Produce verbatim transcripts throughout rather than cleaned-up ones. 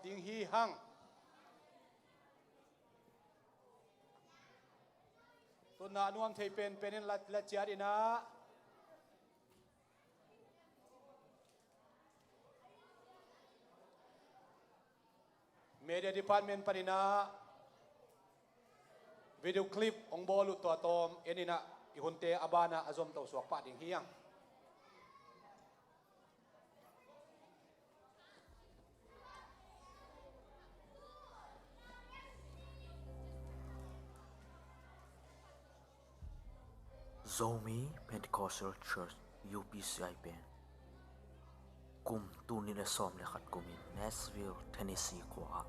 ding hi hang. Tuna nuam thei penpen in la, la ciat inah media department paninah video clip hong bawl uh tua tawm en inah i hunte a banah a zomto suak pah ding hi hang. Zomi Pentecostal Church, U P C i pen kum tul nih le sawm le khat kumin Nashville, Tennessee khua ah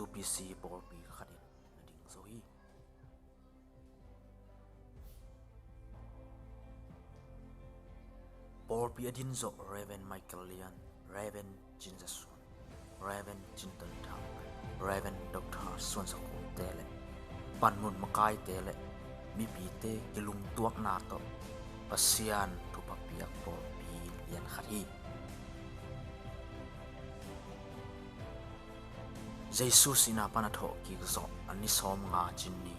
U P C pawlpi khatin na ding zo hi. Pawlpi a din zawh Reverend Michael Lian, Reverend Cin Za Suan, Reverend Cin Ton Thang, Reverend Doctor Suan Za Khuam te le panmun makaite le mipite kilungtuakna tawh Pasian thupha piak pawlpi lian khat hi. Jesu sihna pan a thawhkik zawh a ni sawmnga cin ni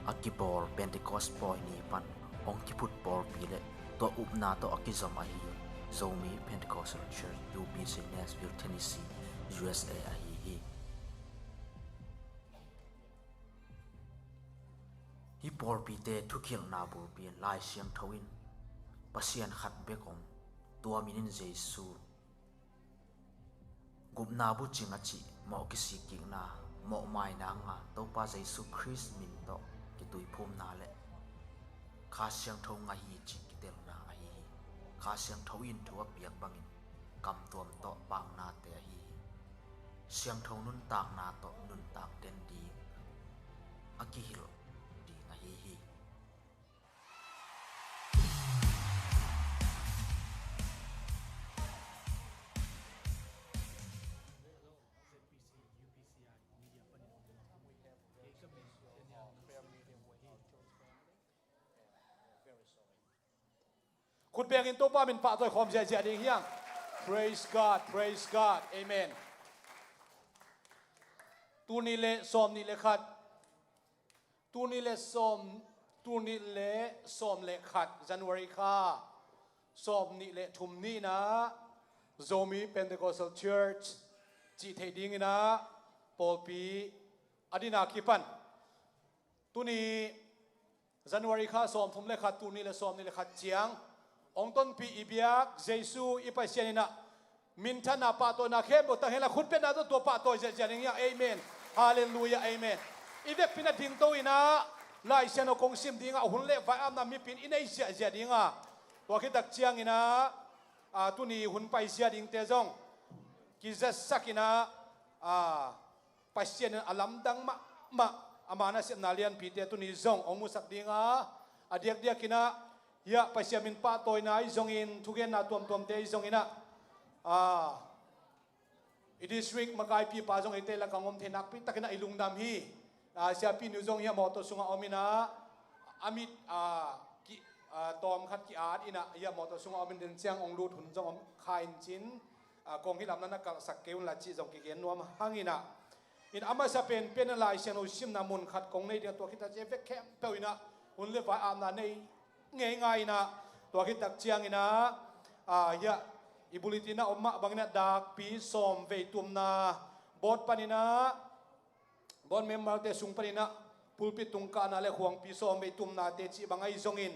a kibawl Pentecost pawi ni pan hong kiphut pawlpi le tua upna tawh a kizom ahi Zomi Pentecostal Church, U P C, Nashville, Tennessee, U S A ahi hi. Hih pawlpite thukilhna bulpi in Lai Siangtho in Pasian khat bek om, tua min in Jesu, gupna bucing a cih mawh kisikkikna, mawhmaina nga Topa Jesu Khrist min tawh kituiphumna le Kha Siangtho ngah hi cih kitelna ahi hi. Kha Siangtho in thu a piak bangin kamtuam tawh paknate ahi hi. Siangtho nuntakna tawh nuntak den ding a kihilh ding ahi hi. Khut bengin Topa min pahtawi khawm ziahziah ding hi hang. Praise God, praise God. Amen. Tul nih le sawm nih le khat. Tul nih le sawm, tul nih le sawm le khat January kha sawm nih le thum ni inah Zomi Pentecostal Church cih theih ding inah pawlpi a din a kipan. Tuni January kha sawmthum le khat, tul nih le sawm nih le khat ciang hong tonpih i biak Jesu i Pasian inah minthanna pahtawina khempeuh tang henla khutbetna tawh tua pahtawi ziahziah ding hi hang. Amen. Halleluiah. Amen. I vekpi in a dingto inah Lai Siangtho kong sim dingah hun le vai-apna mipi in i nei ziahziah dingah tua khit tak ciang inah, a, tuni hun paizia dingte zong kizatsak inah, a, Pasian in a lamdang mahmah ama nasepna lianpite tuni zong hong musak dinga, a diakdiak inah hiah Pasian min pahtawina ahi zongin thugenna tuamtuamte ahi zong inah, a, i district makaipipa zong eite lakah hong om thei nakpi takin ah i lungdam hi. A, siapi nu zong hiah mawtaw sungah om inah a mit, a, ki, a, tawm khat ki-at inah hiah mawtaw sungah om in den ciang hong lut hun zong om kha in cin, a, kong hi lamna na kalhsak kei unla cih zong kigen nuam hang inah. In a masa penpen a Lai Siangtho simna mun khat kong nei ding a tua khit a ci vek khempeuh inah hun le vai-apna nei ngeingai inah tua khit tak ciang inah, a, hiah i bulletin a om mah bang inah dakpi sawm vei tumna board pan inah board memberte sung pan inah pulpit tung kahna le khuangpi sawm vei tumnate cih bang ahi zongin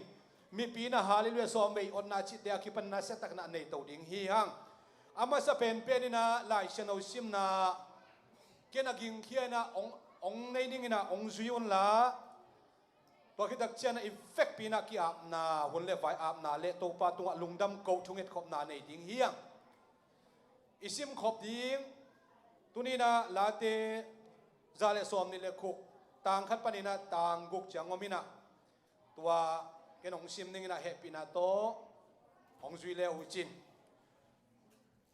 mipi inah halleluiah sawm vei otna cihte a kipan nasiatakna a neito ding hi hang. A masa penpen inah Lai Siangtho simna ken a gingkhia inah hong, hong nei ning inah hong zui unla tua khit tak ciang inah i vekpi inah ki-apna hun le vai-apna le Topa tungah lungdam koh thungetkhopna nei ding hi hang. I simkhop ding tuni inah Late za le sawm nih le guk, tang khat pan inah tang guk ciang om inah tua ken hong sim ning inah hehpihna tawh hong zui le uh cin.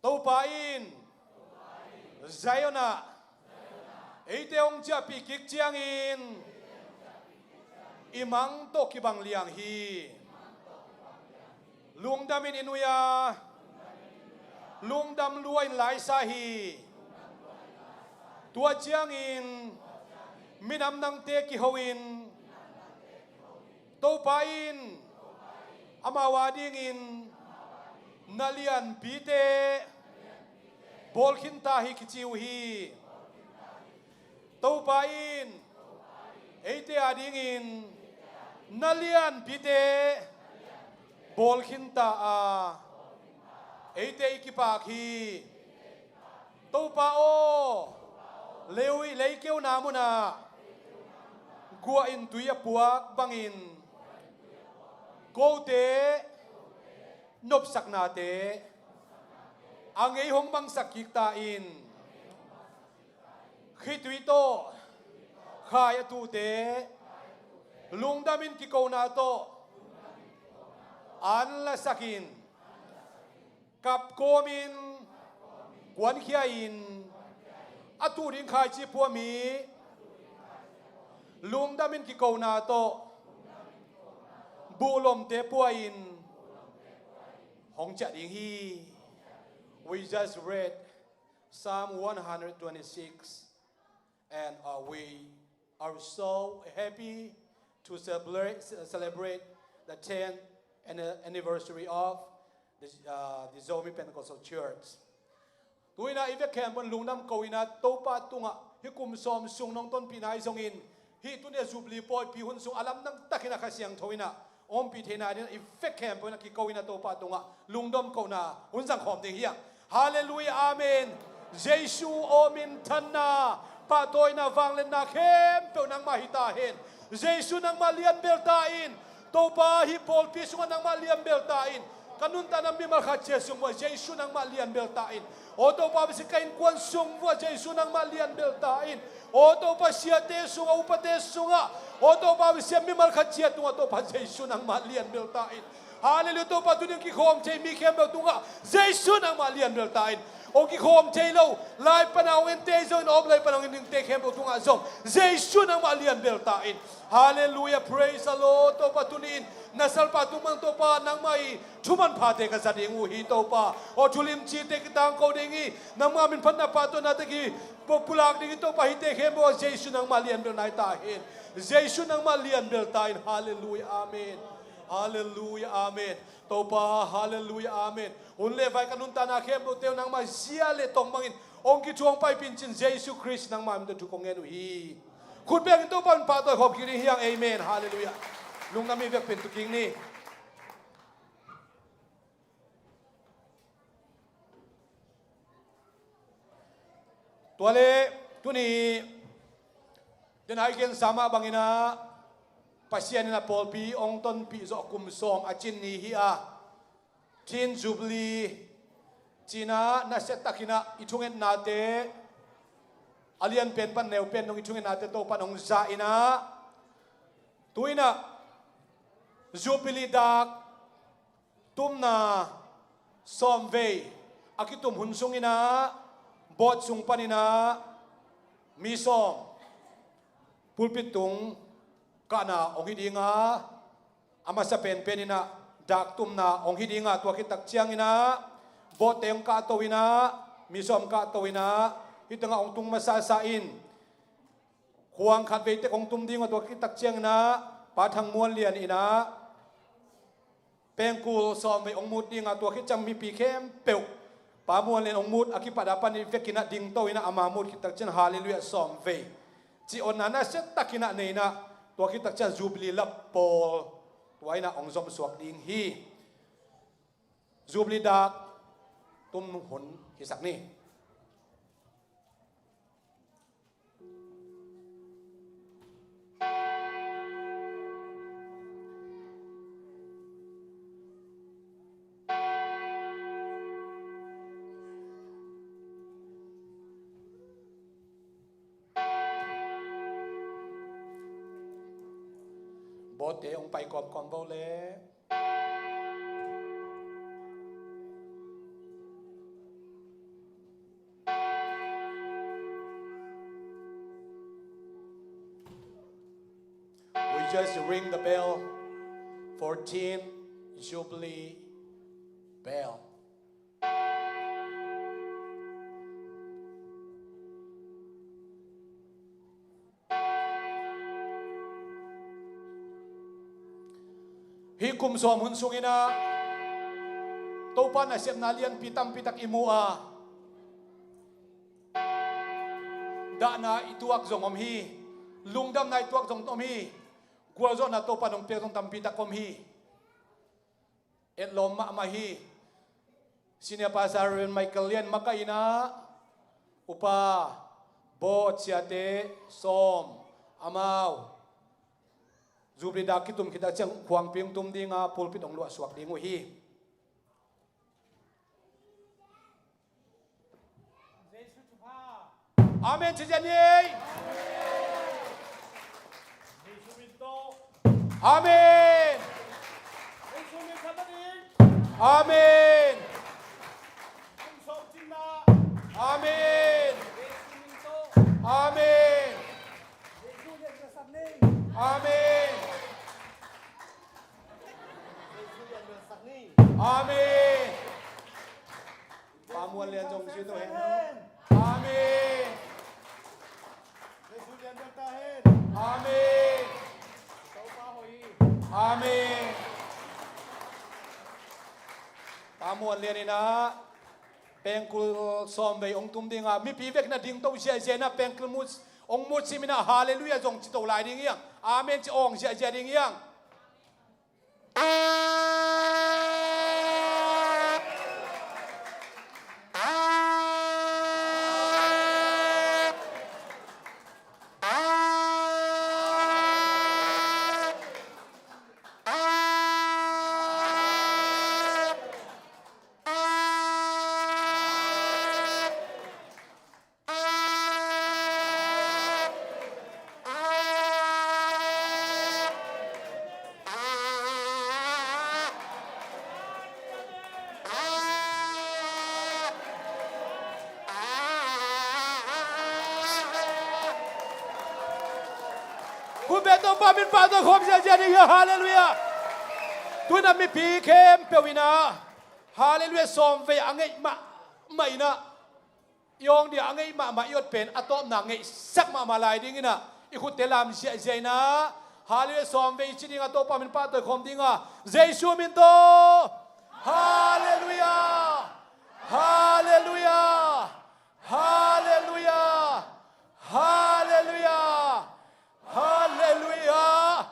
Topa in Zion ah eite hong ciahpih kik ciangin i mang tawh kibang liang hi. Lungdam in i nui a, lungdam lua in laisa hi. Tua ciangin minam nangte kiho in, Topa in amau adingin na lianpite bawlkhin ta hi, kici uh hi. Topa in eite adingin na lianpite bawlkhin ta a, eite i kipak hi. Topa aw, lei, leikeu na munah guah in tui a puak bangin kote nopsaknate a ngei hong bangsak kik ta in. Khitui tawh khai a tuhte lungdamin kikona tawh an lasakin, kapkawmin kuankhia in, a tuh ding khaici pua mi lungdamin kikona tawh buhlomte pua in hong ciah ding hi. We just read Psalm one hundred twenty-six, and uh, we are so happy to celebrate, celebrate the tenth an- anniversary of the, uh, the Zomi Pentecostal Church. Tu-in ah i vek khempeuh in lungdam ko-in ah Topa tungah hih kum sawm sung nong tonpihna ahi zongin, hih tuni a Jubilee pawipi hun sung a lamdang takin ah Kha Siangtho in ah ompih theihna dingin i vek khempeuh in ah kiko-in ah Topa tungah lungdam kohna hun zang khawm ding hi hang. Halleluiah, amen. Jesu aw, minthanna, pahtawina, vangliatna khempeuh nangmah hi ta hen. Jesu, nangmah lianbel ta in. Topa, hih pawlpi sungah nangmah lianbel ta in. Ka nuntakna mimal khat ciat sung vuah Jesu, nangmah lianbel ta in. Aw Topa, bisi ka innkuan sung vuah Jesu, nangmah lianbel ta in. Aw Topa, siate sungah, upate sungah, aw Topa, bisi a mimal khat ciat tungah Topa Jesu, nangmah lianbel ta in. Halleluiah. Topa, tuni hong kikhawm thei mi khempeuh tungah Jesu, nangmah lianbel ta in. Hong kikhawm thei lo, lai pana hong ente zongin, a om lai pana hong en dingte khempeuh tungah zong Jesu, nangmah lianbel ta in. Halleluiah, praise the Lord. Topa, tuni-in na salpa tung bang Topa, nangmah i thu manphate ka za ding uh hi Topa. Aw thu limcite kitangko ding hi, nangmah min phatna pahtawinate kipulak ding hi Topa. Hihte khempeuh ah Jesu, nangmah lianbel nai ta hen. Jesu, nangmah lianbel ta in. Halleluiah, amen. Halleluiah, amen. Topa, halleluiah, amen. Hun le vai ka nuntakna khempeuhte uh nangmah zia le tong bangin hong kithuah hong paipih in cin Jesu Khrist nangmah min tawh thu kong ngen uh hi. Khut bengin Topa min pahtawi khawm kik ding hi hang. Amen. Halleluiah. Lungdam i vekpi-in tu kik ni. Tua leh tuni, den a i gensa mah bangin ah Pasian in a pawlpi hong tonpih zawh kum sawm a cin ni hi a, Tin Jubilee ci-in ah nasiatakin ah i thungetnate, a lianpen pan neupen dong i thungetnate Topa'n hong za in ah, tu-in ah Jubilee dak tumna sawmvei a kitum hun sungin ah, board sung panin ah mi sawm pulpit tung kahna hong hi ding a, a masa penpen in ah dak tumna hong hi ding a, tua khit tak ciangin ah board-te hong kahto in ah, mi sawm kahto in ah, hih tengah hong tung masasa in, khuang khat vei tek hong tum ding uh a, tua khit tak ciangin ah Pa Thang Muan Lian in ah pengkul sawmvei hong mut ding a, tua khit ciang mipi khempeuh Pa Muan Lian hong mut a kipat a pan i vekin ah dingto in ah ama mut khit tak ciang halleluiah sawmvei cih hong nasiatakin ah nei in ah, tua khit tak ciang Jubilee lap pawl tua in ah hong zomsuak ding hi. Jubilee dak tum hun hisak ni. Board-te hong pai kawmkawm vo le. We just ring the bell, fourteen Jubilee bell. Hih kum sawm hun sungin ah Topa nasepna lianpi tampi tak i mu a, dahna i tuak zong om hi. Lungdamna i tuak zong om hi. Gualzawhna Topa nong pek zong tampi tak om hi. Etlawm mahmah hi. Senior Pastor Reverend Michael Lian makaihna upa, board siate sawm, amau Jubilee dak kitum khit a ciang khuangpi hong tum ding a, pulpit hong luahsuak ding uh hi. Amen ci ziau ni. Amen. Amen. Amen. Amen. Amen. Amen. Pa Muan Lian zong ci to hen. Amen. Amen. Amen. Pa Muan Lian in ah pengkul sawm vei hong tum ding a, mipi vekpi in ah dingto ziahziah in ah pengkul mut hong mut sim in ah, halleluiah zong ci to lai ding hi hang. Amen ci awng ziahziah ding hi hang. Khut beng, Topa min pahtawi khawm ziahziah ding hi. Halleluiah. Tu-in ah mipi khempeuh in ah halleluiah sawm vei a ngeih mahmah in ah, i awng ding a ngeih mahmah i awt pen a tawpna ngeihsak mahmah lai ding in ah, i khutte lam ziahziah in ah, halleluiah sawm vei ci ding a, Topa min pahtawi khawm ding a, Jesu min tawh. Halleluiah. Halleluiah. Halleluiah. Halleluiah. Halleluiah.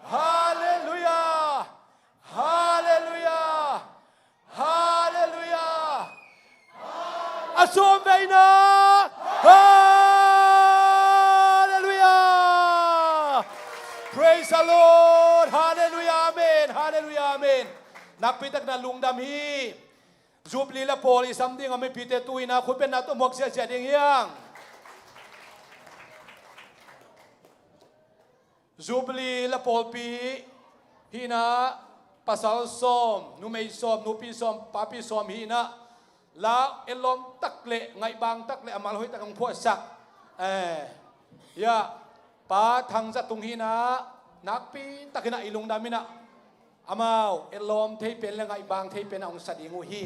Halleluiah. Halleluiah. Halleluiah. A sawm vei in ah. Halleluiah. Praise the Lord. Halleluiah. Amen. Halleluiah. Amen. Nakpi takin ah lungdam hi. Jubilee la pawl i sam ding a mipite tu-in ah khut bengna tawh muak ziahziah ding hi hang. Jubilee la pawlpi hi in ah, pasal sawm, numei sawm, nupi sawm, papi sawm hi in ah, la etlawm tak le ngaihbang tak le a mal hoih tak hong phuahsak, eh, ya, Pa Thang Za Tung hi in ah, nakpi takin ah i lungdam in ah, amau etlawm thei pen le ngaihbang thei pen a hong sa ding uh hi.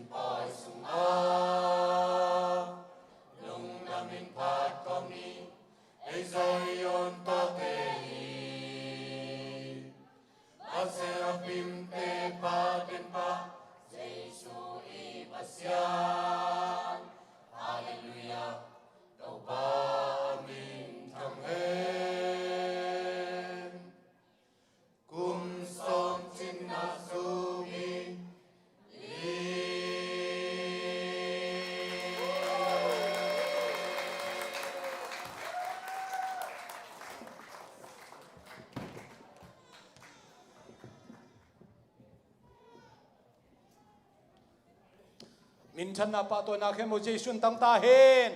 Pawi sungah lungdam in phat kong hi, ei Zion tate hi. Seraphimte phatin Pa, Jesu i Pasian. Halleluiah, Topa a min thang hen. Kum sawm cinna zubi. Minthanna pahtawina khempeuh Jesu in tang ta hen.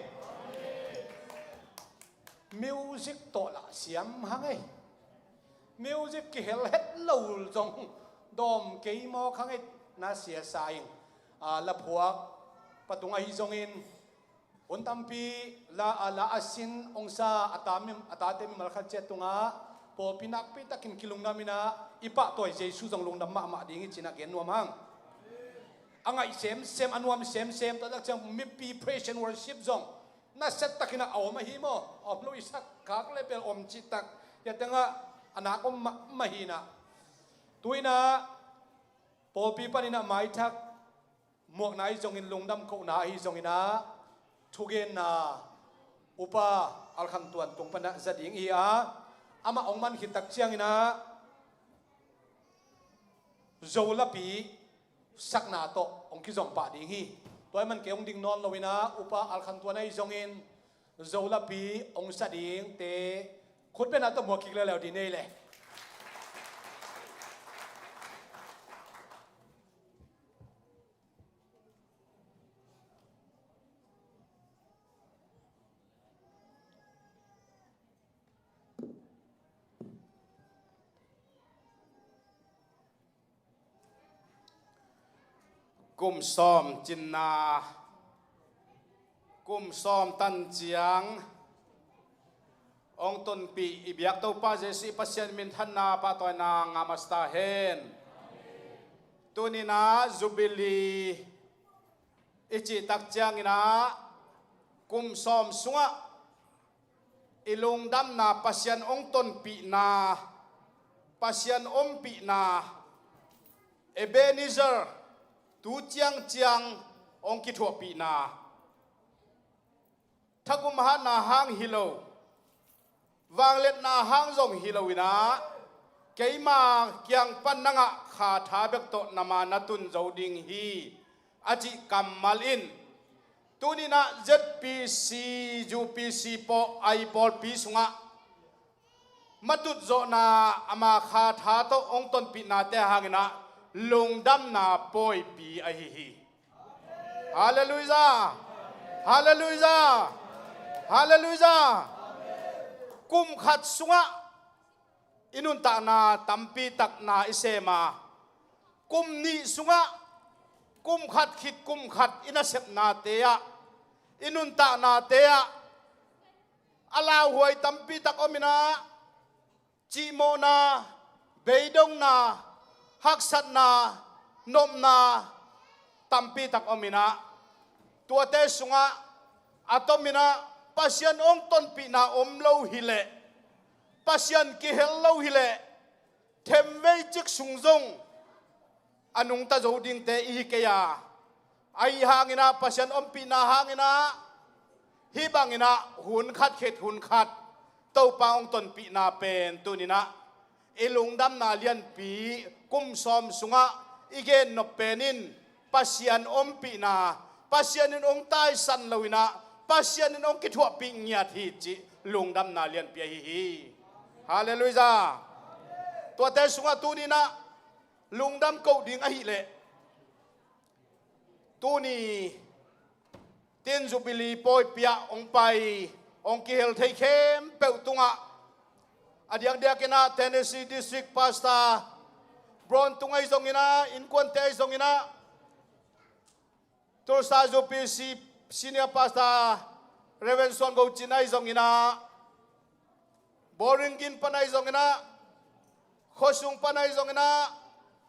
Music tawh lah siam hang ei. Music kihel het lo zong dawm kei maw khang ei, na sia sa ing. A, laphuak patung ahi zongin hun tampi la a, la a sin ong sa a ta mi, a tate mimal khat ciat tungah pawlpi nakpi takin kilungdam inah i pahtawi Jesu zong lungdam mahmah ding hi cinah gen nuam hang. A ngaih semsem, a nuam semsem, tua tak ciang mipi praise and worship zong nasia takin a om ahi maw? Om lo i sak khak le bel om cih tak. Hia tengah a nak om mahmah hi inah. Tu inah pawlpi panin ah maithak muakna ahi zongin, lungdam kohna ahi zongin ah, thugenna Upa Al Khan Tuan tung panah za ding hi a, amah hong man khit tak ciangin ah Zo lapi sakna tawh hong kizom pah ding hi. Tua ahih man kei hong ding nawn lo inah Upa Al Khan Tuan ahi zongin Zo lapi hong sa dingte khut bengna tawh muak kik leuleu ding nei le. Kum sawm cinna, kum sawm tan ciang hong tonpih i biak Topa Jesu i Pasian minthanna pahtawina ngah masa ta hen. Tuni inah Jubilee i cih tak ciangin ah kum sawm sungah i lungdamna, Pasian hong tonpihna, Pasian ompihna, Ebenezer, tu ciangciang hong kithuahpihna, thakum hatna hang hi lo, vangliatna hang zong hi lo inah, keima kiang pan na ngah kha tha bek tawh na ma na tun zo ding hi, a cih kammal in, tuni inah Z P C, U P C pawl, a i pawlpi sungah matut zawhna, ama kha tha tawh hong tonpihnate hang inah lungdamna pawipi ahi hi. Halleluiah! Halleluiah! Halleluiah! Kum khat sungah i nuntakna tampi tak na i sem a, kum nih sungah, kum khat khit kum khat i nasepnate ah, i nuntaknate ah a lauhuai tampi tak om inah, cihmawhna, beidongna, haksatna, nopna tampi tak om inah, tuate sungah a tom inah Pasian hong tonpihna om lo hileh, Pasian kihel lo hileh, themvei cik sung zong a nungta zo dingte i hi kei a, ahi hang inah Pasian ompihna hang inah hih bang inah hun khat khit hun khat Topa hong tonpihna pen tuni inah i lungdamna lianpi, kum sawm sungah i gennop pen in Pasian ompihna, Pasian in hong taisan lo inah Pasian in hong kithuahpih ngiat hi cih lungdamna lianpi ahi hi. Halleluiah! Tuate sungah tuni inah lungdam koh ding ahih leh, tuni Tin Jubilee pawipi ah hong pai, hong kihel thei khempeuh tungah, a diakdiak inah Tennessee District Pastor Bron tung ahi zong inah, innkuante ahi zong inah, Tulsa U P C Senior Pastor Reverend Suan Go Cin ahi zong inah, Bowling Green pan ahi zong inah, khuasung pan ahi zong inah,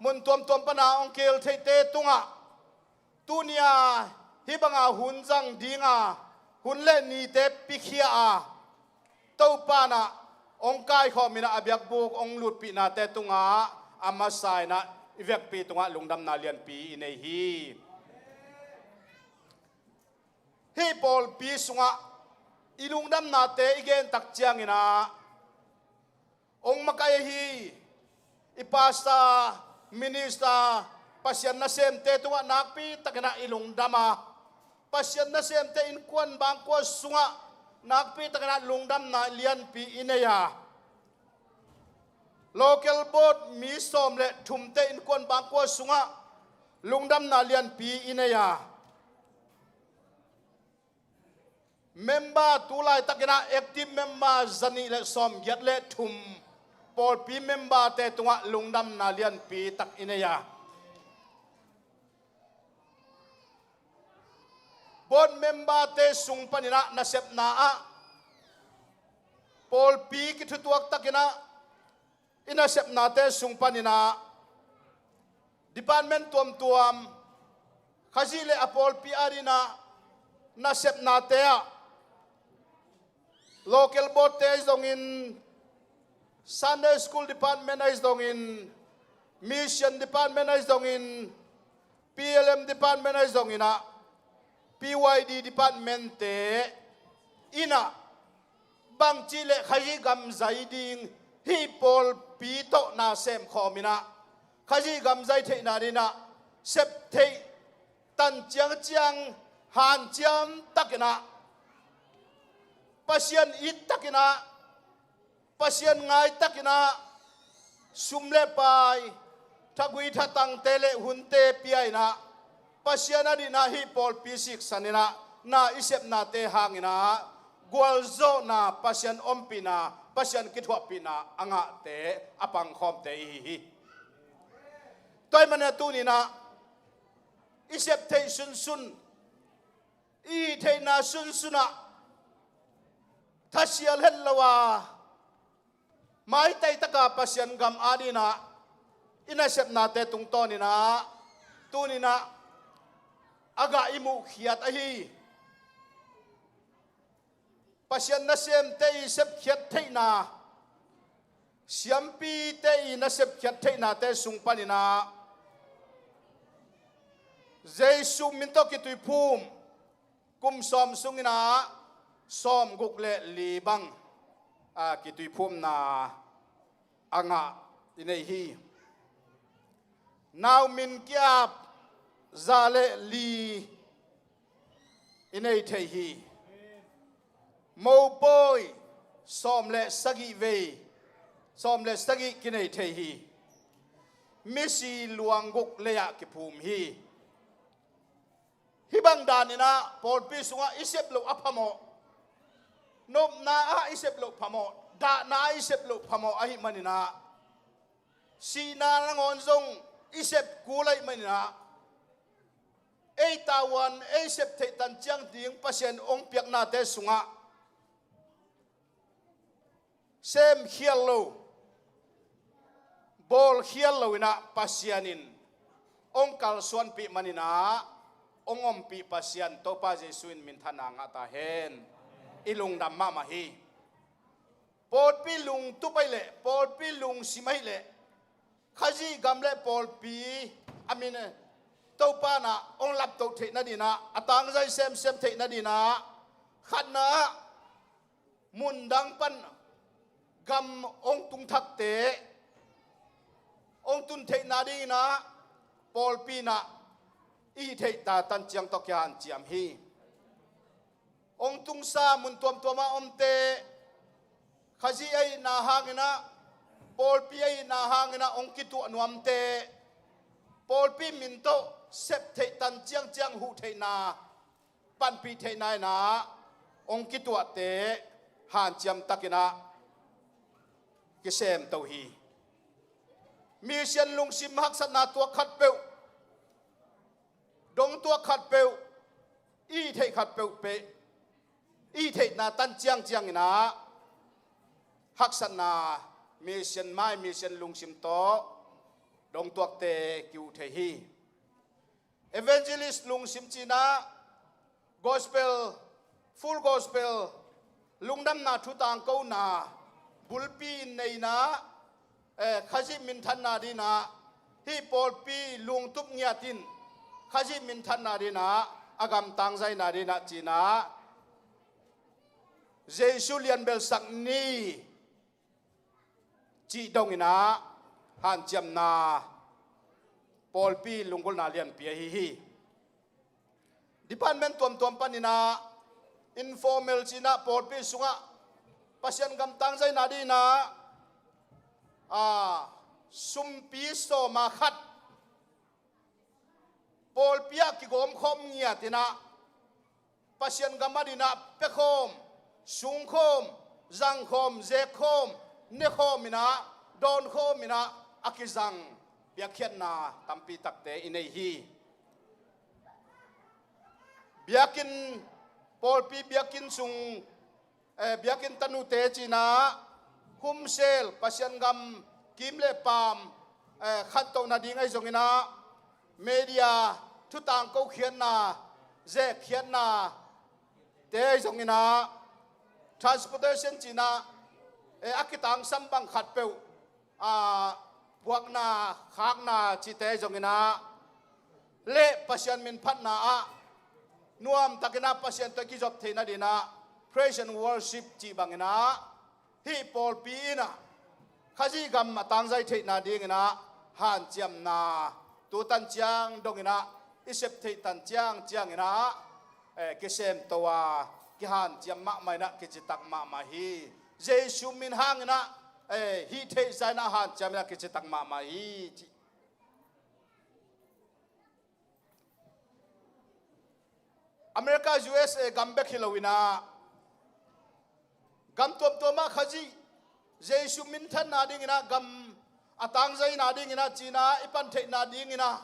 mun tuamtuam pan a hong kihel theite tungah Tunia hih banga hun zang dinga hun le nite pikhia a, Topa in ah hong kaikhawm in ah a biakbuk hong lutpihnate tungah a masa in ah i vekpi tungah lungdamna lianpi i nei hi. Hih pawlpi sungah i lungdamnate i gen tak ciangin ah hong makaih ahi i pastor, minister, Pasian nasemte tungah nakpi takin ah i lungdam a, Pasian nasemte innkuan bangkua sungah nakpi takin ah lungdamna lianpi i nei a, local board mi sawm le thumte innkuan bangkua sungah lungdamna lianpi i nei a, member tu laitakin ah active member zanih le sawmgiat le thum pawlpi memberte tungah lungdamna lianpi tak i nei a, board memberte sung panin ah nasepna ah pawlpi kithutuak takin ah i nasepnate sung panin ah department tuamtuam, Khazih le a pawlpi adingin ah nasepnate ah local boardte ahi zongin, Sunday school department ahi zongin, mission department ahi zongin, P L M department ahi zongin ah P Y D departmentte in ah bangci le Khazih gam zai ding, hih pawlpi tawh na semkhawm in ah Khazih gam zai theihna dingin ah sep theih tan ciangciang hanciam takin ah Pasian it takin ah Pasian ngai takin ah sum le pai, thagui thatangte le hunte pia in ah Pasian adingin ah hih pawlpi siksan in ah na i sepnate hangin ah gualzawhna, Pasian ompihna, Pasian kithuahpihna a ngahte, a pangkhawmte i hi hi. Tua ahih manin ah tuni in ah i sep theih sunsun, i hih theihna sunsun ah thasial het lo a, maitai taka Pasian gam adingin ah i nasepnate tungtawnin ah tuni in ah a gah i muhkhiat ahi Pasian nasemte i sepkhiat theihna, siampite i nasepkhiat theihnate sung panin ah Jesu min tawh kituiphum kum sawm sungin ah sawmguk le li bang a kituiphumna a ngah i nei hi. Nau min ki-ap za le li i nei thei hi. Mopawi sawm le sagih vei, sawm le sagih kinei thei hi. Misi luang guk lei-ah kiphum hi. Hih bang danin ah pawlpi sungah i sep loh a phamawh, nopna ah i sep loh phamawh, dahna ah i sep loh phamawh ahih manin ah, sihna nangawn zong i sep kul ahih manin ah, ei tavuan ei sep theih tan ciang ding Pasian hong piaknate sungah semkhial lo, bawlkhial lo in ah Pasian in hong kalsuanpih manin ah hong ompih Pasian Topa Jesu in minthanna ngah ta hen. I lungdam mahmah hi. Pawlpi lungtup ahih leh, pawlpi lungsim ahih leh, Khazih gam le pawlpi a min Topa in ah hong laptoh theih nadingin ah, a tangzai semsem theih nadingin ah, khatna ah mundang pan gam hong tungthakte hong tun theihna dingin ah pawlpi in ah i hih theihna tan ciang tawh kihanciam hi. Hong tungsa mun tuamtuam ah omte, Khazih ahihna hangin ah, pawlpi ahihna hangin ah hong kituah nuamte, pawlpi min tawh sep theih tan ciangciang huh theihna, panpih theihna in ah hong kituahte hanciam takin ah kisemto hi. Mission lungsim haksatna tuak khatpeuh, dong tuak khatpeuh, i theih khatpeuh peuh, i theihna tan ciangciang in ah haksatna, mission mai, mission lungsim tawh dong tuakte kiuh thei hi. Evangelist lungsim cinah gospel, full gospel, lungdamna thu tangkona bulpi in neina, eh, Khazih minthanna dinah, hih pawlpi lungtup ngiatin Khazih minthanna dinah a gamtang zaina dinah cinah Jesu lianbelsak ni cih donginah hanciamna pawlpi lunggulhna lianpi ahi hi. Department tuamtuam paninah informal cinah pawlpi sungah Pasian gamtang zaina dinah a, sumpi sawma khat pawlpi ah kigawmkhawm ngiatinah Pasian gam adinah pekhawm, sungkhawm, zangkhawm, zekkhawm, nekhawm inah, dawnkhawm inah a kizang biakkhiatna tampi takte i nei hi. Biakinn, pawlpi biakinn sung, eh, biakinn tanute cinah humsel Pasian gam kim le paam, eh, khantohna ding ahi zonginah media thutangko khiatna, zekkhiatna te ahi zonginah transportation cinah, eh, a kitangsam bang khatpeuh, ah, puakna, khakna cihte ahi zonginah le Pasian minphatna ah nuamtakinah Pasian tawh i kizop theihna dinah praise and worship cih banginah hih pawlpi inah Khazih gam a tangzai theihna dinginah hanciamna tu tan ciang donginah i sep theih tan ciang cianginah, eh, kisemto a kihanciam mahmah inah kicitak mahmah hi. Jesu min hanginah, eh, hih theihsa inah hanciam inah kicitak mahmah hi. America, U S A gam bek hi loinah gam tuamtuamah Khazih Jesu minthanna dinginah gam a tangzaina dinginah cinah i pantheihna dinginah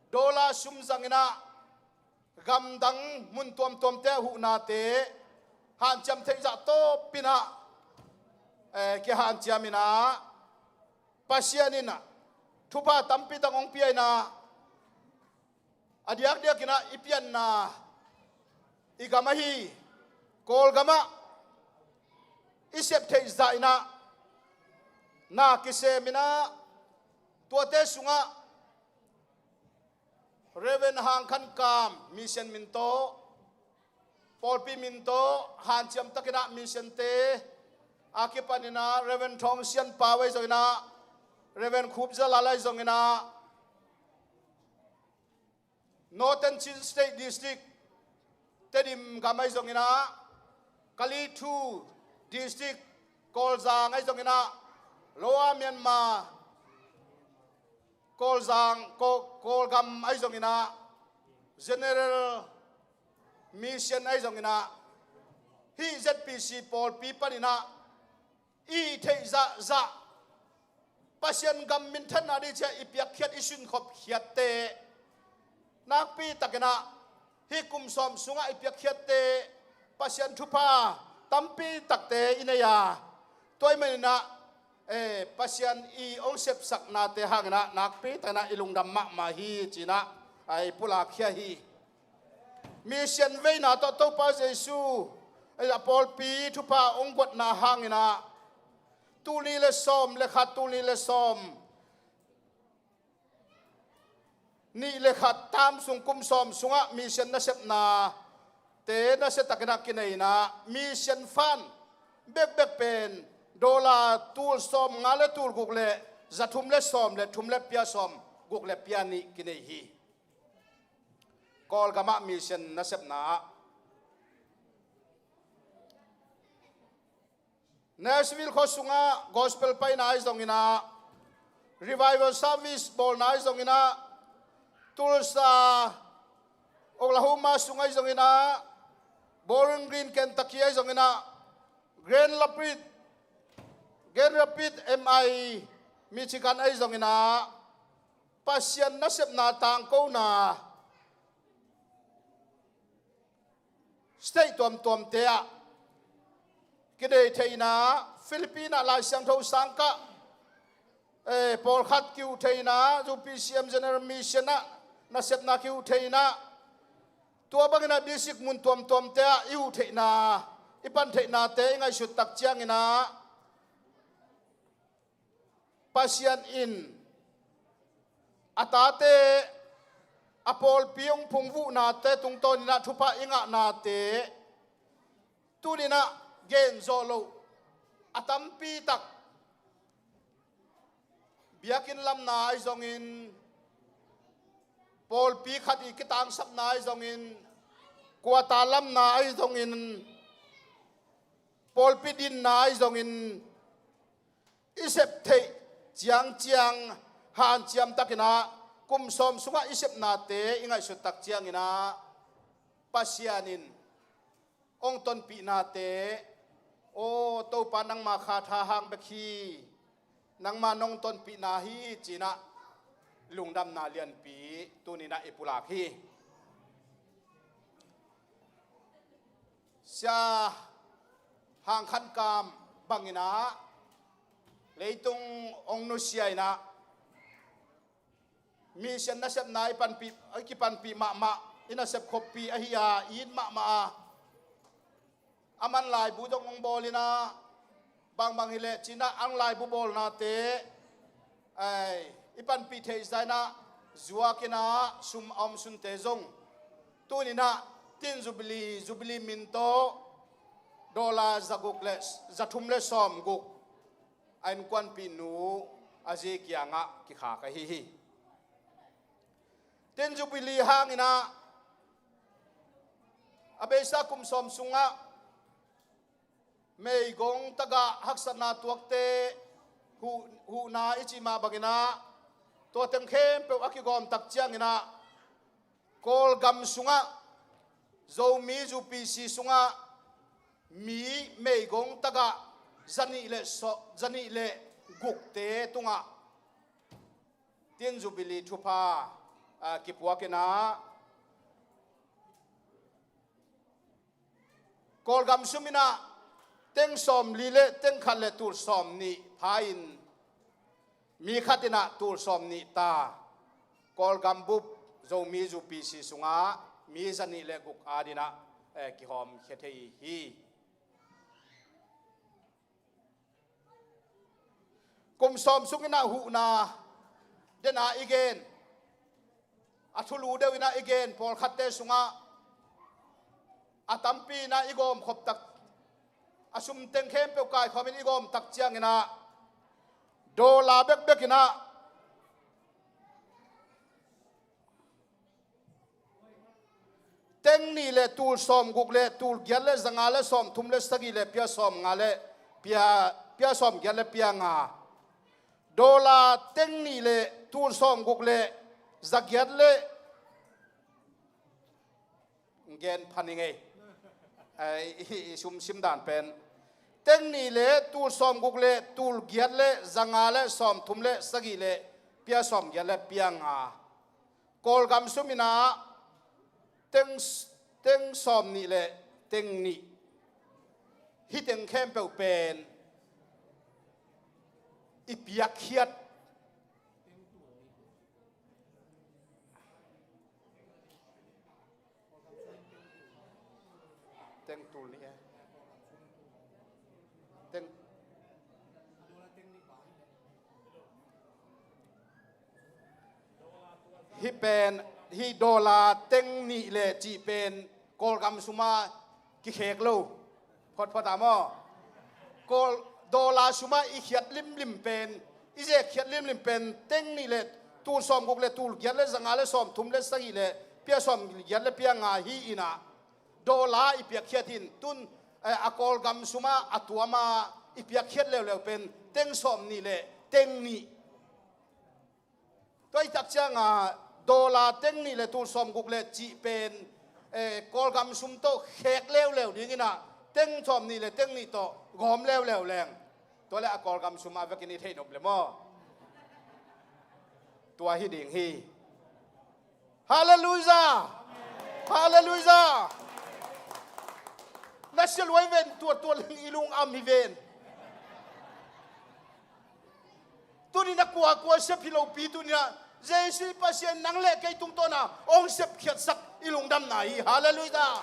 dollar sum zanginah gamdang mun tuamtuamte a huhnate hanciam theihzah tawpinah, eh, kihanciam inah Pasian inah thupha tampi tak hong pia inah a diakdiakinah i pianna i gam ahi Kawlgamah i sep theihzah inah na kisem inah tuate sungah Reverend Hang Khan Kam mission min tawh, pawlpi min tawh hanciam takinah missionte a kipaninah Reverend Thawng Sian Pau ahi zonginah, Reverend Khup Za Lal ahi zonginah, Northern Chin State District, Tedim gam ahi zonginah, Kalithu District, Kawlzang ahi zonginah, Lower Myanmar, Kawlzang, Kawl, Kawlgam ahi zonginah, General Mission ahi zonginah, hih Z P C pawlpi paninah i theih zahzah Pasian gam minthanna ding ciah i piakkhiat, i sunkhop khiatte, nakpi takinah hih kum sawm sungah i piakkhiatte Pasian thupha tampi takte i nei a, tua ahih maninah, eh, Pasian i hong sepsaknate hanginah nakpi takinah i lungdam mahmah hi cinah, ah, i pulakkhia hi. Mission veina tawh Topa Jesu, eh, a pawlpi thupha hong guatna hanginah tul nih le sawm le khat, tul nih le sawm nih le khat tam sung, kum sawm sungah mission nasepnate nasia takinah kinei inah mission fund bekbek pen dollar tul sawm nga le tul guk le za thum le sawm le thum le pia sawm guk le pia nih kinei hi. Kawlgamah mission nasepna ah Nashville khua sungah gospel paina ahi zonginah, revival service bawlna ahi zonginah, Tulsa, Oklahoma sung ahi zonginah, Bowling Green, Kentucky ahi zonginah, Grand Rapids, Grand Rapids, M I, Michigan ahi zonginah, Pasian nasepna tangkona state tuamtuamte ah kinei theihna, Philippines ah Lai Siangtho sangkah, eh, pawlkhat kiuh theihna, U P C M General Mission ah nasepna kihuh thei in ah, tua bangin ah district mun tuamtuamte ah i huh theihna, i pan theihnate i ngaihsut tak ciangin ah, Pasian in a tate, a pawlpi hong phungvuhnate tungtawnin ah thupha i ngahnate tuni-in ah gen zawh loh a tampi tak, biakinn lamna ahi zongin, pawlpi khat i kitangsapna ahi zongin, kuata lamna ahi zongin, pawlpi dinna ahi zongin, i sep theih ciangciang hanciam takin ah kum sawm sungah i sepnate i ngaihsut tak ciangin ah Pasian in hong tonpihnate, aw Topa, nangma kha tha hang bek hi, nangma nong tonpihna hi ci-in ah lungdamna lianpi tuni-in ah i pulak hi. Sia Hang Khan Kam bangin ah leitung hong nusia in ah, mission nasepna i panpih, i kipanpih mahmah, i nasep khoppi ahi a, i it mahmah a, aman laibu zong hong bawl in ah, bangbang hileh ci-in ah ang laibu bawlnate, ai, i panpih theih zah in ah zuak in ah sum a om sunte zong tuni-in ah Tin Jubilee, Jubilee min tawh dollar za guk le, za thum le sawm guk a innkuanpihnu a zi kiangah kikhak ahi hi. Tin Jubilee hangin ah a beisa kum sawm sungah meigong tagah haksatna tuakte huh, huhna i cih mah bangin ah tua teng khempeuh a kigawm tak ciangin ah Kawlgam sungah, Zomi U P C sungah mi meigong tagah zanih le sawm, zanih le gukte tungah Tin Jubilee thupha, ah, kipuak in ah, Kawlgam sum in ah teng sawmli le teng khat le tul sawmnih pha-in, mi khat in ah tul sawmnih ta, Kawlgam bup Zomi U P C sungah mi zanih le guk adingin ah, eh, kihawmkhia thei hi. Kum sawm sungin ah huhna dena i gen, a thulu deuh in ah i gen, pawlkhatte sungah a tampi in ah i gawm khop tak, a sum teng khempeuh kaikhawmin i gawm tak ciangin ah dollar bekbek in ah teng nih le tul sawm guk le tul giat le za nga le sawm thum le sagih le pia sawm nga le pia, pia sawm giat le pia nga. Dollar teng nih le tul sawm guk le za giat le, gen pha ning ei. Ai, i, i sum sim dan pen teng nih le tul sawm guk le tul giat le za nga le sawm thum le sagih le pia sawm giat le pia nga. Kawlgam sum in ah teng, teng sawm nih le teng nih. Hih teng khempeuh pen i piakkhiat. Teng tul nih e. Teng. Hih pen, hih dollar teng nih le cih pen Kawlgam sumah kikhek lo. Photphot a maw? Kawl, dollar sumah i khiat limlim pen, i zek khiat limlim pen teng nih le tul sawm guk le tul giat le za nga le sawm thum le sagih le pia sawm giat le pia nga hi in ah, dollar i piakkhiat in tun, eh, a Kawlgam sumah a tuama i piakkhiat leuleu pen teng sawm nih le teng nih. Tua i tak ciangah dollar teng nih le tul sawm guk le cih pen, eh, Kawlgam sum tawh khek leuleu dingin ah teng sawm nih le teng nih tawh gawm leuleu leng, tua le a Kawlgam sum a vekin i theih nop le maw? Tua hi ding hi. Halleluijah! Halleluijah! Na sia luai ven, tua tua leng i lung am hi ven. Tuni na kuakua siap hi lopi tuni ah Jesuh i Pasian nang le kei tungtawna hong sepkhiatsak i lungdamna hi. Halleluiah.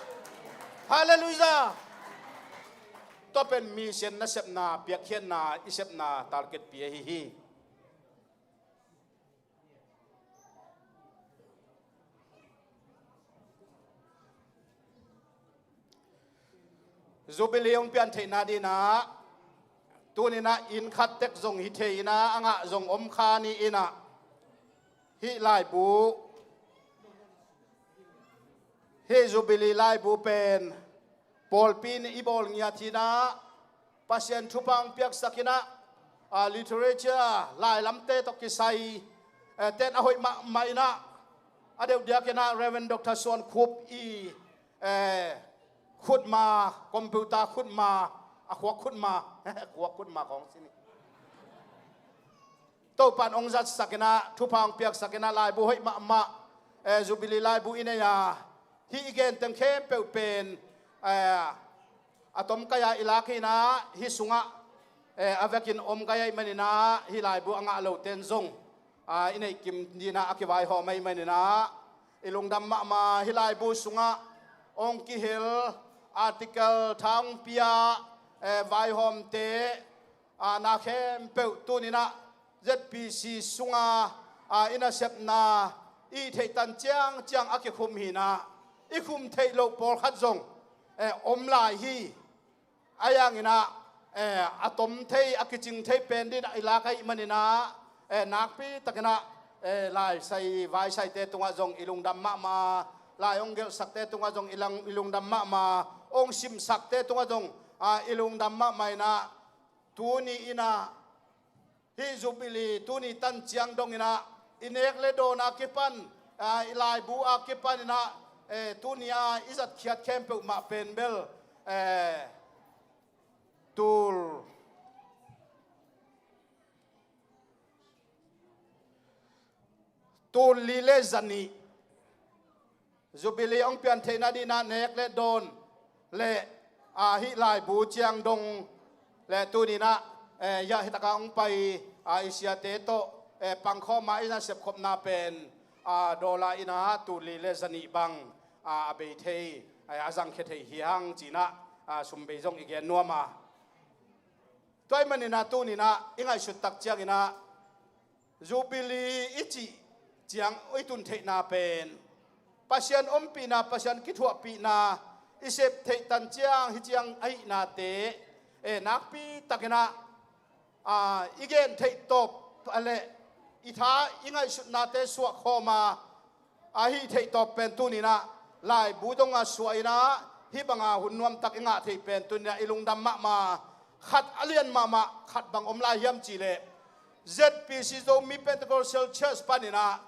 Halleluiah. Tua pen mission nasepna, piakkhiatna i sepna target pi ahi hi. Jubilee hong pian theihna dinah tuninah inn khat tek zong hi thei inah a ngah zong om kha ni inah hih laibu, hih Jubilee laibu pen pawlpi in i bawl ngiat hinah Pasian thupha hong piaksak inah, a, literature, lailamte tawh kisai, eh, ten a hoih mahmah inah a deuh diak inah Reverend Doctor Suan Khup i, eh, khutma, computer khutma, a khuak khutma, khuak khutma khawng si ni. Topan hong zatsak inah, thupha hong piaksak inah, laibu hoih mahmah, eh, Jubilee laibu i nei a, hih i gen teng khempeuh pen, eh, a tomkai-a i lak hinah, hih sungah, eh, a vekin om kai ahih maninah, hih laibu a ngah loten zong, ah, i neih kim dinah a kivaihawm ahih maninah, i lungdam mahmah. Hih laibu sungah hong kihel article tha hong pia, eh, vaihawmte, ah, na khempeuh tuninah Z P C sunga, ah, i nasepna i theihtan ciangciang a kikhum hinah, i khum theih loh pawlkhat zong, eh, om lai hi. A yanginah, eh, a tom thei, a kicing thei pen dinah i lak ahih maninah, eh, nakpi takinah, eh, laisai vaisaite tungah zong i lungdam mahmah. Lai hong gelhsakte tungah zong i lang, i lungdam mahmah. Hong simsakte tungah zong, ah, i lungdam mahmah inah, tuni inah hih Jubilee tuni tan ciang donginah i nek le dawn a kipan, ah, i laibu a kipan inah, eh, tuni a i zatkhiat khempeuh mah pen bel, eh, tul, tul li le zanih Jubilee hong pian theihna dinah nek le dawn le, ah, hih laibu ciang dong le tuninah, eh, hiah hitaka hong pai, ah, i siate tawh, eh, pangkhawma i nasepkhopna pen, ah, dollar inah tul li le zanih bang, ah, a bei thei, eh, a zangkhia thei hi hang cinah, ah, sum bei zong i gen nuam a. Tua ahih maninah tuninah i ngaihsut tak cianginah Jubilee i cih ciang i tun theihna pen Pasian ompihna, Pasian kithuahpihna i sep theihtan ciang hi ciang ahihnate, eh, nakpi takinah, ah, i gen theih tawp a le i tha i ngaihsutnate suahkhawma, a hih theih tawp pen tuninah laibu dongah suah inah hih banga hun nuamtak i ngah theih pen tuninah i lungdam mahmah. Khat a lian mahmah khat bang om lai hiam cihleh, Z P C Zomi Pentecostal Church paninah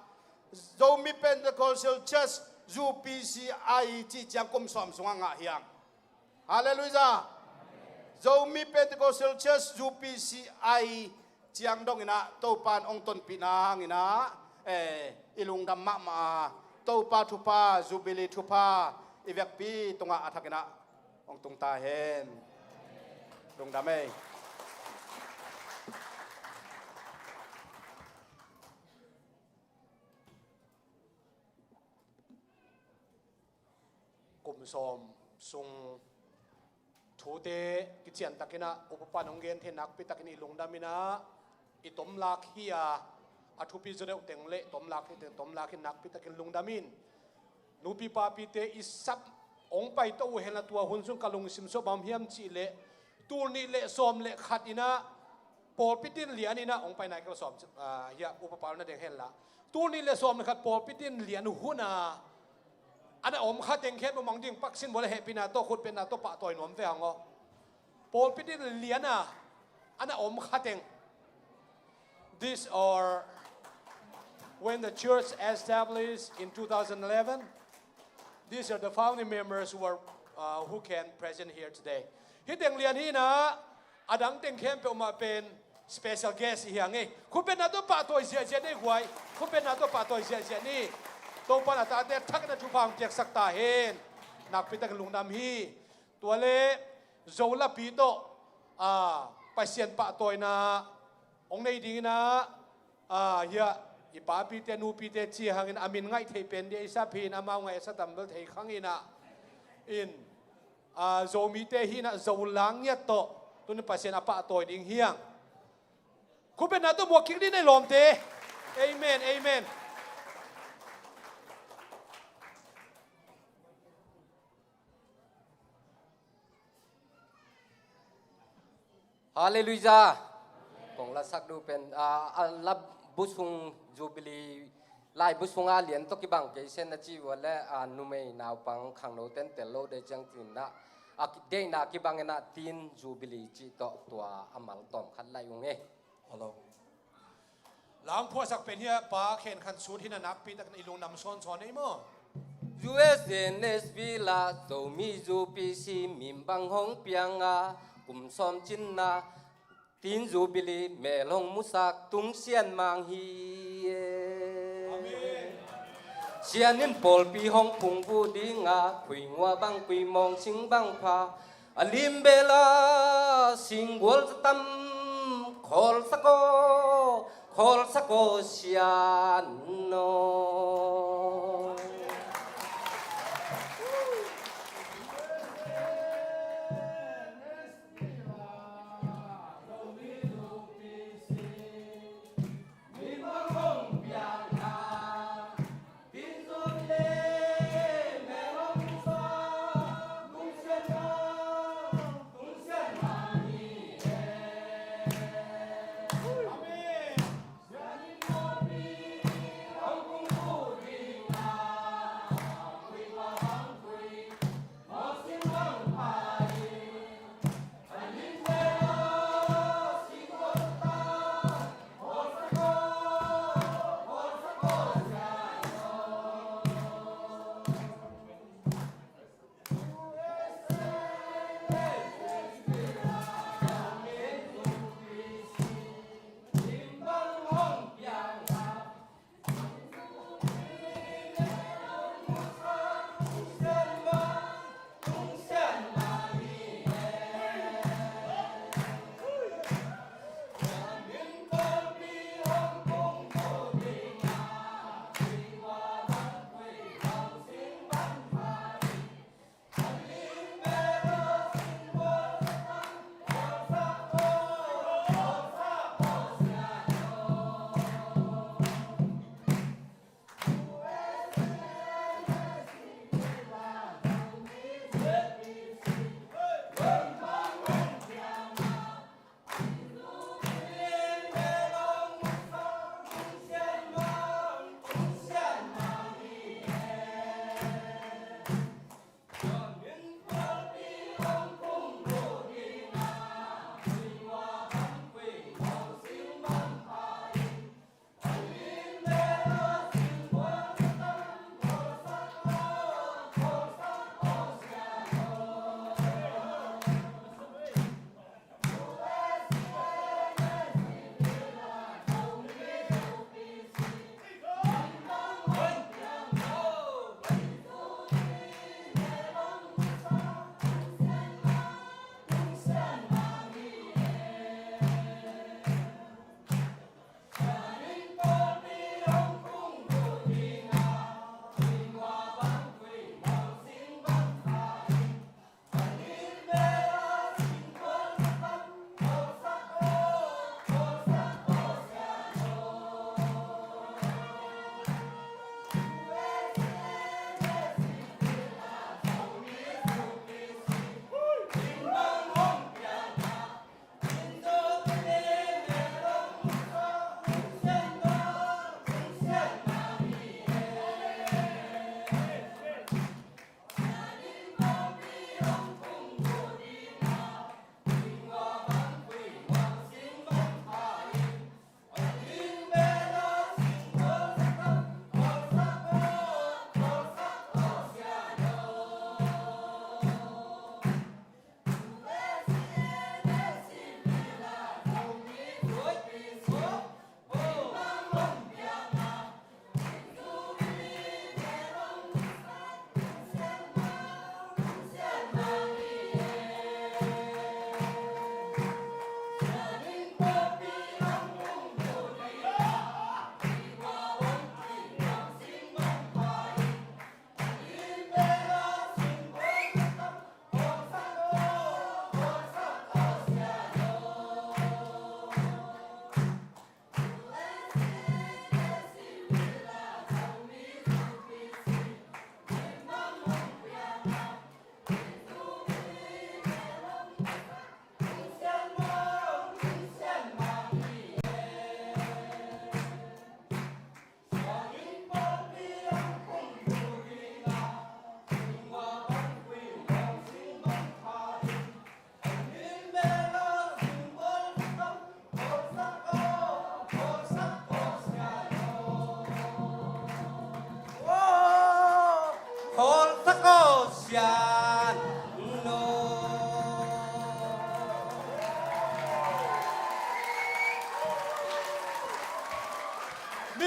Zomi Pentecostal Church U P C I cih ciang kum sawm sungah ngah hiang. Halleluiah. Zomi Pentecostal Church U P C I ciang donginah Topan hong tonpihna hanginah, eh, i lungdam mahmah a, Topa thupha, Jubilee thupha i vekpi tungah a thakinah hong tung ta hen. Lungdam ei. Kum sawm sung thute kician takinah upa pan hong gen thei nakpi takin i lungdam inah i tomlak hi a, a thupi zaw deuh teng le tomlak hi teng tomlak hi nakpi takin lungdam in. Nupi papite i sap hong paito uh henla tua hun sung ka lungsim sua bang hiam cihleh tul nih le sawm le khat inah pawlpi tin lian inah hong pai nai ka sawm, ah, hiah upa pau na deng henla. Tul nih le sawm le khat pawlpi tin lian huna a na om kha teng khempeuh mang ding paksin bawle hehpihna tawh khutpetna tawh pahtawi nuam ve hang aw. Pawlpi tin lian a a na om kha teng. These are when the church established in two thousand eleven. These are the founding members who are, uh, who can present here today. Hih teng lian hi inah a dang teng khempeuh mah pen special guest hi hang ei. Khutbetna tawh pahtawi ziahziah ni guai. Khutbetna tawh pahtawi ziahziah ni. Topan a tate a thakin a thupha hong piaksak ta hen. Nakpi takin lungdam hi. Tua le Zo lapi tawh, ah, Pasian pahtawina hong nei dinginah, ah, hiah i papite, nupite ci hangin a min ngaih theih pen dih a i sap hi in, amau ngaih a sa tam bel thei khang in ah, in, a, Zomite hi in ah Zolang ngiat tawh tuni Pasian a pahtawi ding hi hang. Khupetna tawh muak kik dih ni lawmte. Amen, amen. Halleluijah. Kong lasak duh pen, a, a lap bu sung Jubilee, laibu sungah a lian tawh kibang kei sen a cih uh a leh, a, numei naupang khangno ten tel lo dei ciang cin ah, a ki-, deihna kibang in ah Teen Jubilee cih tawh tua a mal tawm khat laih ung e. Hello. Lam phuahsak pen hi a, Pa Khen Khan Sut hi in ah nakpi takin i lungdam sawnsawn ei maw? U S A Nashville ah Zomi U P C mimbang hong piang a, kum sawm cinna Teen Jubilee mel hong musak Tung Sian Mang hi e. Amen. Sian in pawlpi hong phungvuh ding a, khui ngua bang khui mawng sing bang pha, a lim bel a singgual za tam, khawl sak aw, khawl sak aw Sian aw.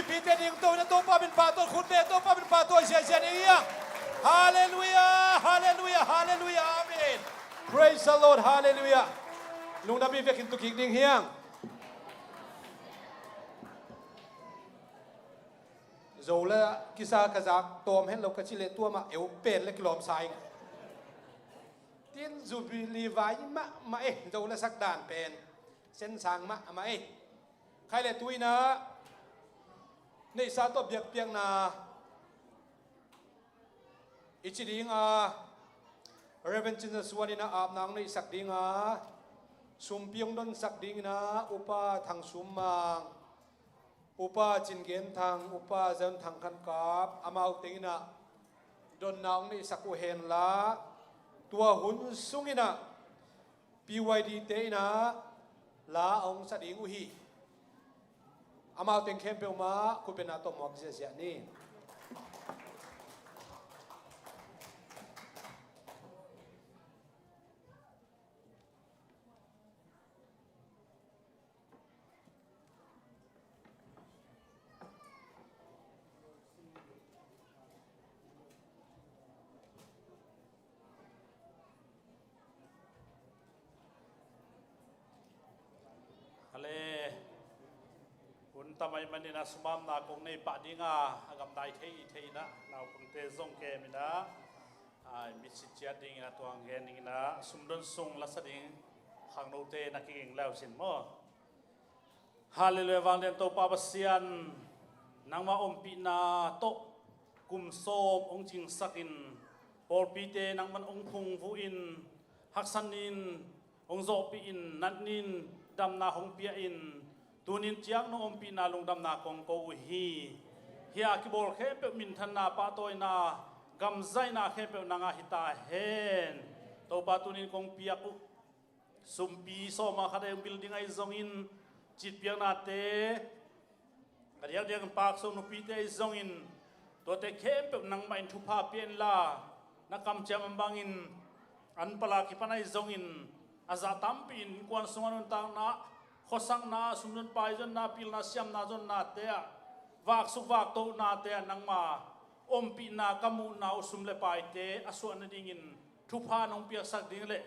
Pite ding to in a Topa min pahtawi khut beh, Topa min pahtawi ziahziah ding hi hang. Halleluiah, halleluiah, halleluiah, amen. Praise the Lord, halleluiah. Lungdam i vekin tu kik ding hi hang. Zo la kisa ka zak tawm hen lo ka ci leh tua mah eu pen le kilawm sa ing. Tin Jubilee vai mahmah e, zo la sak dan pen sensang mahmah e. Khai le tu in a neihsa tawh biakpiakna i ci ding a, Reverend Cin Za Suan in a apna hong neihsak ding a, sumpi hong donsak ding in a, Upa Thang Sum Mang, Upa Cin Gen Thang, Upa Zan Thang Khan Kap, amau teng in a donna hong neihsak uh hen la, tua hun sung in a P Y D te in a la a hong sa ding uh hi. Amau teng khempeuh mah khutbetna tawh muak ziahziah ni. Ale, hun tam ahih manin a sumamna kong nei pah ding a, a gamdai thei i thei in a, naupangte zong kem in a, a, mitsit ciat ding in a, tuang gen ding in a, sumdon sung la sa ding khangnote na kiging leu sin maw. Halleluiah, vanglian Topa Pasian, nangma ompihna tawh kum sawm hong cingsakin, pawlpite nangman hong phungvuhin, haksanin hong zawhpihin, natnin damna hong piahin, tunin ciang nong ompihna lungdamna kong ko uh hi. Hia a kibawl khempeuh minthanna, pahtawina, gamzaina khempeuh nanga hi ta hen. Topa, tunin kong piak uh sumpi sawma khat ei hong bil ding ahi zongin, citpiaknate, a diakdiakin Pak Sawm nupite ahi zongin, tuate khempeuh nangmah in thupha pia inla, na kamciam bangin an pala kipan ahi zongin, a zah tampi in innkuan sunga nuntakna, khuasakna, sumzon paizonna, pilna siamna zonnate ah, vaksuk vaktonate ah nangma ompihna ka muhna uh sum le paite a suah nadingin thupha nong piaksak ding leh,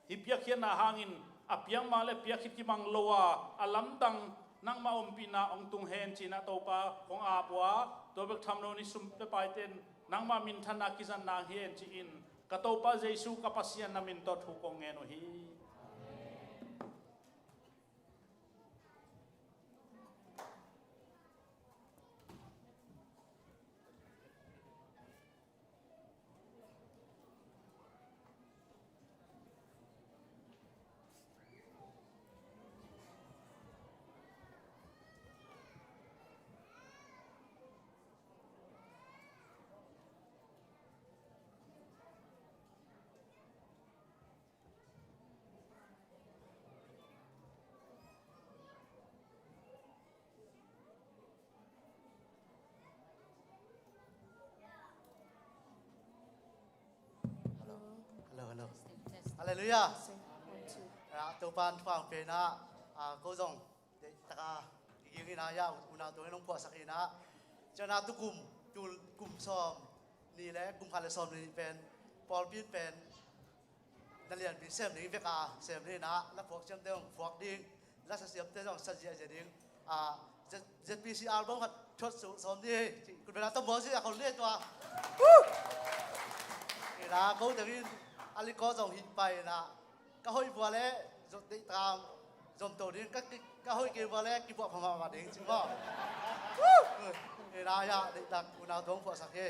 hih piakkhiatna hangin a piak mah le piak khit kimang lo a, a lamdang nangma ompihna hong tung hen ci-in ah Topa kong ap uh a, tua bek tham lo ni, sum le paite in nangma minthanna kizat nang hi hen ci-in ka Topa Jesu ka Pasian na min tawh thu kong ngen uh hi. Hello, hello. Halleluiah. Ah, Topa'n thupha hong pia in ah, ah, ko zong deihtak a kiging in ah, ya, unau tungin hong phuahsak in ah, ciangin ah tukum, tu kum sawm nih le kum khat le sawm nih pen, pawlpi pen na lianpi sem ding vek a sem ding in ah, la phuak siamte zong phuak ding, la sa siamte zong sa ziahziah ding. Ah, Z-, ZPC album khat thuat su sawm ding hi. Kun bela tam bawl si a kon le tua. Woo! In ah, ko tengin a likawt zong hih pai in ah, ka hoih vua le zom deihtak zom to ding, ka, ka hoih kei vua le kibuah phamawh mah ding ci maw. Woo! In ah, ya, deihtak unau tungin phuahsak hi.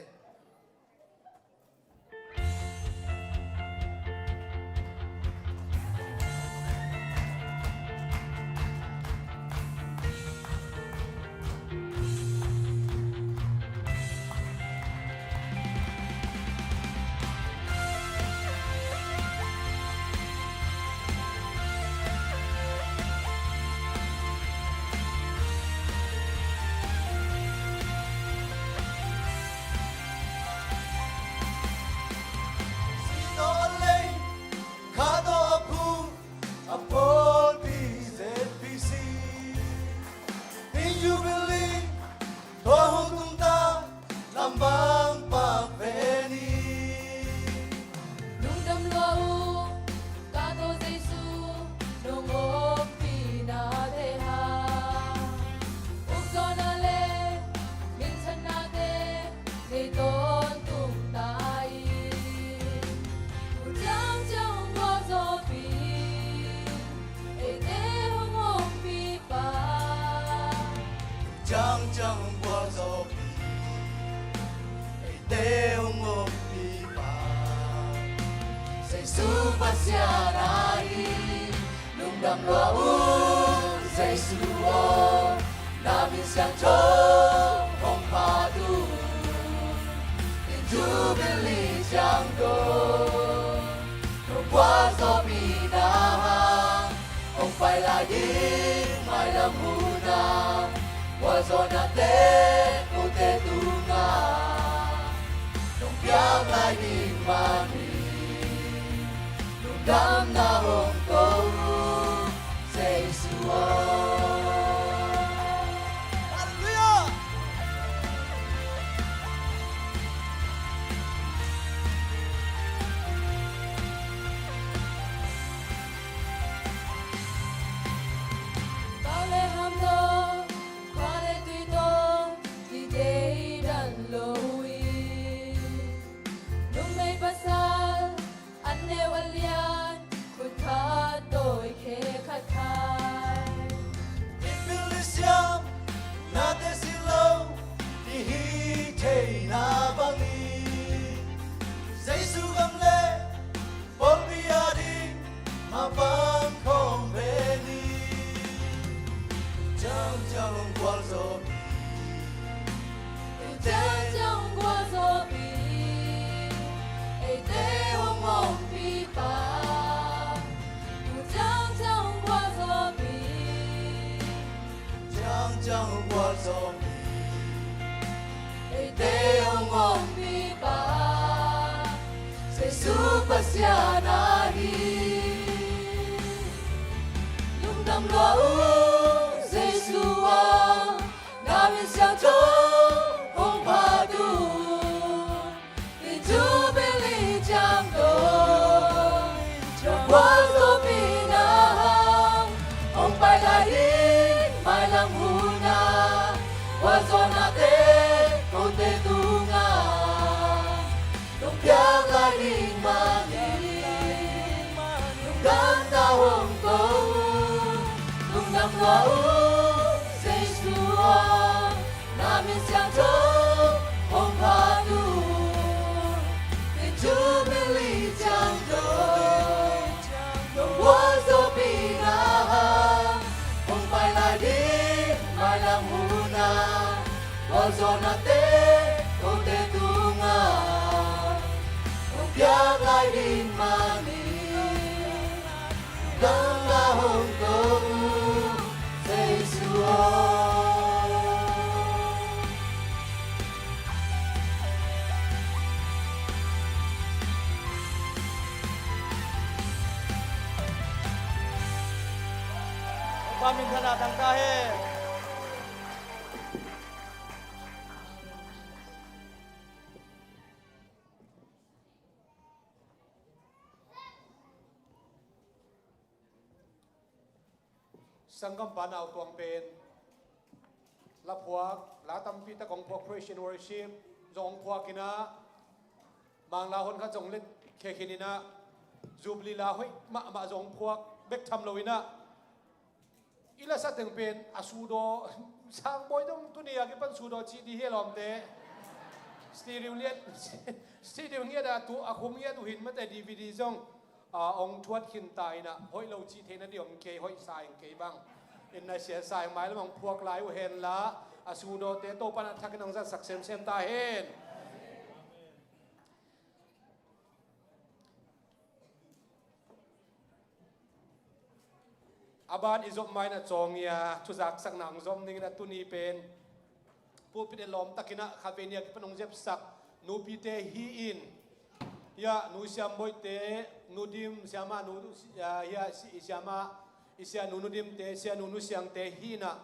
Jesu Pasian ahi, lungdam lua un Jesu aw, na min siangtho hong phat un, in Jubilee ciang dong, nong gualzawhpihna hang hong pai lai ding mailam hun ah, gualzawhnate kote tungah nong piak lai ding mah hi. Lungdamna hong ko uh, Jesu aw. Halleluiah. Bethlehem tawh, khua le tui tawh, i deih dan lo hi. Numei pasal a neu a lian, khut khat dawi khe khat khai. Mipil i siam nate si lo, i hih theihna bangin, Jesu gam le pawlpi a ding mapang khawng ven hi. Ciangciang hong gualzawhpih, ciangciang hong gualzawhpih, eite hong ompihpa. Ciangciang hong gualzawhpih, ciangciang hong gualzawhpih, eite hong ompihpa, Jesu Pasian ahi. Lungdam lua un Jesu aw, na min siangtho hong phat un, i Jubilee ciang dong, nong gualzawhpihna hang hong pai lai ding mailam hun ah, gualzawhnate kote tungah nong piak lai ding mah hi. Lungdamna hong ko uh, lungdam lua un Jesu aw, na min siangtho hong phat un, i Jubilee ciang dong, nong gualzawhpihna hang hong pai lai ding mailam hun ah, gualzawhnate kote tungah nong piak lai ding mah hi. Lungdamna hong ko uh, Jesu aw. Topa minthanna tangta hen. Sanggam pa naupang pen la phuak, la tampi tak hong phuak, praise and worship zong hong phuak in ah, Mangla hon khat zong let khia khin in ah, Jubilee la hoih mahmah zong hong phuak bek tham lo in ah, i la sa teng pen a sudaw, Sangbawi dong tuni a kipan sudaw cih ding hi a lawmte. Studio lian, studio ngiat a tu, a khum ngiat uh hin mate, D V D zong a, hong thuat khin ta in ah, hoih lo cih theihna ding om kei, hoih sa ing kei bang. In na sia sa ing, mailam hong phuak lai uh hen la, a sudawte Topa'n a thakin hong zatsak semsem ta hen. A ban i zop ma in ah, cawng i a thuzaksakna hong zom ning in ah, tuni pen pulpit i lawm takin ah khatvei ni a kipan hong zepsak nupite hi in, hi a, Nu Siam Boihte, Nu Dim, Siamah Nu, a, hi a, si-, i Siamah, i Sia Nu Nu Dimte, Sia Nu Nu Siangte hi in ah,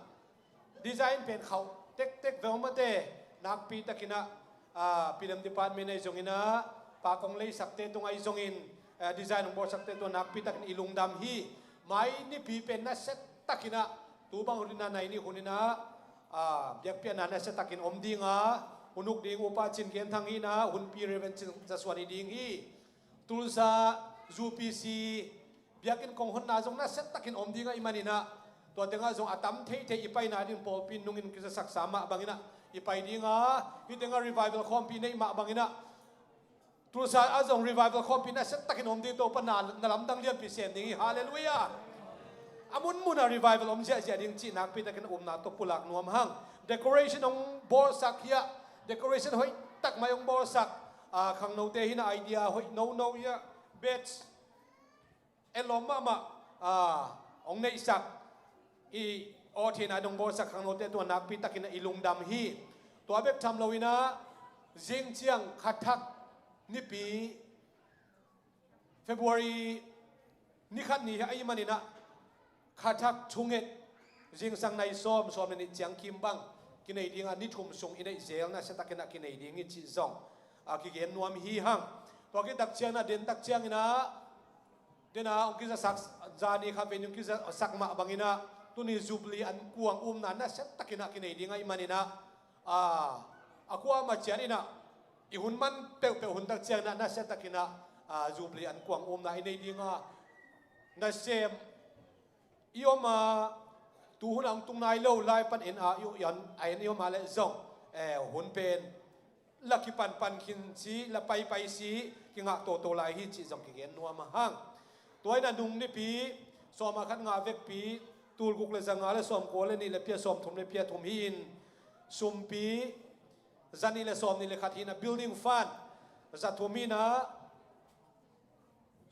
design pen khauh tektek veu mate, nakpi takin ah, a, film department ahi zongin ah, pa kong leisakte tung ahi zongin, a, design hong bawlsakte tung nakpi takin i lungdam hi. Mai nipi pen nasia takin ah, tu bang hun in ah, nai nih hun in ah, a, biakpiakna nasia takin om ding a, hun uk ding Upa Cin Gen Thang hi in ah, hunpi Reverend Cin Za Suan hi ding hi. Tulsa U P C biakinn kong honna zong nasia takin om ding ahih manin ah, tua tengah zong a tam theithei i paina ding pawlpi nungin kizasaksa mah bangin ah i pai ding a, hih tengah revival khawmpi neih mah bangin ah, Tulsa ah zong revival khawmpi nasia takin om ding, Topa na, na lamdang lianpi sem ding hi. Halleluiah. A munmun ah revival om ziahziah ding cih nakpi takin a upna tawh pulak nuam hang. Decoration hong bawlsak hiah, decoration hoih tak mai hong bawlsak, ah, khangnote hi na, idea hoih nono hiah, badge, en lawm mahmah, ah, hong neihsak, i aw theihna dong bawlsak khangnote tungah nakpi takin i lungdam hi. Tua bek tham loin ah, zing ciang khathak nipi, February ni khat ni hi ahih manin ah, khathak thunget, zingsang nai sawm, sawm le nih ciang kim bang kinei ding a, ni thum sung i neih zel nasia takin ah kinei ding hi cih zong, ah, kigen nuam hi hang. Tua khit tak ciangin ah, den tak ciangin ah, den a hong kizasak, zani kha ven hong kizasak mah bangin ah, tuni Jubilee an kuang umna nasia takin ah kinei ding ahih manin ah, a, a kuamah ciat in ah, i hun man peuhpeuh hun tak ciangin ah nasia takin ah, a, Jubilee an kuang umna i nei ding a, nasem i om a, tu hun a hong tung nai lo lai pan en a, i, i an, a en i om a leh zong, eh, hun pen la kipanpan khin si, la paipai si, kingah toto lai hi cih zong kigen nuam a hang. Tua in ah nung nipi, sawm a khat nga vekpi, tul guk le za nga le sawm kua le nih le pia sawm thum le pia thum hi-in, sumpi, za nih le sawm nih le khat hi-in ah, building fund za thum hi-in ah,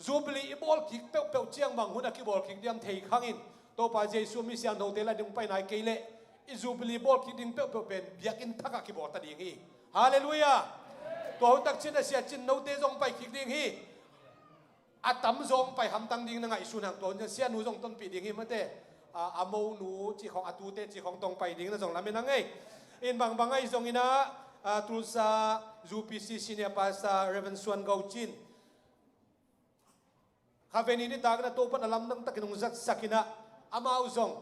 Jubilee i bawl kik peuhpeuh ciang bang hun a kibawl kik diam thei khangin, Topa Jesu mi siangthote la ding pai nai kei leh, i Jubilee bawl kik ding peuhpeuh pen biakinn thak ah kibawl ta ding hi. Halleluiah. Tua hun tak ciang a sia cin note zong pai kik ding hi. A tamzaw hong pai hamtang ding na ngaihsun hang. Tua hun ciang sianu zong tonpih ding hi mate. A, a monu cih khawng, a tute cih khawng tong pai ding na zong lamen a ngei. In bangbang ahi zongin ah, a, Tulsa U P C Senior Pastor Reverend Suan Go Cin, kha veni nitak in ah Topa'n a lamdang takin hong zatsak in ah, amau zong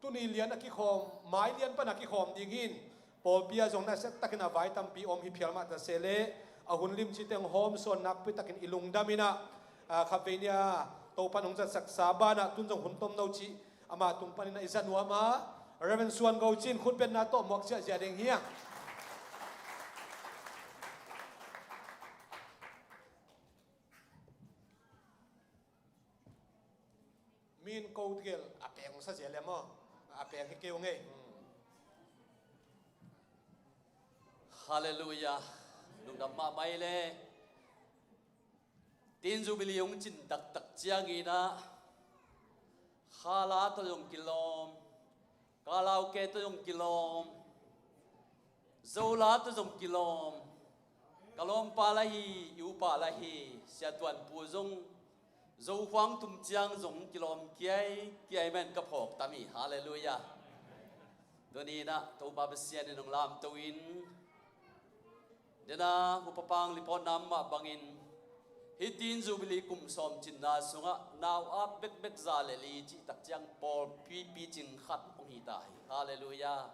tuni lian a kikhawm, mai lian pan a kikhawm ding hi-in, pawlpi ah zong nasia takin a vai tampi om hi phial mah ta se leh, a hun limci teng hawm sawn nakpi takin i lungdam in ah, a, kha veni a Topa'n hong zatsaksa banah tun zong hun tomno cih amah tung panin ah i za nuam a, Reverend Suan Go Cin khutbetna tawh muak ziahziah ding hi hang. Min ko gel a peng sa zia le maw? A peng hi keu ngei. Hmm. Halleluiah. Lungdam mahmah i le. Tin Jubilee hong cin taktak ciangin ah, Khala tawh zong kilawm, Kalaukeh tawh zong kilawm, Zola tawh zong kilawm, ka lawmpa la hi, i upa la hi, Sia Tuan Pu zong, Zo khuang tum ciang zong kilawm kiaikiai man ka phawk tam hi. Halleluiah. Tuni in ah Topa Pasian in hong lamto in, dena Upa Pang report na mah bangin, hih tin Jubilee kum sawm cinna sungah nau ap bekbek za le li cih tak ciang pawlpi picing khat hong hi ta hi. Halleluiah.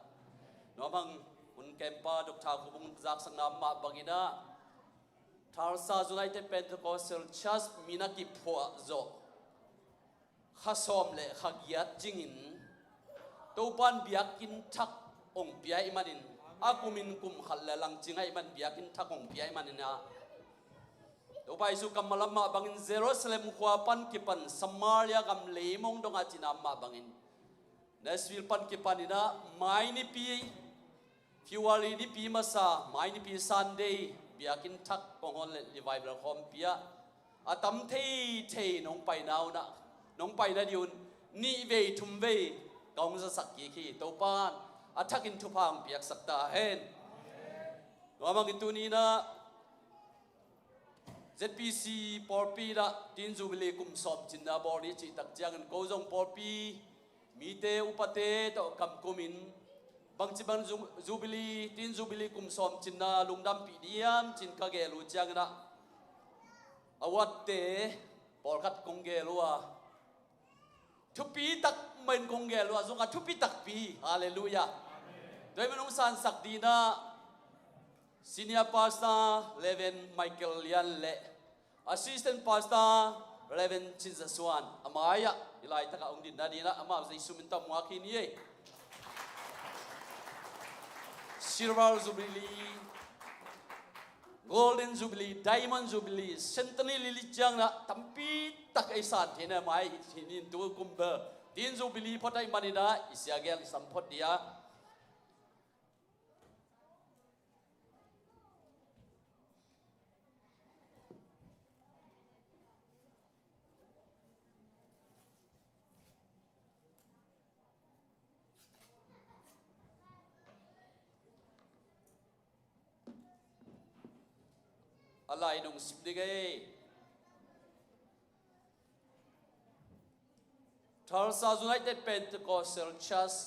Nuam hang, hun kempa Doctor Khupung zaksakna mah bangin ah, Tulsa United Pentecostal Church min a kiphuah zawh kha sawm le kha giat cingin, Topa'n biakinn thak hong pia ahih manin, a kumin kum khat le lang cing ahih man biakinn thak hong pia ahih manin ah, Topa Jesu kammal a mah bangin Jerusalem khua pan kipan Samaria gam leimong dong a cina mah bangin, Nashville pan kipan in ah, mai nipi, February nipi masa, mai nipi Sunday, biakinn thak kong hon le revival khawmpi ah a tam theithei nong paina un ah, nong paina ding un nih vei thum vei ka hong zasak kik hi. Topa'n a thakin thupha hong piaksak ta hen. Nuam hang, i tuni in ah Z P C pawlpi in ah tin Jubilee kum sawm cinna bawl ni cih tak ciangin ko zong pawlpi mite upate tawh kamkumin, bangci bang Ju-, Jubilee, tin Jubilee kum sawm cinna lungdampih diam cin ka gel uh ciangin ah, a uatte pawlkhat kong gel uh a, thupi tak mahin kong gel uh a, zong a thupi takpi. Halleluiah. Tua ahih man hong sansak ding in ah Senior Pastor Reverend Michael Lian le Assistant Pastor Reverend Cin Za Suan, a mai-ah i laitakah hong dinna ding in ah amau Jesu min tawh muak hi ni ei. Silver Jubilee Golden Jubilee, Diamond Jubilee, Centenary ciangin ah tampi tak ei san theihna mai hi nin tu kum bel. Tin Jubilee phot ahih manin ah i siagel i sam phot dih a. A lai nong sim ding ei. Tulsa United Pentecostal Church,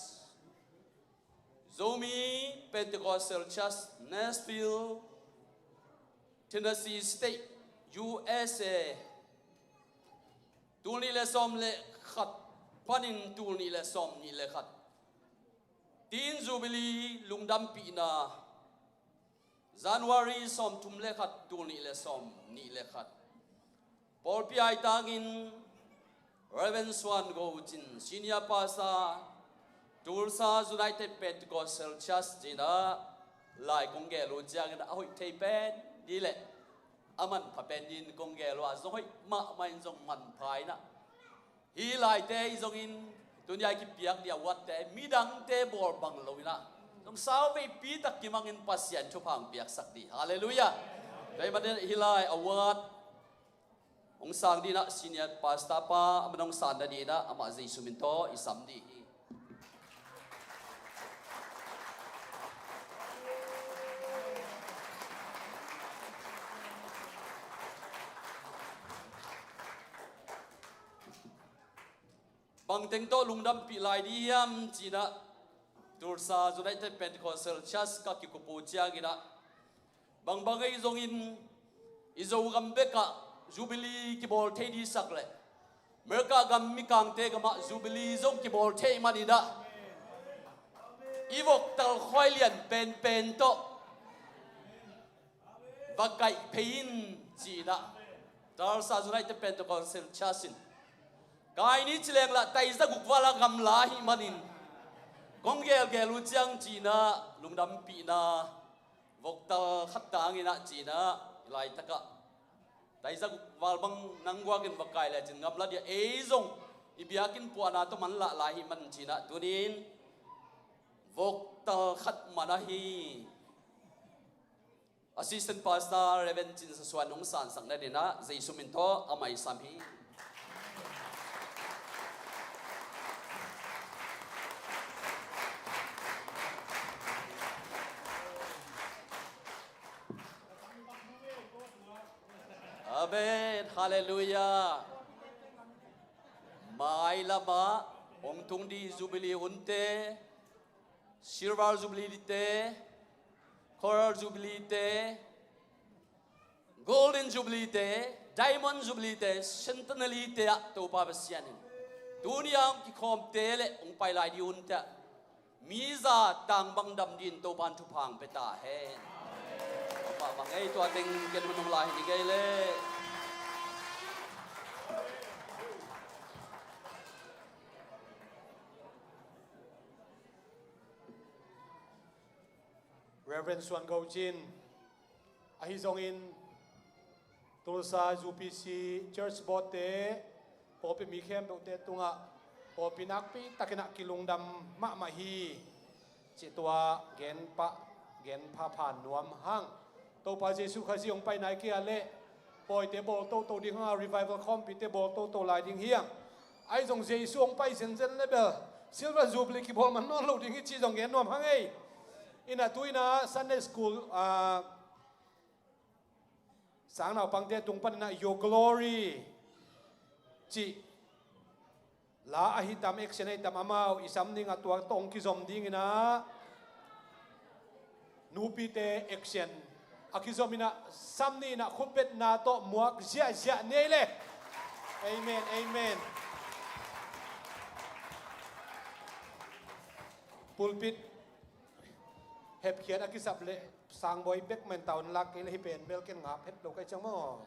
Zomi Pentecostal Church, Nashville, Tennessee State, U S A. Tul nih le sawm le khat panin tul nih le sawm nih le khat. Tin Jubilee lungdampihna, January sawm thum le khat, tul nih le sawm nih le khat. Pawlpi aitangin Reverend Suan Go Cin, Senior Pastor, Tulsa United Pentecostal Church ci-in ah lai kong gel uh ciangin a hoih thei pen dih leh a manpha pen dih in kong gel uh a, zong hoih mahmah in zong manpha in ah. Hih laite i zongin tuni-a i kipiak dih a uatte midangte bawl bang lo in ah, zong sau veipi tak kimangin Pasian thupha hong piaksak dih. Halleluiah. Tua ahih manin hih lai a uat hong sang dih in ah senior pastor pa, amah hong sanna dih in ah amah Jesu min tawh i sam dih hi. Bangteng tawh lungdampih lai dih hiam ci-in ah Tulsa United Pentecostal Church ka kikup uh ciangin ah, bangbang ei zongin i Zogam bekah Jubilee kibawl thei dihsak leh America gam mikangte gamah Jubilee zong kibawl thei manin ah, i voktal khuai lian penpen tawh va kaih phei in ci-in ah Tulsa United Pentecostal Church in kai ni ci leng lah taizaguk val a gamla ahih manin kong gelgel uh ciang ci-in ah lungdampihna voktal khat tangin ah ci-in ah laitakah taizaguk val bang nang guakin va kai lecin gamla dih a, ei zong i biakinn puahna tawh manlah lai ahih manin ci-in ah tuni-in voktal khat man ahi Assistant Pastor Reverend Cin Sa Suan hong sansak nading ah Jesu min tawh amah i sam hi. Amen. Halleluiah. Mailamah hong tung dih Jubilee hunte, Silver Jubilee te, Coral Jubilee te, Golden Jubilee te, Diamond Jubilee te, Centenary te ah Topa Pasian in tuni-a hong kikhawmte le hong pai lai dih hunte ah mi za tang bang dam dih in Topa in thupha hong pia ta hen. Topa bang ei tua teng ken hun hong lai hi ding ei le. Reverend Suan Go Cin, ahi zongin Tulsa U P C Church Board te, pawlpi mi khempeuhte tungah pawlpi nakpi takin ah kilungdam mahmah hi. Cih tua gen pah, gen phapha nuam hang. Topa Jesu Khazih hong pai nai kei a leh pawite bawl toto ding hang a, revival khawmpite bawl toto lai ding hi hang. Ahi zong Jesu hong pai zenzen le bel Silver Jubilee kibawl man nawn lo ding hi cih zong gen nuam hang ei. Inah tu inah Sunday School, ah, sangnaupangte tung paninah Your Glory cih la ahi tam, action ahi tam, amau i sam dingah tua tawh hong kizom dinginah nupite action a kizom inah sam ni inah khutbetna tawh muak ziahziah ni ei le. Amen, amen. Pulpit hepkhiat a kisap leh sangbawi bek man tawn lak kei le hi pen bel ken ngap het lo kai ciang maw.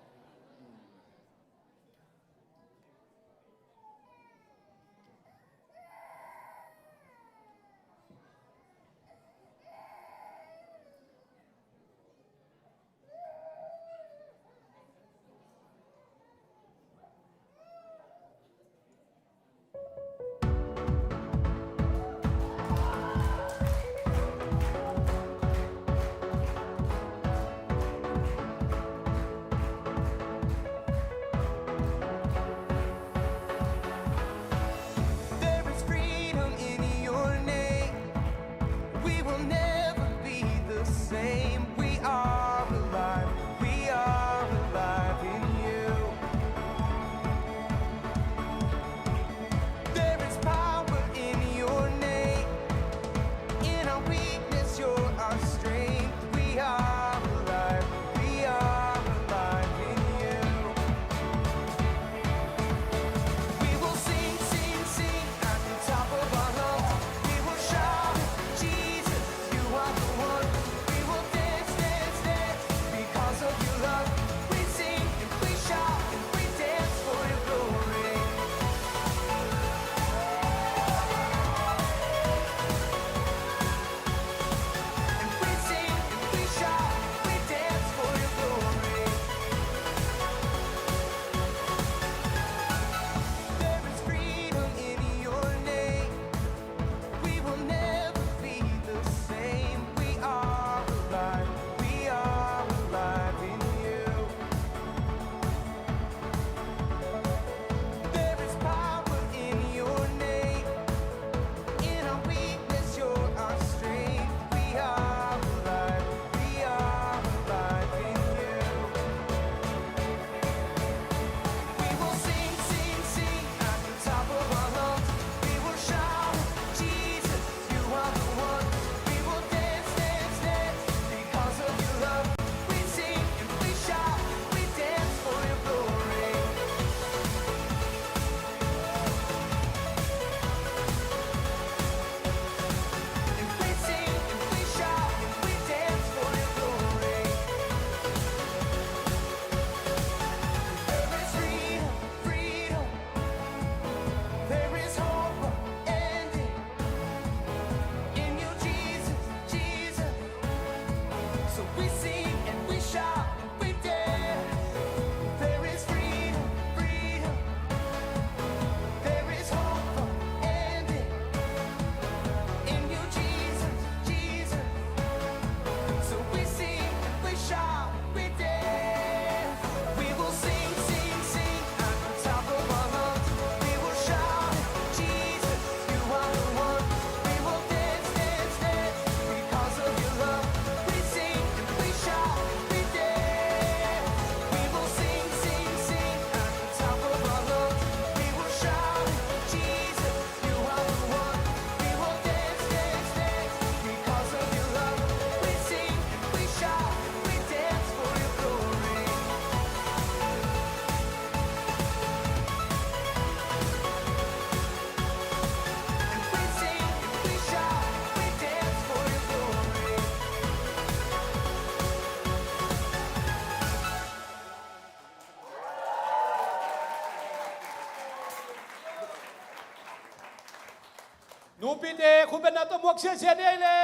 Nupite, khut beng na tawh muak siasia ni ei le.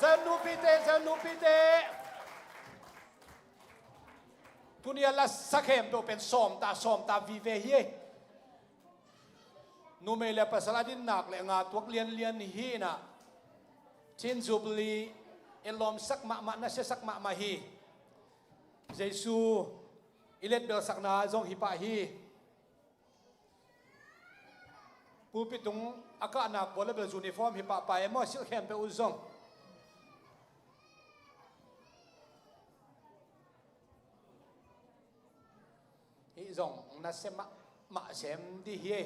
Zion nupite, Zion nupite. Tuni a la sa khempeuh pen sawmta, sawmta vive hi ei. Numei le pasal a dinnak le nga tuak lianlian hi inah, Chin Jubilee i lawmsak mahmah, na siasak mahmah hi. Jesu i letbelsakna zong hi pah hi. Pulpit tung a kahnak bawlbel uniform hi pahpah e maw, silh khempeuh uh zong. Hih zong na sem mah, mah sem dih hi.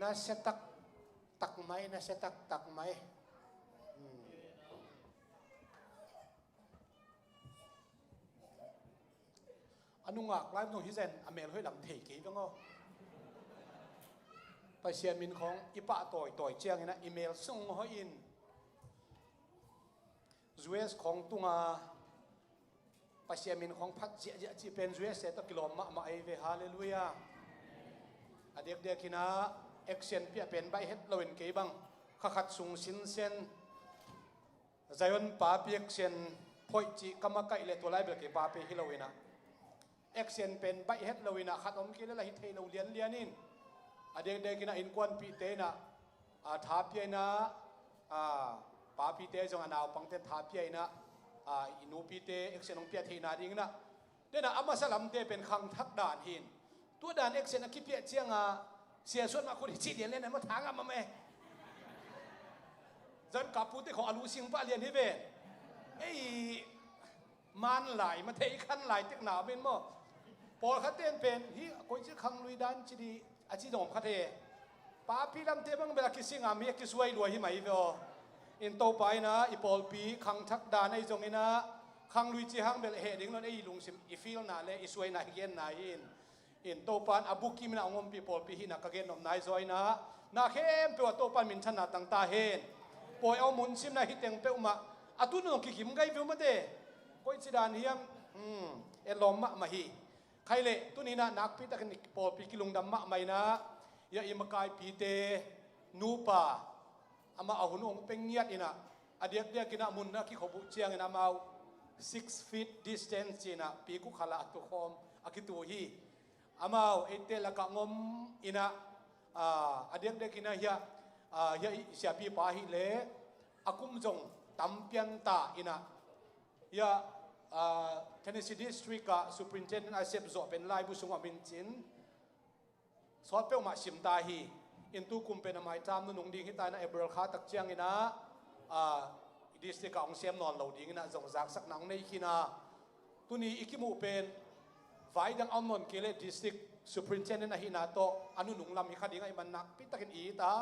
Na sia tak tak mai, na sia tak tak mai. Hmm. A nungak lai zong hi zen a mel hoih lam thei kei veng aw. Pasian min khawng i pah tawitawi ciangin ah i mel sung hoih in U S khawng tunga Pasian min khawng phat ziahziah cih pen U S te tawh kilawm mahmah ei ve. Halleluiah. A diakdiakin ah action piah pen baih het loin kei bang kha khat sung sinsen Zion papi action phoih cih ka makaih leh tua lai bel kei papi hi loin ah action pen baih het loin ah khat om kei leh la hi thei lo lianlian in a diakdiakin ah innkuanpihte in ah a tha pia in ah a papite zong a naupangte tha pia in ah a i nupite action hong pia theihna dingin ah den ah a masa lamte pen khangthak dan hi in tua dan action a kipiah ciangah siasuat mah khut hi cih lianlian in maw tha ngam mah meh. Zan kapute khawng a lu sing pah lian hi ven. Ei man lai ma thei khan lai tek na min maw. Pawlkhat ten pen hi koici khanglui dan ci di a ci dawm khat he. Papi lamte bang bel a kising a mi a kisuai lua hi mai ve aw. In Topa in ah i pawlpi khangthak dan ei zongin ah khanglui ci hang bel heh ding lon ei lungsim i filna le i suaina hi genna hi in. In Topa in a bukim in ah hong ompih pawlpi hihna ka gen nopna i zaw in ah na khempeuh ah Topa in minthanna tang ta hen. Pawi a om hun simna hi teng peuhmah a tun zong kikim gai viu mate. Koici dan hiam? Hmm, etlawm mahmah hi. Khai leh tuni in ah nakpi takin pawlpi kilungdam mahmah in ah ia i makaipite nupa amah a hun hong pia ngiat in ah a diakdiakin ah mun a kikhop uh ciangin amau six feet distance ci in ah pikuk khalah a tukhawm a kitu hi. Amau eite lakah ngom in ah a diakdiakin ah hiah hiah i siapipa hi leh a kum zong tam pian ta in ah hiah Tennessee District ah Superintendent a sep zawh pen laibu sungah min cin sawt peuhmah sim ta hi. In tu kum pen a maitam nunung ding hi ta in ah April kha tak ciangin ah district ah hong sem nawn lo dingin ah zong zaksakna hong nei khin a tuni i kimuh pen vai dang a om nawn kei leh district superintendent ahihna tawh a nunung lam hi kha ding ahih man nakpi takin i it a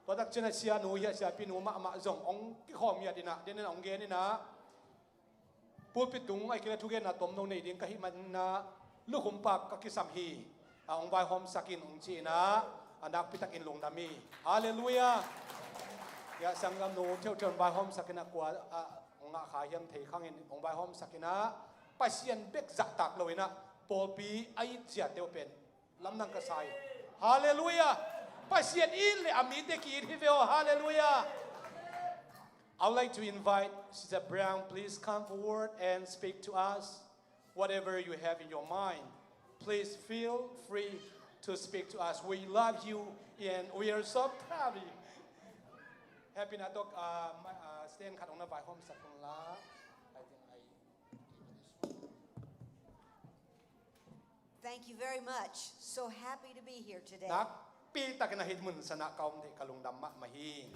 tua tak ciangin ah sianu hiah siapinu mahmah zong hong kikhawm ngiat in ah den in ah hong gen in ah pulpit tung ahih kei leh thugenna tomno nei ding ka hih manin ah lukhum pak ka kisam hi. A hong vaihawmsak in hong ci in ah a nakpi takin lungdam hi. Halleluiah. Hiah sanggamnu theuhtheuh in vaihawmsak in ah kua ah hong ngah kha hiam thei khangin hong vaihawmsak in ah Pasian bek zahtak lo in ah pawlpi a it ziate uh pen lamdang ka sa hi. Halleluiah. Pasian it leh a mite ki-it hi ve aw. Halleluiah. I would like to invite Sister Brown, please come forward and speak to us. Whatever you have in your mind, please feel free to speak to us. We love you and we are so proud of you. Happy na tok, uh, ma- uh, stand khat hong na vaihawmsak kong la. I think I Thank you very much. So happy to be here today. Nakpi takin a hih mun sanah ka om theih ka lungdam mahmah hi.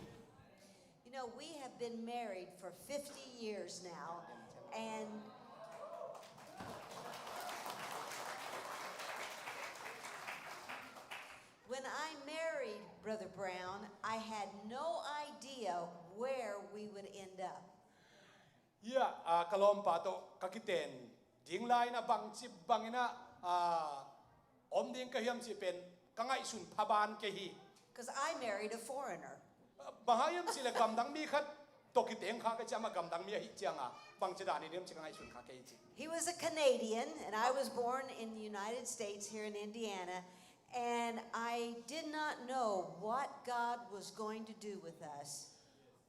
You know, we have been married for fifty years now, and when I married Brother Brown, I had no idea where we would end up. Hiah ka lawmpa tawh ka kiten ding lai-in ah bangci bangin ah om ding ka hiam cih pen ka ngaihsun pha ban kei hi. Because I married a foreigner. Bang hang hiam cih leh gamdang mi khat tawh kiteng kha ka ci a, amah gamdang mi ahih ciangin bangci dan in hiam cih ka ngaihsun kha kei hi ci. He was a Canadian, and I was born in the United States here in Indiana, and I did not know what God was going to do with us.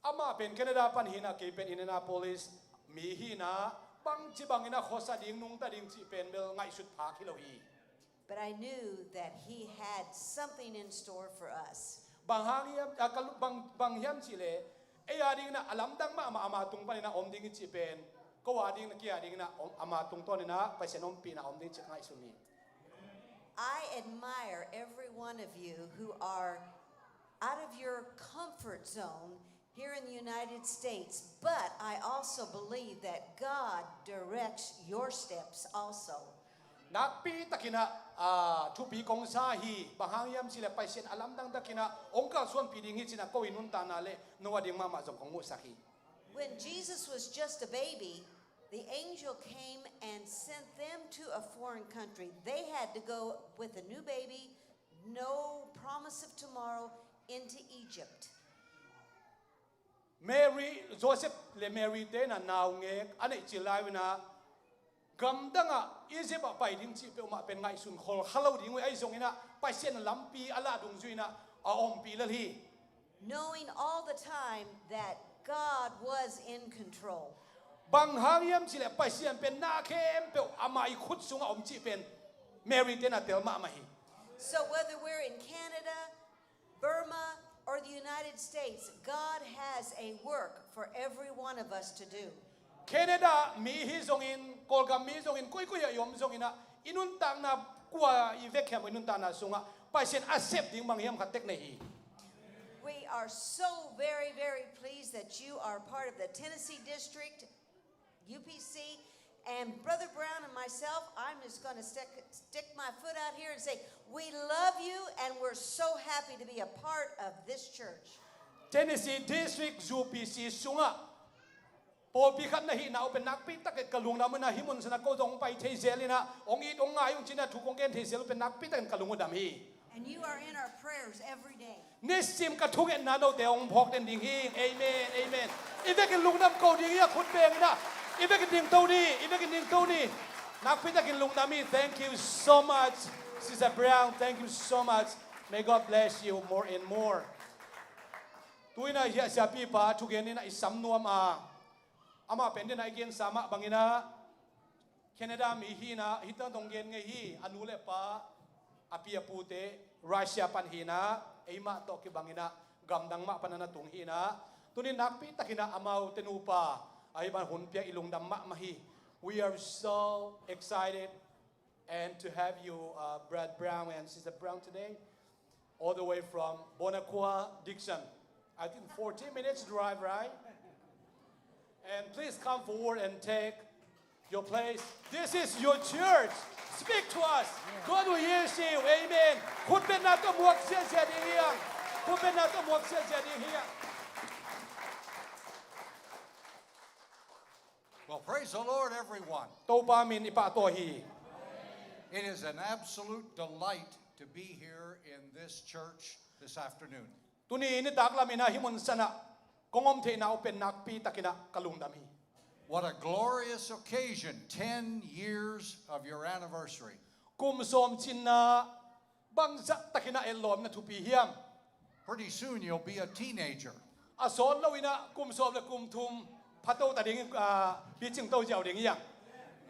Amah pen Canada pan hi-in ah kei pen Indianapolis mi hi-in ah bangci bangin ah khuasa ding, nungta ding cih pen bel ngaihsut phak hi lo hi. But I knew that he had something in store for us. Bang hang hiam, a, ka lu-, bang, bang hiam cih leh ei a dingin ah a lamdang mahmah ama tung panin ah om ding hi cih pen ko a dingin ah, kei a dingin ah om, ama tungtawnin ah Pasian ompihna om ding cih ka ngaihsun hi. I admire every one of you who are out of your comfort zone here in the United States, but I also believe that God directs your steps also. Nakpi takin ah, ah, thupi kong sa hi. Bang hang hiam cih leh Pasian a lamdang takin ah hong kalsuanpih ding hi ci-in ah ko i nuntakna le no a ding mahmah zong kong musak hi. When Jesus was just a baby, The angel came and sent them to a foreign country. They had to go with a new baby, no promise of tomorrow, into Egypt. Mary, Joseph le Mary te in ah naungek a neih cil lai-in ah gamdang ah Egypt ah pai ding cih peuhmah pen ngaihsun khol kha lo ding uh hi. Ahi zongin ah Pasian lampi a lah dungzui-in ah a ompih lel hi. Knowing all the time that God was in control. Bang hang hiam cih leh Pasian pen na khempeuh amah ii khut sungah om cih pen Mary te in ah tel mahmah hi. So whether we're in Canada, Burma, or the United States, God has a work for every one of us to do. Canada mi hi zongin, Kawlgam mi hi zongin, koikoi ah i om zongin ah i nuntakna kua i vekpi hiam, i nuntakna sungah Pasian a sep ding bang hiam khat tek nei hi. We are so very, very pleased that you are part of the Tennessee District, U P C. And Brother Brown and myself, I'm just going to stick, stick my foot out here and say, we love you and we're so happy to be a part of this church. Tennessee District U P C sungah pawlpi khat na hihna uh pen nakpi takin ka lungdam hi. Hih mun sungah ko zong hong pai thei zel in ah, hong it hong ngai ung ci-in ah thu kong gen thei zel uh pen nakpi takin ka lung uh dam hi. And you are in our prayers every day. Nisim ka thungetna note hong phawk den ding hi. Amen, amen. I vekin lungdam ko ding hi a, khut beng in ah. I vekin dingto ni, i vekin dingto ni. Nakpi takin lungdam hi. Thank you so much, Sister Brown. Thank you so much. May God bless you more and more. Tu-in ah hiah siapipa thugen in ah i sam nuam a, amah pen den ah i gensa mah bangin ah Canada mi hi-in ah hih teng dong gen ngei hi. A nu le pa, a pi a pute Russia pan hi-in ah eimah tawh kibangin ah gamdang mah pan a na tung hi-in ah, tuni-in nakpi takin ah amaute nupa ahi bang hun pia i lungdam mahmah hi. We are so excited and to have you, uh, Brad Brown and Sister Brown today, all the way from Bonacqua, Dickson. I think fourteen minutes drive, right? And please come forward and take your place. This is your church. Speak to us. God will hear you. Amen. Khutbetna tawh muak ziahziah ding hi hang. Khutbetna tawh muak ziahziah ding hi hang. Well, praise the Lord, everyone. Topa min i pahtawi hi. It is an absolute delight to be here in this church this afternoon. Tuni nitak lamin ah hih mun sungah kong om theihna uh pen nakpi takin ah ka lungdam hi. What a glorious occasion, ten years of your anniversary. Kum sawm cinna bangzah takin ah etlawmna thupi hiam. Pretty soon you'll be a teenager. A sawt loin ah kum sawm le kum thum phato ta ding, ah, picing to ziau ding hi hang.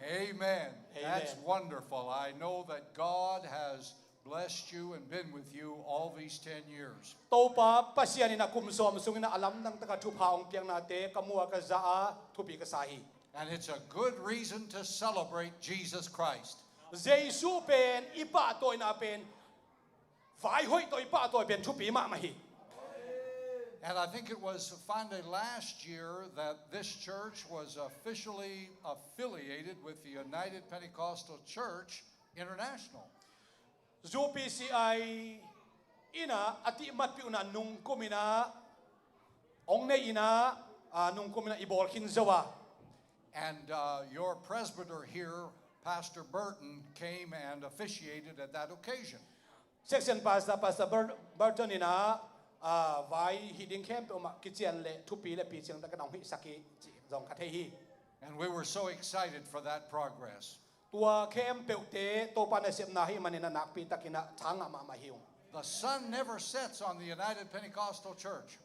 Amen. Amen. That's wonderful. I know that God has blessed you and been with you all these ten years. Topa Pasian in ah kum sawm sungin ah a lamdang takin thupha hong piaknate ka mu a, ka za a, thupi ka sa hi. And it's a good reason to celebrate Jesus Christ. Jesu pen i pahtawina pen, vai hoih tawh i pahtawi pen thupi mahmah hi. And I think it was finally last year that this church was officially affiliated with the United Pentecostal Church International. U P C I in ah a tihmatpih un ah nungkum in ah, hong nei in ah, ah, nungkum in ah i bawl khin zo a. And uh, your presbyter here, Pastor Burton, came and officiated at that occasion. Section Pastor, Pastor Bur-, Burton in ah, ah, vai hih ding khempeuh mah kician le thupi le picing takin hong hihsak hi cih zong ka thei hi. And we were so excited for that progress. Tua khempeuhte Topa nasepna ahih manin ah nakpi takin ah tha ngah mahmah hi ung. The sun never sets on the United Pentecostal Church.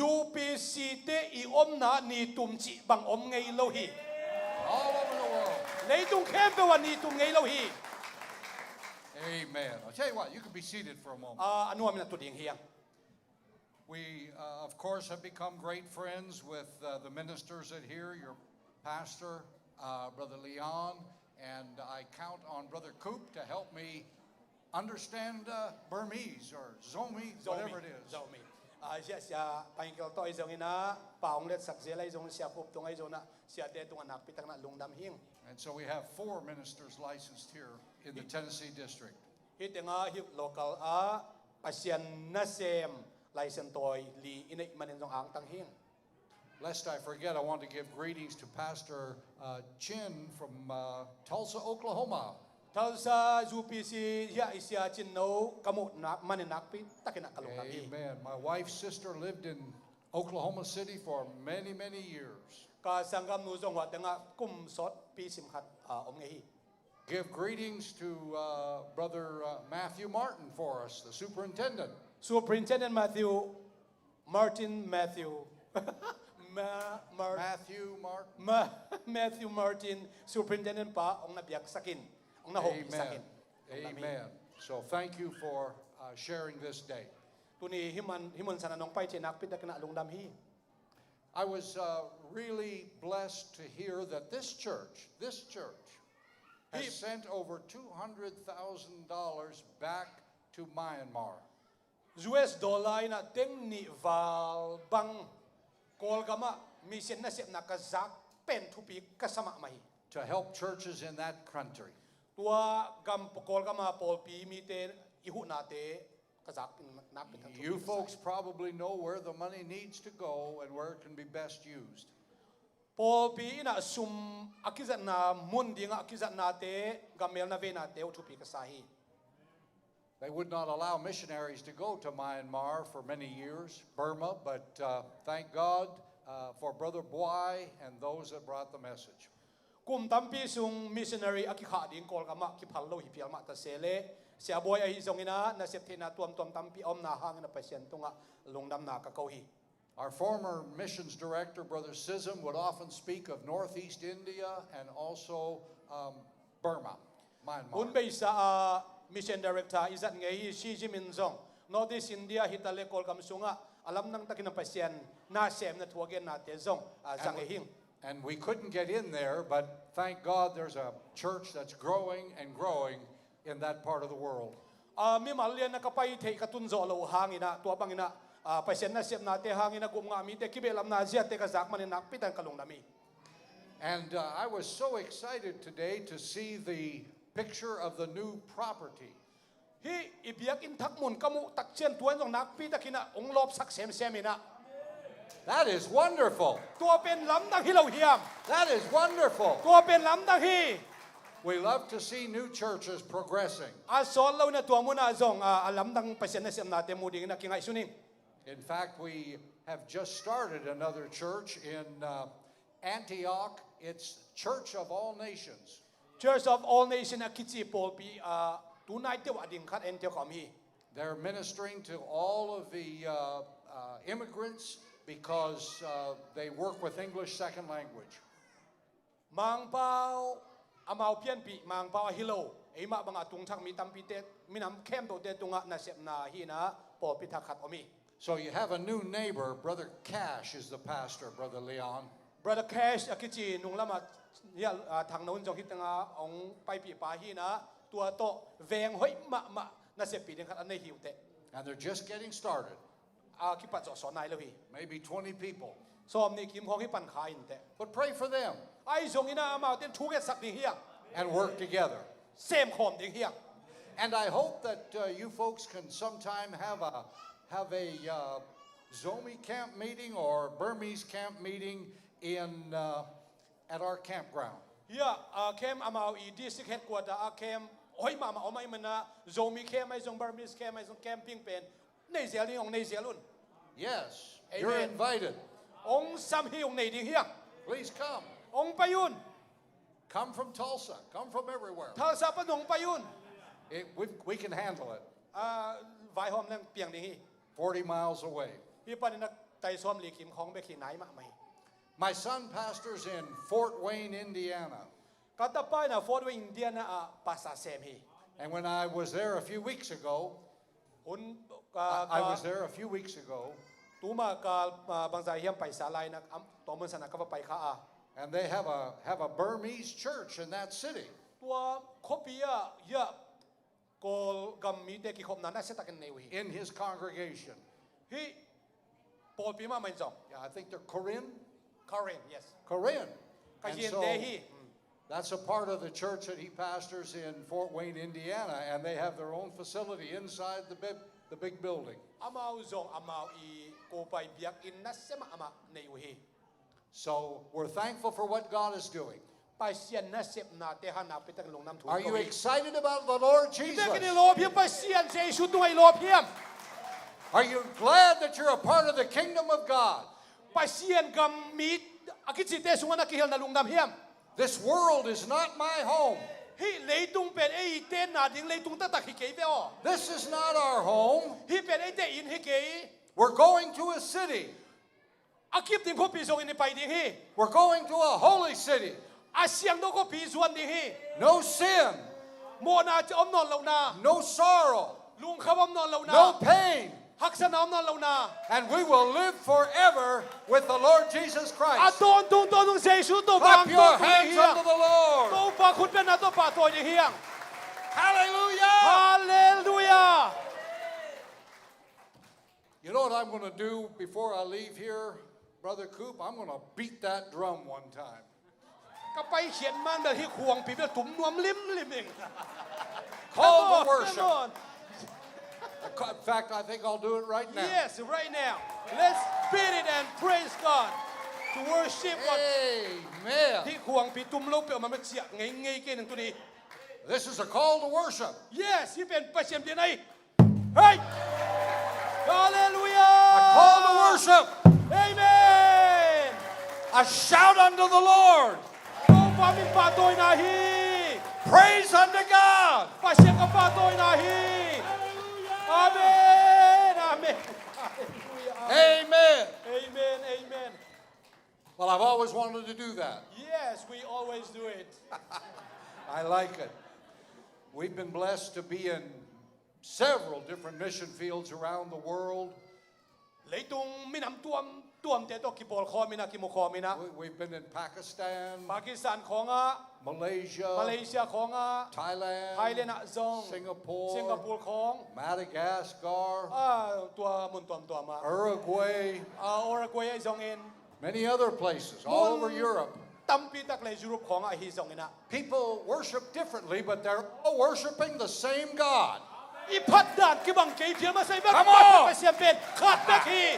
U P C te i omna ni tum cih bang om ngei lo hi. All over the world. Leitung khempeuh ah ni tum ngei lo hi. Amen. I'll tell you what, you can be seated for a moment. Ah, a nuam in ah tu ding hi hang. We, uh, of course, have become great friends with uh, the ministers at here, your pastor, uh, Brother Leon, and I count on Brother Coop to help me understand uh, Burmese or Zomi, whatever it is. Zomi. Ah, sia, sia Pangkel tawh ahi zongin ah, pa hong letsak zel ahi zongin, sia Kup tung ahi zongin ah, siate tungah nakpi takin ah lungdam hi ung. And so we have four ministers licensed here in the Tennessee district. Hih tengah hih local ah Pasian nasem license tawi li i neih manin zong angtang hi ung. Lest I forget, I want to give greetings to Pastor uh, Chin from uh, Tulsa, Oklahoma. Tulsa U P C, ya, i sia Cin no ka muh nak, manin nakpi takin a ka lungdam hi. Amen. My wife's sister lived in Oklahoma City for many, many years. Ka sanggamnu zong hua tengah kum sawtpi sim khat, ah, om ngei hi. Give greetings to uh, Brother uh, Matthew Martin for us, the superintendent. Superintendent Matthew, Martin Matthew. Ma, Mar, Matthew Martin. Ma, Matthew Martin, Superintendent pa, ong na biak sakin, ong na hopi sakin. Amen. Amen. So thank you for uh, sharing this day. Tuni himan, himan sana nong pai chenak pita kena lungdam hi. I was uh, really blessed to hear that this church, this church, has sent over two hundred thousand dollars back to Myanmar. U S dollar in a teng nih val bang Kawlgam ah mission nasepna ka zak pen thupi ka sa mahmah hi. To help churches in that country. Tua gam Kawlgam ah pawlpi mite i huhnate ka zak in nak pen thupi ka sa hi. You folks probably know where the money needs to go and where it can be best used. Pawlpi in a sum a kizatna mun ding a kizatnate, gammel na veinate uh thupi ka sa hi. They would not allow missionaries to go to Myanmar for many years, Burma, but uh, thank God uh, for Brother Bwai and those that brought the message. Kum tampi sung missionary a kikhah ding Kawlgam ah kiphal lo hi pial mah ta se leh, Sia Bwai ahi zongin a nasep theihna tuamtuam tampi a omna hangin a Pasian tungah lungdamna ka ko hi. Our former missions director, Brother Sism, would often speak of Northeast India and also um, Burma, Myanmar. Hun beisa a mission director i zat ngei hi Sism in zong Northeast India hi ta leh Kawlgam sungah a lamdang takin a Pasian na semna thu a gennate zong a zang ngei hi. And we couldn't get in there, but thank God there's a church that's growing and growing in that part of the world. A, mimal lian a ka pai theih ka tun zawh loh hangin a, tua bangin a, a, Pasian nasepnate hangin a gupngah mite kibehlamna ziate ka zak manin nakpi takin ka lungdam hi. And uh, I was so excited today to see the picture of the new property. Hih i biakinn thak mun ka muh tak ciang tua in zong nakpi takin a hong lawpsak semsem in a. That is wonderful. Tua pen lamdang hi lo hiam? That is wonderful. Tua pen lamdang hi. We love to see new churches progressing. A sawt lo in a tua mun ah zong a, a lamdang Pasian nasepnate mu dingin a kingaihsun ing. In fact, we have just started another church in uh, Antioch. It's Church of All Nations. Church of All Nations a kici pawlpi a, tu nai teuh a ding khat Antioch ah om hi. They're ministering to all of the uh, uh, immigrants because uh, they work with English second language. Mangpau, amau pianpih Mangpau ahi lo, eimah bangah tungthak mi tampite, minam khempeuhte tungah nasepna hi in a pawlpi thak khat om hi. So you have a new neighbor. Brother Cash is the pastor, Brother Leon. Brother Cash a kici nunglam ah, ya, ah, thangno in zong hih tengah hong paipih pa hi in a, tua tawh veng hoih mahmah naseppih ding khat a nei hi uh teh. And they're just getting started. A kipat zawh sawn nai lo hi. Maybe twenty people. Sawmnih kim khawng hi pan kha in teh. But pray for them. Ahi zongin a amaute in thu ngetsak ding hi hang. And work together. Sem khawm ding hi hang. And I hope that uh, you folks can sometime have a have a uh, Zomi camp meeting or Burmese camp meeting in uh, at our campground. Hia, a camp amau i district headquarter a camp hoih mahmah om ahih manin a Zomi camp ahi zong Burmese camp ahi zong camping pen nei zel ding, hong nei zel un. Yes, you're invited. Hong sam hi, hong nei ding hi hang. Please come. Hong pai un. Come from Tulsa. Come from everywhere. Tulsa pan hong pai un. It, we, we can handle it. A, vaihawm leng piang ding hi. Forty miles away. Hih panin a tai sawmli kim khawng bek hi, nai mahmah hi. My son pastors in Fort Wayne, Indiana. Ka tapa in a Fort Wayne, Indiana ah pastor sem hi. And when I was there a few weeks ago, hun, ka, I, I was there a few weeks ago. Tuma ka, ah, bangzah hiam paisa lai in a, am, tua mun san a ka va pai kha a. And they have a have a Burmese church in that city. Tua khuapi ah, ya, Kawlgam mite kikhopna nasia takin nei uh hi. In his congregation. Hih pawlpi mahmah in zong. Yeah, I think they're Karen. Karen, yes. Karen. And so, Karen te hi. Mm. That's a part of the church that he pastors in Fort Wayne, Indiana, and they have their own facility inside the big, the big building. Amau zong amau i kopai biakinn nasia mahmah nei uh hi. So we're thankful for what God is doing. Pasian nasepnate hang nakpi takin lungdam thu. Are you excited about the Lord Jesus? Biakinn i lawp hiam, Pasian Jesu tungah i lawp hiam? Are you glad that you're a part of the kingdom of God? Pasian gam mi a kicite sungah na kihelna lungdam hiam? This world is not my home. Hih leitung pen eite na ding leitung taktak hi kei ve aw. This is not our home. Hih pen eite inn hi kei. We're going to a city. A kip ding khuapi zongin i pai ding hi. We're going to a holy city. A siangtho khuapi zuan ding hi. No sin. Mawhna om nawn lohna. No sorrow. Lungkham om nawn lohna. No pain. Haksatna om nawn lohna. And we will live forever with the Lord Jesus Christ. A tawntung tawntung Jesu Topa ang tawntung ding hi. Clap your hands unto the Lord. Topa khutbetna tawh pahtawi ding hi hang. Hallelujah. Hallelujah. You know what I'm going to do before I leave here, Brother Coop? I'm going to beat that drum one time. Ka paikhiat man bel hih khuangpi bel tum nuam limlim ing. Call the worship. In fact, I think I'll do it right now. Yes, right now. Let's beat it and praise God. To worship God. Amen. Hih khuangpi tum lo peuhmah mah ciah ngeingei kei ning tuni. This is a call to worship. Yes, hih pen Pasian biakna hi. Hei! Hallelujah! A call to worship. Amen! A shout unto the Lord. Topa min pahtawina hi. Praise unto God. Pasian ka pahtawina hi. Amen! Amen! Hallelujah! Amen. Amen! Amen! Well, I've always wanted to do that. Yes, we always do it. I like it. We've been blessed to be in several different mission fields around the world. Leitung minam tuamtuamte tawh kipawlkhawm in ah, kimukhawm in ah. We, we've been in Pakistan, Pakistan khawngah, Malaysia, Malaysia khawngah, Thailand, Thailand ah zong, Singapore, Singapore khawng, Madagascar, ah, tua mun tuamtuam ah, Uruguay, ah, Uruguay ah zongin, many other places all over Europe. Tampi tak le Europe khawngah ahi zongin ah. People worship differently, but they're all worshiping the same God. I phatdan kibang kei phial masa i bek Come on! Pasian pen khat bek hi.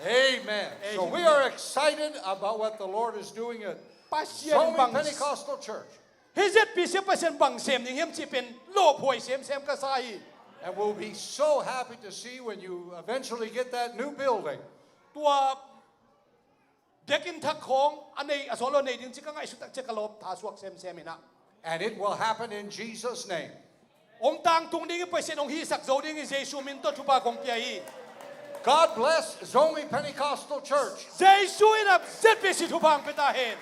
Amen. So we are excited about what the Lord is doing at Pasian Zomi bang Pentecostal Church. Hih Z P C Pasian bang sem ding hiam cih pen lawphuai semsem ka sa hi. And we'll be so happy to see when you eventually get that new building. Tua biakinn thak khawng a nei a suak lo nei ding cih ka ngaihsut tak ciang ka lawp tha suak semsem in ah. And it will happen in Jesus' name. Hong tangtung ding hi, Pasian hong hihsak zo ding hi, Jesu min tawh thupha kong pia hi. God bless Zomi Pentecostal Church. Jesu in ah Z P C thupha hong pia ta hen.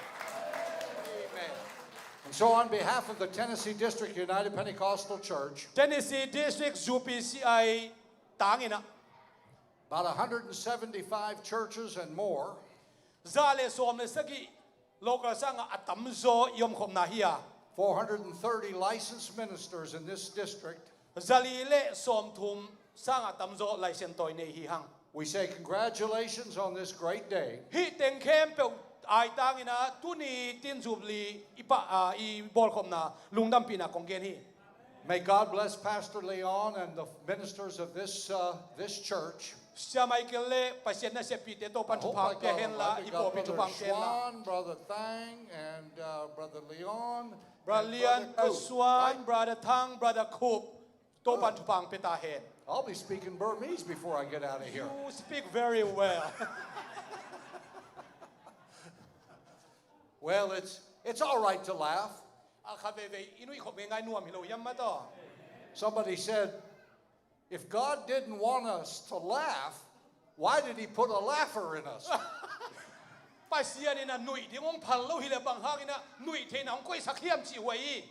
And so on behalf of the Tennessee District United Pentecostal Church, Tennessee District U P C I tang in ah, about a hundred and seventy-five churches and more, za le sawm le sagih local sangah a tamzaw i omkhopna hi a, four hundred and thirty licensed ministers in this district. Zali le sawmthum sangah tamzaw license tawi nei hi hang. We say congratulations on this great day. Hih teng khempeuh aitang in ah tuni tin Jubilee i pah, ah, i bawlkhopna lungdampihna kong gen hi. May God bless Pastor Leon and the ministers of this, uh, this church. Sia Michael le Pasian naseppihte Topan thupha pia henla, i pawlpi thupha pia henla. Brother Thang and, uh, Brother Leon. Brother Leon, Brother Suan, Brother Thang, Brother Khup. Topan thupha pia ta hen. I'll be speaking Burmese before I get out of here. You speak very well. Well, it's, it's all right to laugh. A kha veivei i nuih khop ngeingai nuam hi lo hiam mataw? Somebody said, if God didn't want us to laugh, why did he put a laugher in us? Pasian in a nuih ding hong phal lo hileh bang hangin a nuih theihna hong koihsak hiam cih huai hi.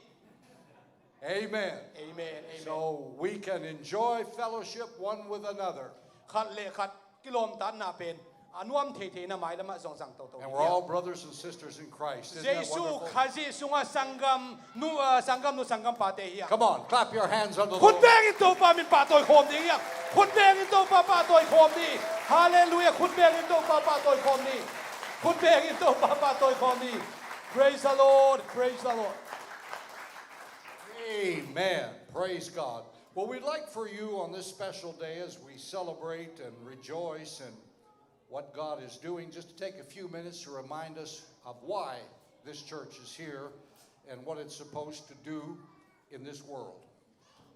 Amen. Amen. Amen. So we can enjoy fellowship one with another. Khat le khat kilawmtatna pen a nuam theitheina mailamah zong zang toto hi. And we're all brothers and sisters in Christ. Isn't that wonderful? Jesu Khazih sungah sanggam nu, ah, sanggam nu sanggam pate hi a. Come on, clap your hands unto the Lord. Khut bengin Topa min pahtawi khawm ding hi a. Khut bengin Topa pahtawi khawm ni. Halleluiah. Khut bengin Topa pahtawi khawm ni. Khut bengin Topa pahtawi khawm ni. Praise the Lord. Praise the Lord. Amen. Praise God. Well, we'd like for you on this special day as we celebrate and rejoice and what God is doing, just to take a few minutes to remind us of why this church is here and what it's supposed to do in this world.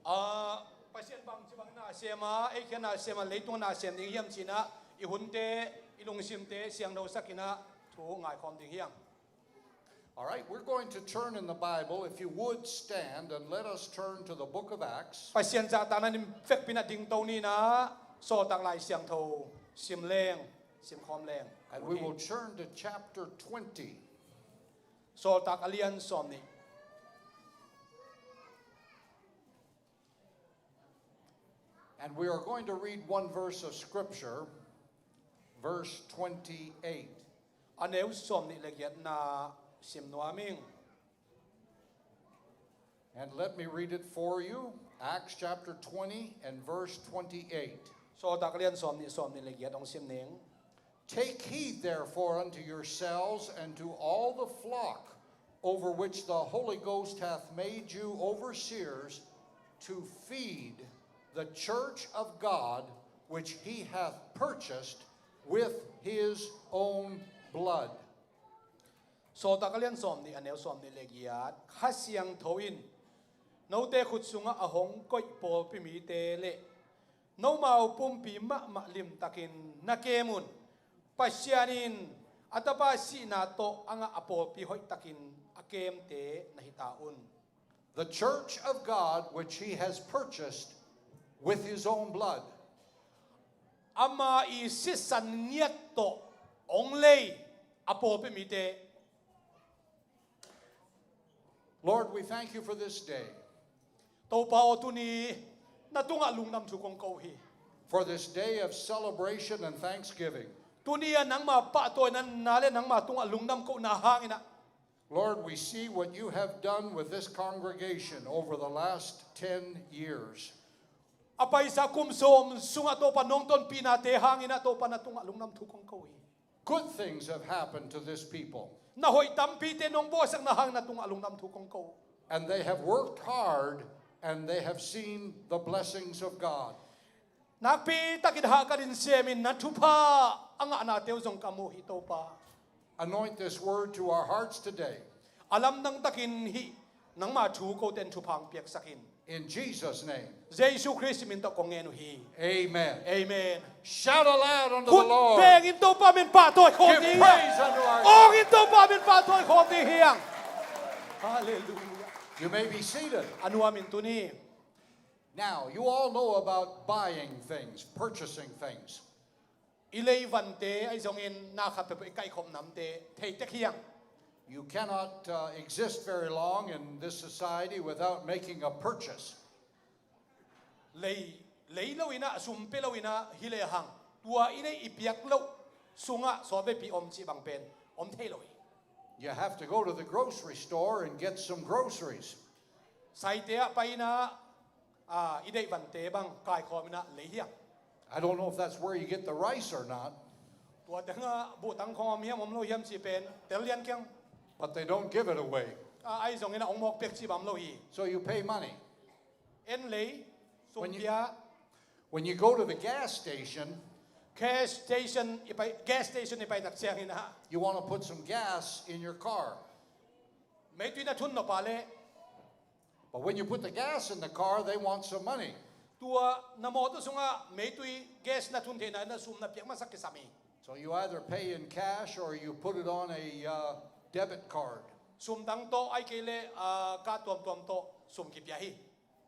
Ah, Pasian bangci bang na sem a, ei khia na sem a, leitung na sem ding hiam cinah i hunte, i lungsimte siangthosak inah thu ngaikhawm ding hiam? All right, we're going to turn in the Bible. If you would stand and let us turn to the book of Acts. Pasian zahtakna in vekpi inah dingto ninah Sawltak Lai Siangtho sim leng, simkhawm leng. And we will turn to chapter twenty. Sawltak a lian sawm nih. And we are going to read one verse of Scripture, verse twenty-eight. A neu sawm nih le giatna sim nuam ing. And let me read it for you. Acts chapter twenty and verse twenty-eight. Sawltak a lian sawm nih, sawm nih le giat hong sim ning. Take heed, therefore, unto yourselves and to all the flock over which the Holy Ghost hath made you overseers, to feed the church of God, which he hath purchased with his own blood. Sawltak a lian sawm nih, a neu sawm nih le giat. Kha Siangtho in note khut sungah a hong koih pawlpi mite le nomau pumpi mahmah limtakin na kem un. Pasian in a Tapa sihna tawh a ngah a pawlpi hoihtakin a kemte na hi ta un. The church of God, which he has purchased with his own blood. Ama i sisan ngiat tawh hong lei a pawlpi mite. Lord, we thank you for this day, Topa aw, tuni na tungah lungdam thu kong ko hi. for this day of celebration and thanksgiving. Tuni a nangma pahtawina na le nangma tungah lungdam kohna hang inah. Lord, we see what you have done with this congregation over the last ten years. A paisa kum sawm sungah Topa nong tonpihnate hang inah Topa na tungah lungdam thu kong ko hi. Good things have happened to this people, Na hoih tampite nong bawlsakna hang na tungah lungdam thu kong ko. and they have worked hard, and they have seen the blessings of God. Nakpi takin hahkat in sem in na thupha a ngahnate uh zong ka mu hi, Topa. Anoint this word to our hearts today. A lamdang takin hih nangma thu kote in thupha hong piaksak in. In Jesus' name, Jesu Khrist min tawh kong ngen uh hi. Amen. Amen. Shout aloud unto the Khut Lord. Bengin Topa min pahtawi khawm ding hiang. Praise unto our Awngin Topa min pahtawi khawm ding hiang. Hallelujah. You may be seated. A nuam in tuni. Now, you all know about buying things, purchasing things. I leivante ahi zongin na khat peuhpeuh i kaihkhop namte thei tek hiang. You cannot uh, exist very long in this society without making a purchase. Lei, lei lo inah, sum pia lo inah hi lehang, tua i neih i piak loh sungah sawtveipi om cih bang pen om thei lo hi. You have to go to the grocery store and get some groceries. Saite ah pai inah, ah, i deih vante bang kaikhawm inah lei hiang. I don't know if that's where you get the rice or not, Tua tengah buhtang khawng om hiam om lo hiam cih pen tel lian kiang. but they don't give it away. Ah, ahi zongin a hong mawk piak cih bang om lo hi. So you pay money. En lei, sum When you- pia. When you go to the gas station, Gas station i pai, gas station i pai tak ciang inah, you want to put some gas in your car. meitui na thun nop a leh. But when you put the gas in the car, they want some money. Tua na mawtaw sungah meitui, gas na thun theihna, na sum na piak masak kisam hi. So you either pay in cash or you put it on a uh, debit card. Sum dang tawh, ahih kei leh, ah, card tuamtuam tawh sum kipia hi.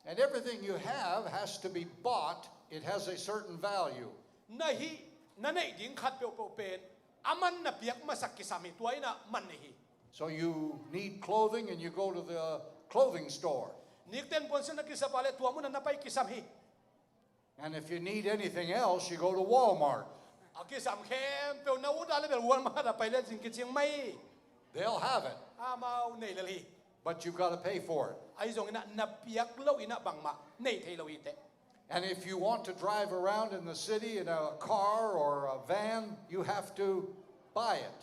And everything you have has to be bought. It has a certain value. Na hih, na neih ding khat peuhpeuh pen a man na piak masak kisam hi, tua inah man nei hi. So you need clothing and you go to the clothing store. Nikten puansilh na kisap a leh tua munah na pai kisam hi. And if you need anything else, you go to Walmart. A kisam khempeuh na ut a leh bel Walmart ah pai leh zing kicing mai. They'll have it, Amau nei lel hi. but you've got to pay for it. Ahi zongin ah na piak lo inah bangmah nei thei lo hi teh. And if you want to drive around in the city in a car or a van, you have to buy it.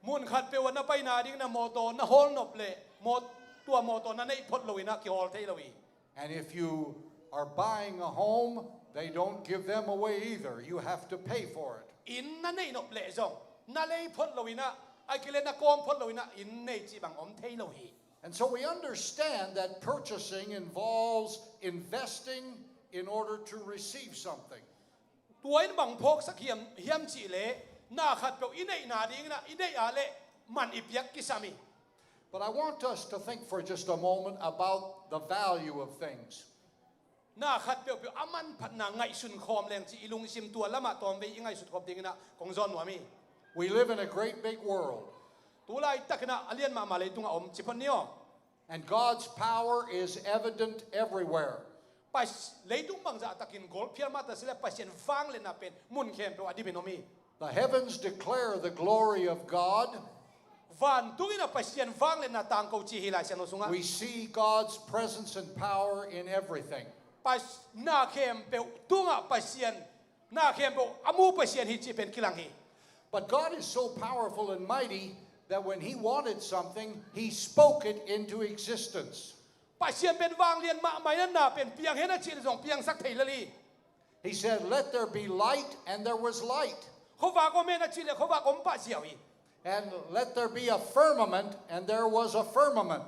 Mun khat peuh ah na paina ding na mawtaw na hawl nop leh, mawt-, tua mawtaw na neih phot lo inah kihawl thei lo hi. And if you are buying a home, They don't give them away either. You have to pay for it. Inn na neih nop leh zong, na lei phot lo in ah, ahih kei leh na kawm phot lo in ah, inn nei cih bang om thei lo hi. And so we understand that purchasing involves investing in order to receive something. Tua in bang phawksak hiam, hiam cih leh, na khatpeuh i neihna ding in ah, i neih a leh man i piak kisam hi. But I want us to think for just a moment about the value of things. Na khat peuhpeuh a manphatna ngaihsun khawm leng cih i lungsim tua lamah tawmvei i ngaihsut khawm ding in ah kong zawn nuam hi. We live in a great big world. Tu laitak in ah a lian mahmah leitung a om ci phot ni aw. And God's power is evident everywhere. Pas-, leitung bangzah takin golphial mah ta si leh Pasian vangliatna pen mun khempeuh a dim in om hi. The heavens declare the glory of God. Vantung in ah Pasian vangliatna tangko ci hi Lai Siangtho sungah. We see God's presence and power in everything. Pas-, na khempeuh tungah Pasian, na khempeuh a mu Pasian hi cih pen kilang hi. But God is so powerful and mighty that when he wanted something, he spoke it into existence. Pasian pen vanglian mahmah in ah na pen piang hen a cih leh zong piangsak thei lel hi. He said, "Let there be light," and there was light. Khuavak om hen a cih leh khuavak om pah ziau hi. "And let there be a firmament," and there was a firmament.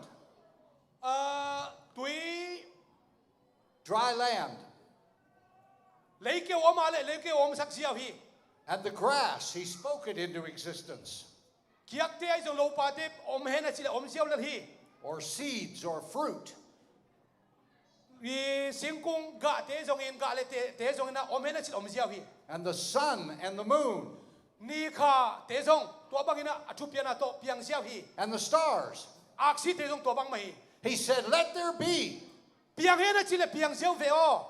Ah, tui. Dry land. Leikeu om a leh leikeu omsak ziau hi. "And the grass," he spoke it into existence. Kiakte ahi zong lopate om hen a cih leh om ziau lel hi. "Or seeds or fruit." I singkung gahte zongin, gah leh te, te zongin ah om hen a cih leh om ziau hi. "And the sun and the moon." Ni khate zong tua bangin ah a thupiakna tawh piang ziau hi. "And the stars." Aksite zong tua bang mah hi. He said, "Let there be." Piang hen a cih leh piang ziau ve aw.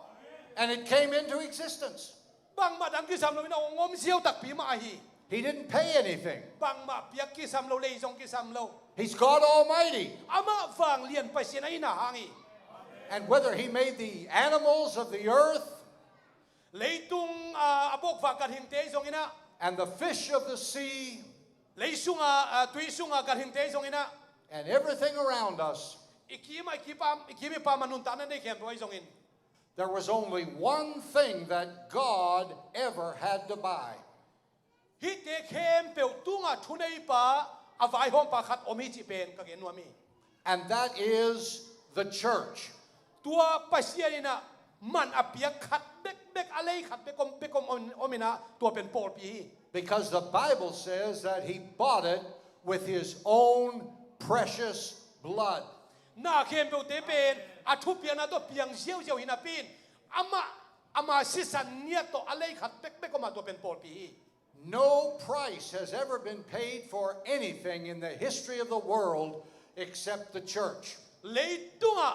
And it came into existence. Bangmah dang kisam lo in ah hong om ziau takpi mah ahi. He didn't pay anything. Bangmah piak kisam lo, lei zong kisam lo. He's God Almighty. Amah vanglian Pasian ahihna hang hi. And whether he made the animals of the earth, leitung, ah, a bokvak ganhingte zongin ah, and the fish of the sea, lei sunga, ah, tui sunga ganhingte zongin ah, and everything around us, i kim a, i kim a, i kim i pam a nuntakna nei khempeuh ahi zongin, there was only one thing that God ever had to buy. Hihte khempeuh tungah thuneipa, a vaihawmpa khat om hi cih pen ka gen nuam hi. And that is the church. Tua Pasian in ah man a piak khat bekbek, a lei khat bek om, bek om, om, om in ah tua pen pawlpi hi. Because the Bible says that he bought it with his own precious blood. Na khempeuhte pen a thupiakna tawh piang ziauziau hi napi in, amah, ama sisan ngiat tawh a lei khat bekbek om a tua pen pawlpi hi. No price has ever been paid for anything in the history of the world except the church. Leitungah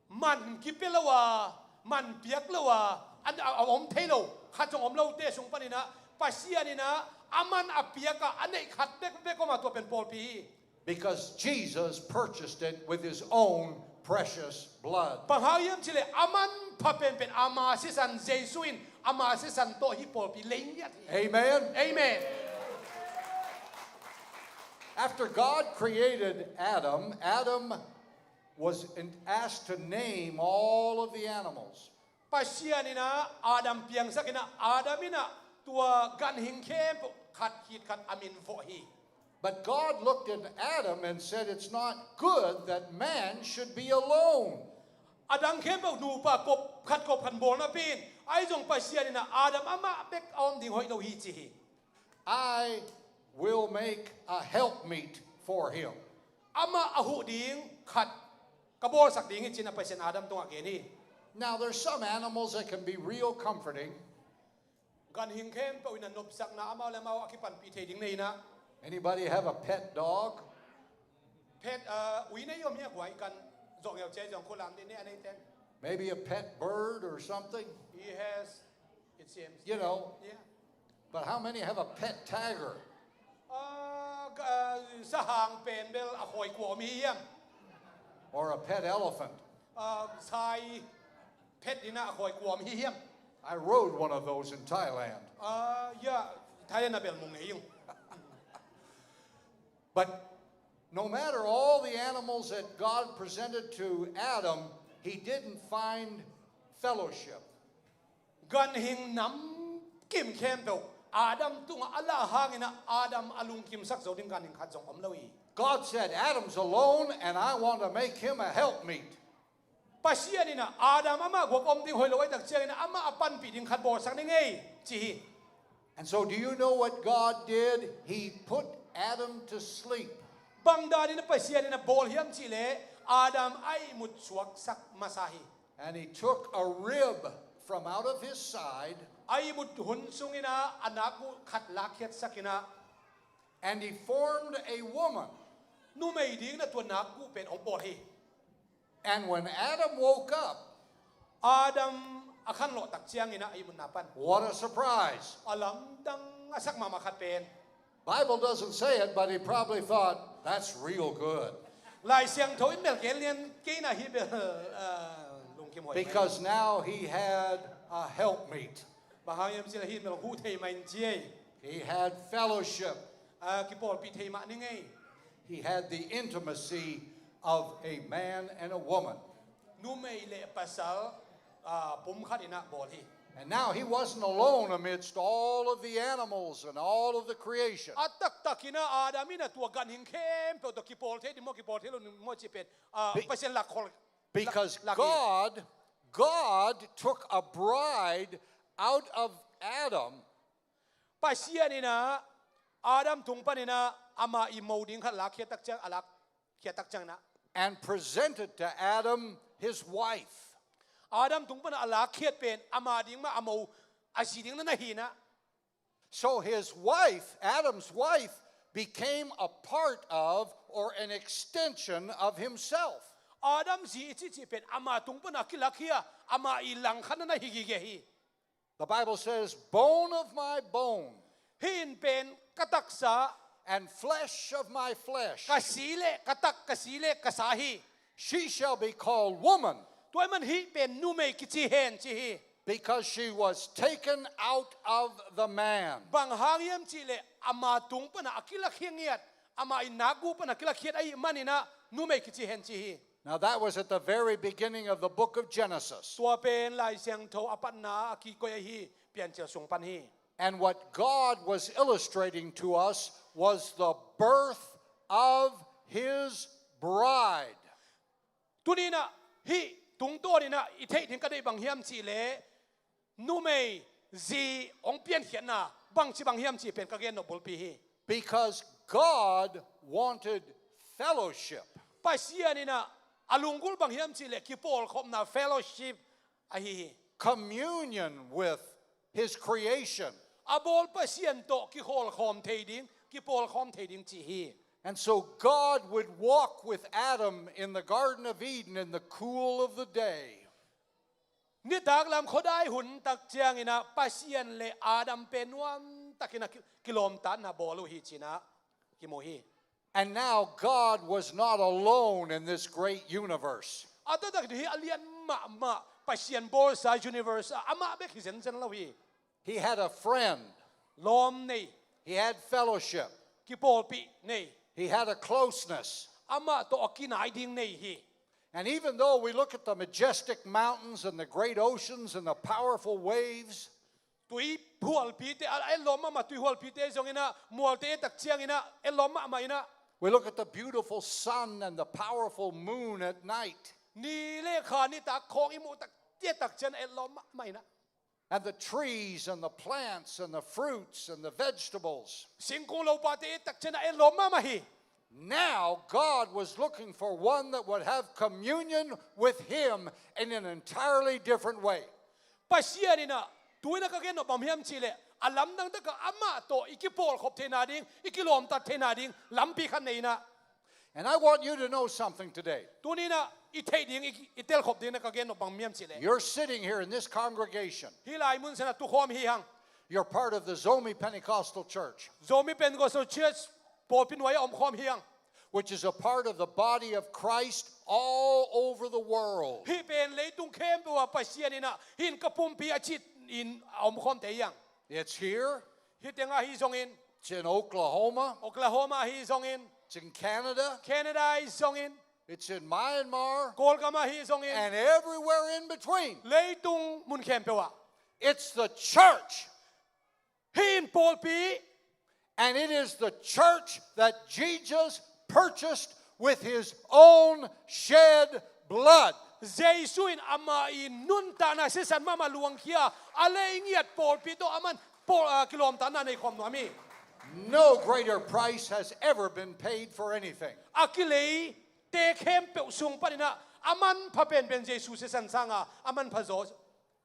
man kipia lo a, man piak lo a, an, a, a om thei lo khat zong om lote sung panin ah, Pasian in ah a man a piak a, a neih khat bekbek om a tua pen pawlpi hi. Because Jesus purchased it with his own precious blood. Bang hang hiam cih leh a manpha penpen ama sisan Jesu in ama sisan tawh hih pawlpi lei ngiat hi. Amen. Amen. After God created Adam, Adam was in-, asked to name all of the animals. Pasian in ah Adam piangsak in ah, Adam in ah tua ganhing khempeuh khat khit khat a min vawh hi. But God looked at Adam and said, "It's not good that man should be alone." A dang khempeuh nupa kop khat kop khat bawl napi in, ahi zong Pasian in ah Adam amah bek a om ding hoih lo hi ci hi. "I will make a helpmeet for him." Amah a huh ding khat ka bawlsak ding hi ci-in ah Pasian Adam tungah gen hi. Now, there's some animals that can be real comforting. Ganhing khempeuh in ah nopsakna amau le amau a kipanpih thei ding nei in ah. Anybody have a pet dog? Pet, uh, ui nei om hia guai kan zong yau che zong khulam ding nei a nei teng. Maybe a pet bird or something? He has, it seems. You know. Yeah. But how many have a pet tiger? Ah, ka, ah, sahang pen bel a khawi kua om hi hiam? Or a pet elephant? Ah, sai pet in ah a khawi kua om hi hiam? I rode one of those in Thailand. Ah, ya, Thailand ah bel mong ngei ung. But no matter all the animals that God presented to Adam, he didn't find fellowship. Ganhing nam kim khempeuh Adam tungah a lah hangin ah Adam a lungkimsak zo ding ganhing khat zong om lo hi. God said, "Adam's alone, and I want to make him a helpmeet." Pasian in ah Adam amah guak om ding hoih lo ahih tak ciangin ah amah a panpih ding khat bawlsak ning ei, ci hi. And so, do you know what God did? He put Adam to sleep. Bang danin ah Pasian in ah bawl hiam cih leh Adam a ihmut suaksak masa hi. And he took a rib from out of his side. A ihmut hun sungin ah a nakguh khat lakkhiatsak in ah. And he formed a woman. Numei dingin ah tua nakguh pen hong bawl hi. And when Adam woke up, Adam a khanlawh tak ciangin ah a ihmutna pan, what a surprise. A lamdang a sak mahmah khat pen, Bible doesn't say it, but he probably thought, "That's real good." Lai Siangtho in bel gen lian kei na hi bel, ah, lungkim huai. Because now he had a helpmeet. Bang hang hiam cih leh hih in bel huh thei mah in ci ei. He had fellowship. Ah, kipawlpih thei mah ning ei. He had the intimacy of a man and a woman. Numei le pasal, ah, pum khat in ah bawl hi. And now he wasn't alone amidst all of the animals and all of the creation. A taktak in ah Adam in ah tua ganhing khempeuh tawh kipawl thei ding maw, kipawl thei lo ding maw cih pen, ah, Be- Pasian lakkhol, because lak, lak hi. God, God took a bride out of Adam. Pasian in ah Adam tung panin ah ama ii mo ding khat lakkhiat tak ciang, a lakkhiat tak ciangin ah, and presented to Adam his wife. Adam tung panin ah a lakkhiat pen ama ding mah, a mo, a zi ding na hi in ah. So his wife, Adam's wife, became a part of or an extension of himself. Adam zi i cihcih pen ama tung panin ah a kilakhia, ama ii langkhat na hi gige hi. The Bible says, "Bone of my bone, hih in pen ka taksa, and flesh of my flesh, ka si le ka tak, ka si le ka sa hi. She shall be called woman, tua ahih manin hih pen numei kici hen," ci hi. Because she was taken out of the man. Bang hang hiam cih leh ama tung panin ah a kilakhia ngiat, ama ii nakguh panin ah a kilakhia ahih manin ah numei kici hen ci hi. Now, that was at the very beginning of the book of Genesis. Tua pen Lai Siangtho a patna a kikoih ahi Piancil sung pan hi. And what God was illustrating to us was the birth of his bride. Tuni in ah hih tungtawn in ah i theih ding ka deih bang hiam cih leh, numei zi hong piankhiatna bangci bang hiam cih pen ka gen nop bulpi hi. Because God wanted fellowship. Pasian in ah a lunggulh bang hiam cih leh kipawlkhopna, fellowship ahi hi. Communion with his creation. A bawl Pasian tawh kikholhkhawm thei ding, kipawlkhawm thei ding ci hi. And so God would walk with Adam in the Garden of Eden in the cool of the day. Nitak lam khuadai hun tak ciangin ah Pasian le Adam pen nuam takin ah ki-, kilawmtatna bawl uh hi ci-in ah kimu hi. And now God was not alone in this great universe. A taktak in hih a lian mahmah Pasian bawlsa universe ah amah bek hi zenzen lo hi. He had a friend. Lawm nei. He had fellowship. Kipawlpih nei. He had a closeness. Amah tawh a kinai ding nei hi. And even though we look at the majestic mountains and the great oceans and the powerful waves, tui hualpite, a, a etlawm mahmah tui hualpite zongin ah, mualte et tak ciangin ah etlawm mahmah in ah, we look at the beautiful sun and the powerful moon at night. Ni le kha nitak khawng i muh tak, et tak ciang etlawm mahmah in ah. And the trees and the plants and the fruits and the vegetables. Singkung lopate et tak ciang etlawm mahmah hi. Now God was looking for one that would have communion with him in an entirely different way. Pasian in ah, tu-in ah ka gen nop bang hiam cih leh, a lamdang takin amah tawh i kipawlkhop theihna ding, i kilawmtat theihna ding lampi khat nei in ah. And I want you to know something today. Tuni in ah i theih ding, i, i telkhop dingin ah ka gen nop bang hiam cih leh, you're sitting here in this congregation. Hih lai mun sungah tukhawm hi hang. You're part of the Zomi Pentecostal Church, Zomi Pentecostal Church pawlpi nuai-ah omkhawm hi hang, which is a part of the body of Christ all over the world. Hih pen leitung khempeuh ah Pasian in ah, hih in ka pumpi a ci-in a omkhawmte hi hang. It's here. Hih tengah hi zongin. It's in Oklahoma. Oklahoma hi zongin. It's in Canada. Canada hi zongin. It's in Myanmar. Kawlgam ah hi zongin. And everywhere in between. Leitung mun khempeuh ah. It's the church. Hih in pawlpi. And it is the church that Jesus purchased with his own shed blood. Jesu in amah i nuntakna sisan mahmah luangkhia a lei ngiat pawlpi tawh aman pawl, ah, kilawmtatna nei khawm nuam hi. No greater price has ever been paid for anything. A kileite khempeuh sung paninah a manpha penpen Jesu sisan sanga a manpha zaw.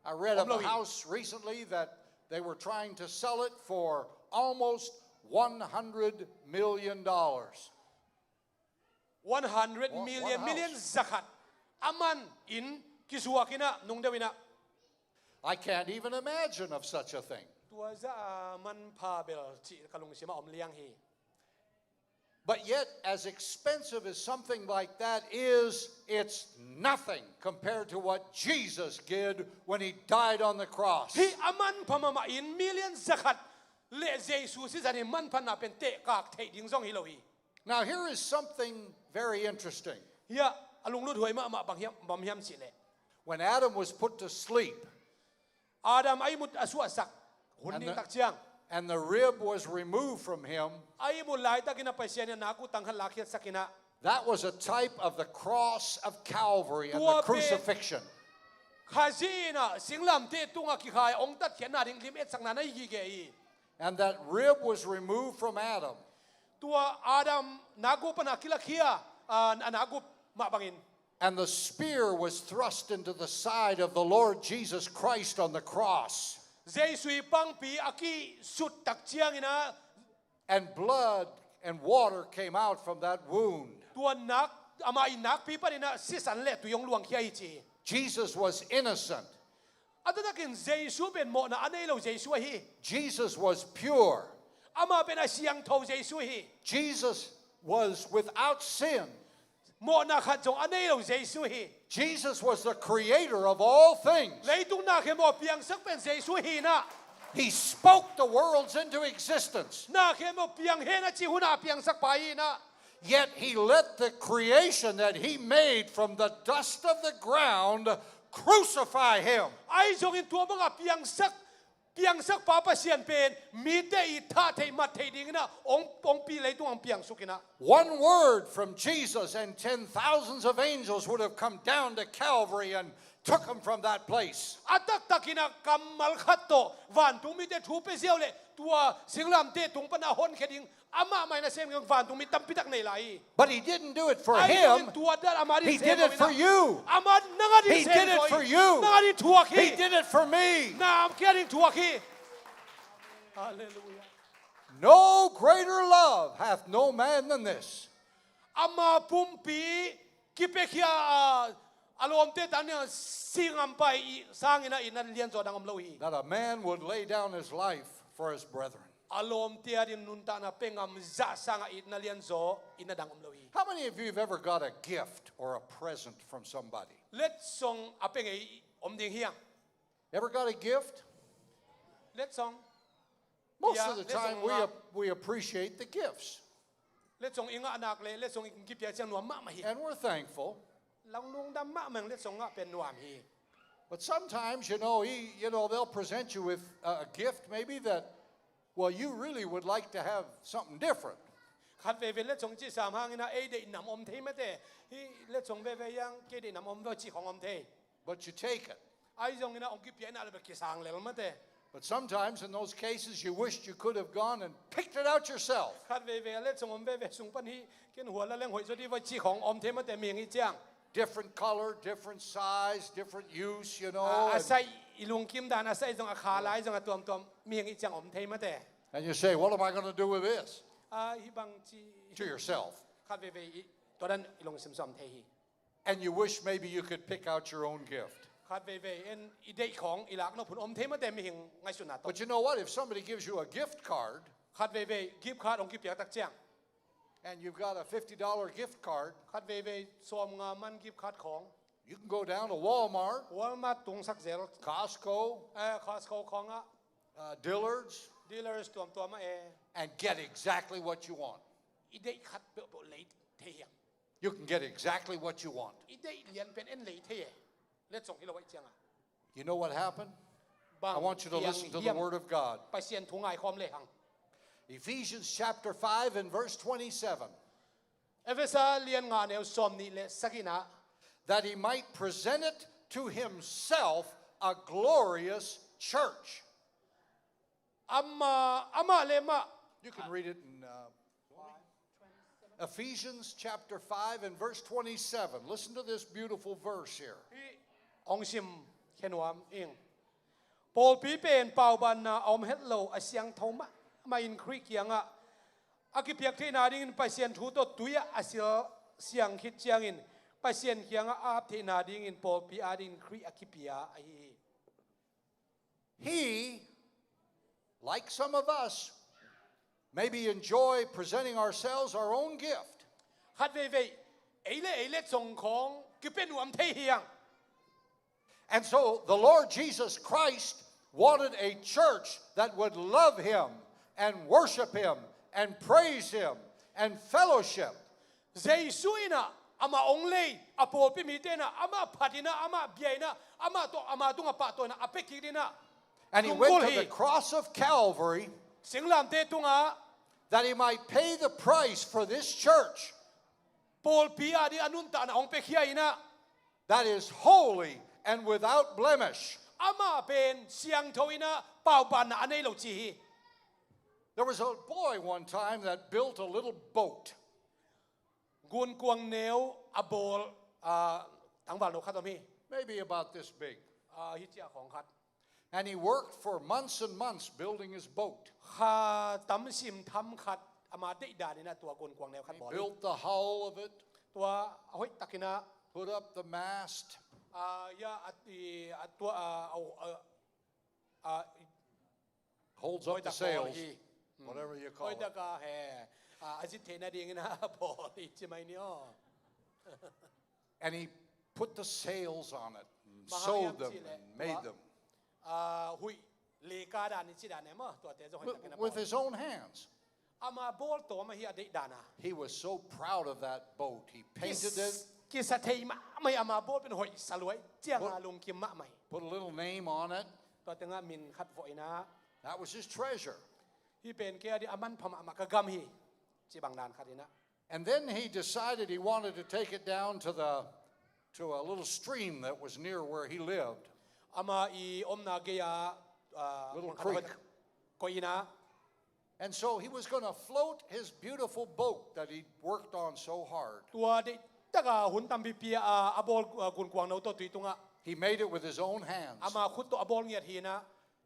I read of a house recently that they were trying to sell it for almost one hundred million dollars. One hundred million, million zakhat a man in kizuak inah nungdeuh inah. I can't even imagine of such a thing. Tua zah a manpha bel cih ka lungsim ah om liang hi. But yet, as expensive as something like that is, it's nothing compared to what Jesus did when he died on the cross. Hih a manpha mahmah in million zakhat le Jesu sisan in manphatna pen tehkak theih ding zong hi lo hi. Now, here is something very interesting. Hiah a lunglut huai mahmah bang hiam, bang hiam cihleh. When Adam was put to sleep, Adam a ihmut a suahsak hun ding tak ciang, and the rib was removed from him, a ihmut laitakin a Pasian in a nak uh tangkhat lakkhiatsak inah. That was a type of the cross of Calvary and the crucifixion. Khazih inah singlamteh tungah kikhai hong tatkhiatna ding lim etsakna na hi gige hi. And that rib was removed from Adam. Tua Adam nak uh pana kilakhia, ah, a nak uh mah bangin. And the spear was thrust into the side of the Lord Jesus Christ on the cross. Jesu i pangpi a kisut tak ciang inah. And blood and water came out from that wound. Tua nak, amah i nakpi paninah sisan le tui hong luangkhia hi ci. Jesus was innocent. A taktakin Jesu pen mawhna a nei lo Jesu ahi. Jesus was pure. Amah pen a siangtho Jesu hi. Jesus was without sin. Mawhna khat zong a nei lo Jesu hi. Jesus was the creator of all things. Leitung na khempeuh a piangsak pen Jesu hi inah. He spoke the worlds into existence. Na khempeuh piang hen a ci hun a piangsak pa hi inah. Yet he let the creation that he made from the dust of the ground crucify him. Ahi zongin tua banga piangsak, piangsak pa Pasian pen mite i thah theih mat theih ding inah hong, hong pi leitung hong piangsuk inah. One word from Jesus and ten thousands of angels would have come down to Calvary and took him from that place. A taktak inah kammal khat tawh vantung mite thu pia ziau leh tua singlamteh tung pana honkhia ding amah mah in a sem kei vantung mi tampi tak nei lai hi. But he didn't do it for him. Ahi zongin tua dan amah ding sem lo inah. He did it for you. Amah nang a ding sem lo hi. He did it for you. Nang a ding thuak hi. He did it for me. Nang kei a ding thuak hi. Hallelujah. No greater love hath no man than this. Ama pumpi kipiakhia a, a lawmte tangin a si ngam pa i sangin a itna lianzaw dang om lo hi. That a man would lay down his life for his brethren. A lawmte ading nuntakna pia ngam zah sanga itna lianzaw itna dang om lo hi. How many of you have ever got a gift or a present from somebody? Letsong a pia ngei om ding hiam? Ever got a gift? Letsong. Most of the time, we, we appreciate the gifts. Letsong i ngah nak le letsong i kipia ciang nuam mahmah hi. And we're thankful. Lungdam mahmah, letsong ngah pen nuam hi. But sometimes, you know, he, you know, they'll present you with a, a gift maybe that, well, you really would like to have something different. Khat veve letsong ci sam hangin a ei deih nam om thei mate. Hi letsong veve yang kei deih nam om ve ci khong om thei. But you take it. Ahi zongin a hong kipia in a le bek kisang lel mate. But sometimes in those cases you wished you could have gone and picked it out yourself. Khat veve a letsong om veve sung pan hi ken hua la leng hoih zaw di vai ci khong om thei mate mihing i ciang. Different color, different size, different use, you know. A, a sai i lungkim dan a sai zong a kha lai zong a tuamtuam mihing i ciang om thei mate. And you say, what am I gonna do with this? A, hi bang ci. To yourself. Khat veve i tua dan i lungsim zong om thei hi. And you wish maybe you could pick out your own gift. Khat veve en i deih khong i lak nop hun om thei mate mihing ngaihsutna tawh. But you know what? If somebody gives you a gift card, khat veve gift card hong kipia tak ciang. And you've got a fifty dollar gift card, khat veve sawmnga man gift card khong. You can go down to Walmart, Walmart tungsak zel. Costco, eh, Costco khong ah. Uh, Dillard's, Dillard's tuamtuam ah e. And get exactly what you want. I deih khat peuhpeuh lei thei hiam? You can get exactly what you want. I deih lian pen en lei thei e. Letsong hi lo ahih cianga. You know what happened? Bang I want you to listen to the word of God. Pasian thu ngaikhawm le hang. Ephesians chapter five and verse twenty-seven. Efesa lian nga neu sawm nih le sagihna. That he might present it to himself a glorious church. Amah, amah le mah. You can read it in uh, Ephesians chapter five and verse twenty-seven. Listen to this beautiful verse here. Hih hong sim khenuam ing. Pawlpi pen paubanna a om hetlo a siangtho mahmah in Khrih kiangah a kipiak theihna dingin Pasian thu tawh tui-ah a sil siang khit ciangin Pasian kiangah a ap theihna dingin pawlpi adingin Khrih a kipia ahi hi. He, like some of us, maybe enjoy presenting ourselves our own gift. Khat veivei ei le ei le congkhawng kipia nuam thei hi hang. And so the Lord Jesus Christ wanted a church that would love him and worship him and praise him and fellowship. Jesu in ah amah hong lei, a pawlpi mite in ah amah phat in ah, amah bia in ah, amah tawh, amah tungah pahtawi in ah a pia kik in ah. And he went to the cross of Calvary. Singlamteh tungah that he might pay the price for this church. Pawlpi ading a nuntakna hong piakhia in ah. That is holy and without blemish. Amah pen siangtho in ah paubanna a nei lo ci hi. There was a boy one time that built a little boat. Gunkuang neu a bawl, ah, tangval no khat om hi. Maybe about this big. Ah, hih ciah khawng khat. And he worked for months and months building his boat. Kha tam sim tham khat amah deih dan in ah tua gunkuang neu khat bawl hi. He built the hull of it. Tua a hoih takin ah. Put up the mast. Ah, ya, a, i, a tua, ah, a, a, a, holds up the sails, whatever you call it. Hoih tak a he, a, a zit theihna dingin a bawl hi ci mai ni aw. And he put the sails on it and sewed them and made them. Bang hang hiam cih leh tua, a, huih leka dan i cih dan e maw, tuate zong hoih takin a bawl hi. With, with his own hands. Amah bawl tawm ahi a deih dan a. He was so proud of that boat. He painted it. Kis-, kisa thei mahmah hi, amah bawl pen hoih sa lua hi ciang a lungkim mahmah hi. Put a little name on it. Tua tengah min khat vawh in ah. That was his treasure. Hih pen kei ading a manpha mahmah ka gam hi, ci bang dan khat in ah. And then he decided he wanted to take it down to the, to a little stream that was near where he lived. Amah i omna gei-ah, ah, little creek. Koih in ah. And so he was gonna float his beautiful boat that he'd worked on so hard. Tua deih tak a hun tampi pia a, a bawl, ah, gunkuang no tawh tui tungah. He made it with his own hands. Amah khut tawh a bawl ngiat hi in ah.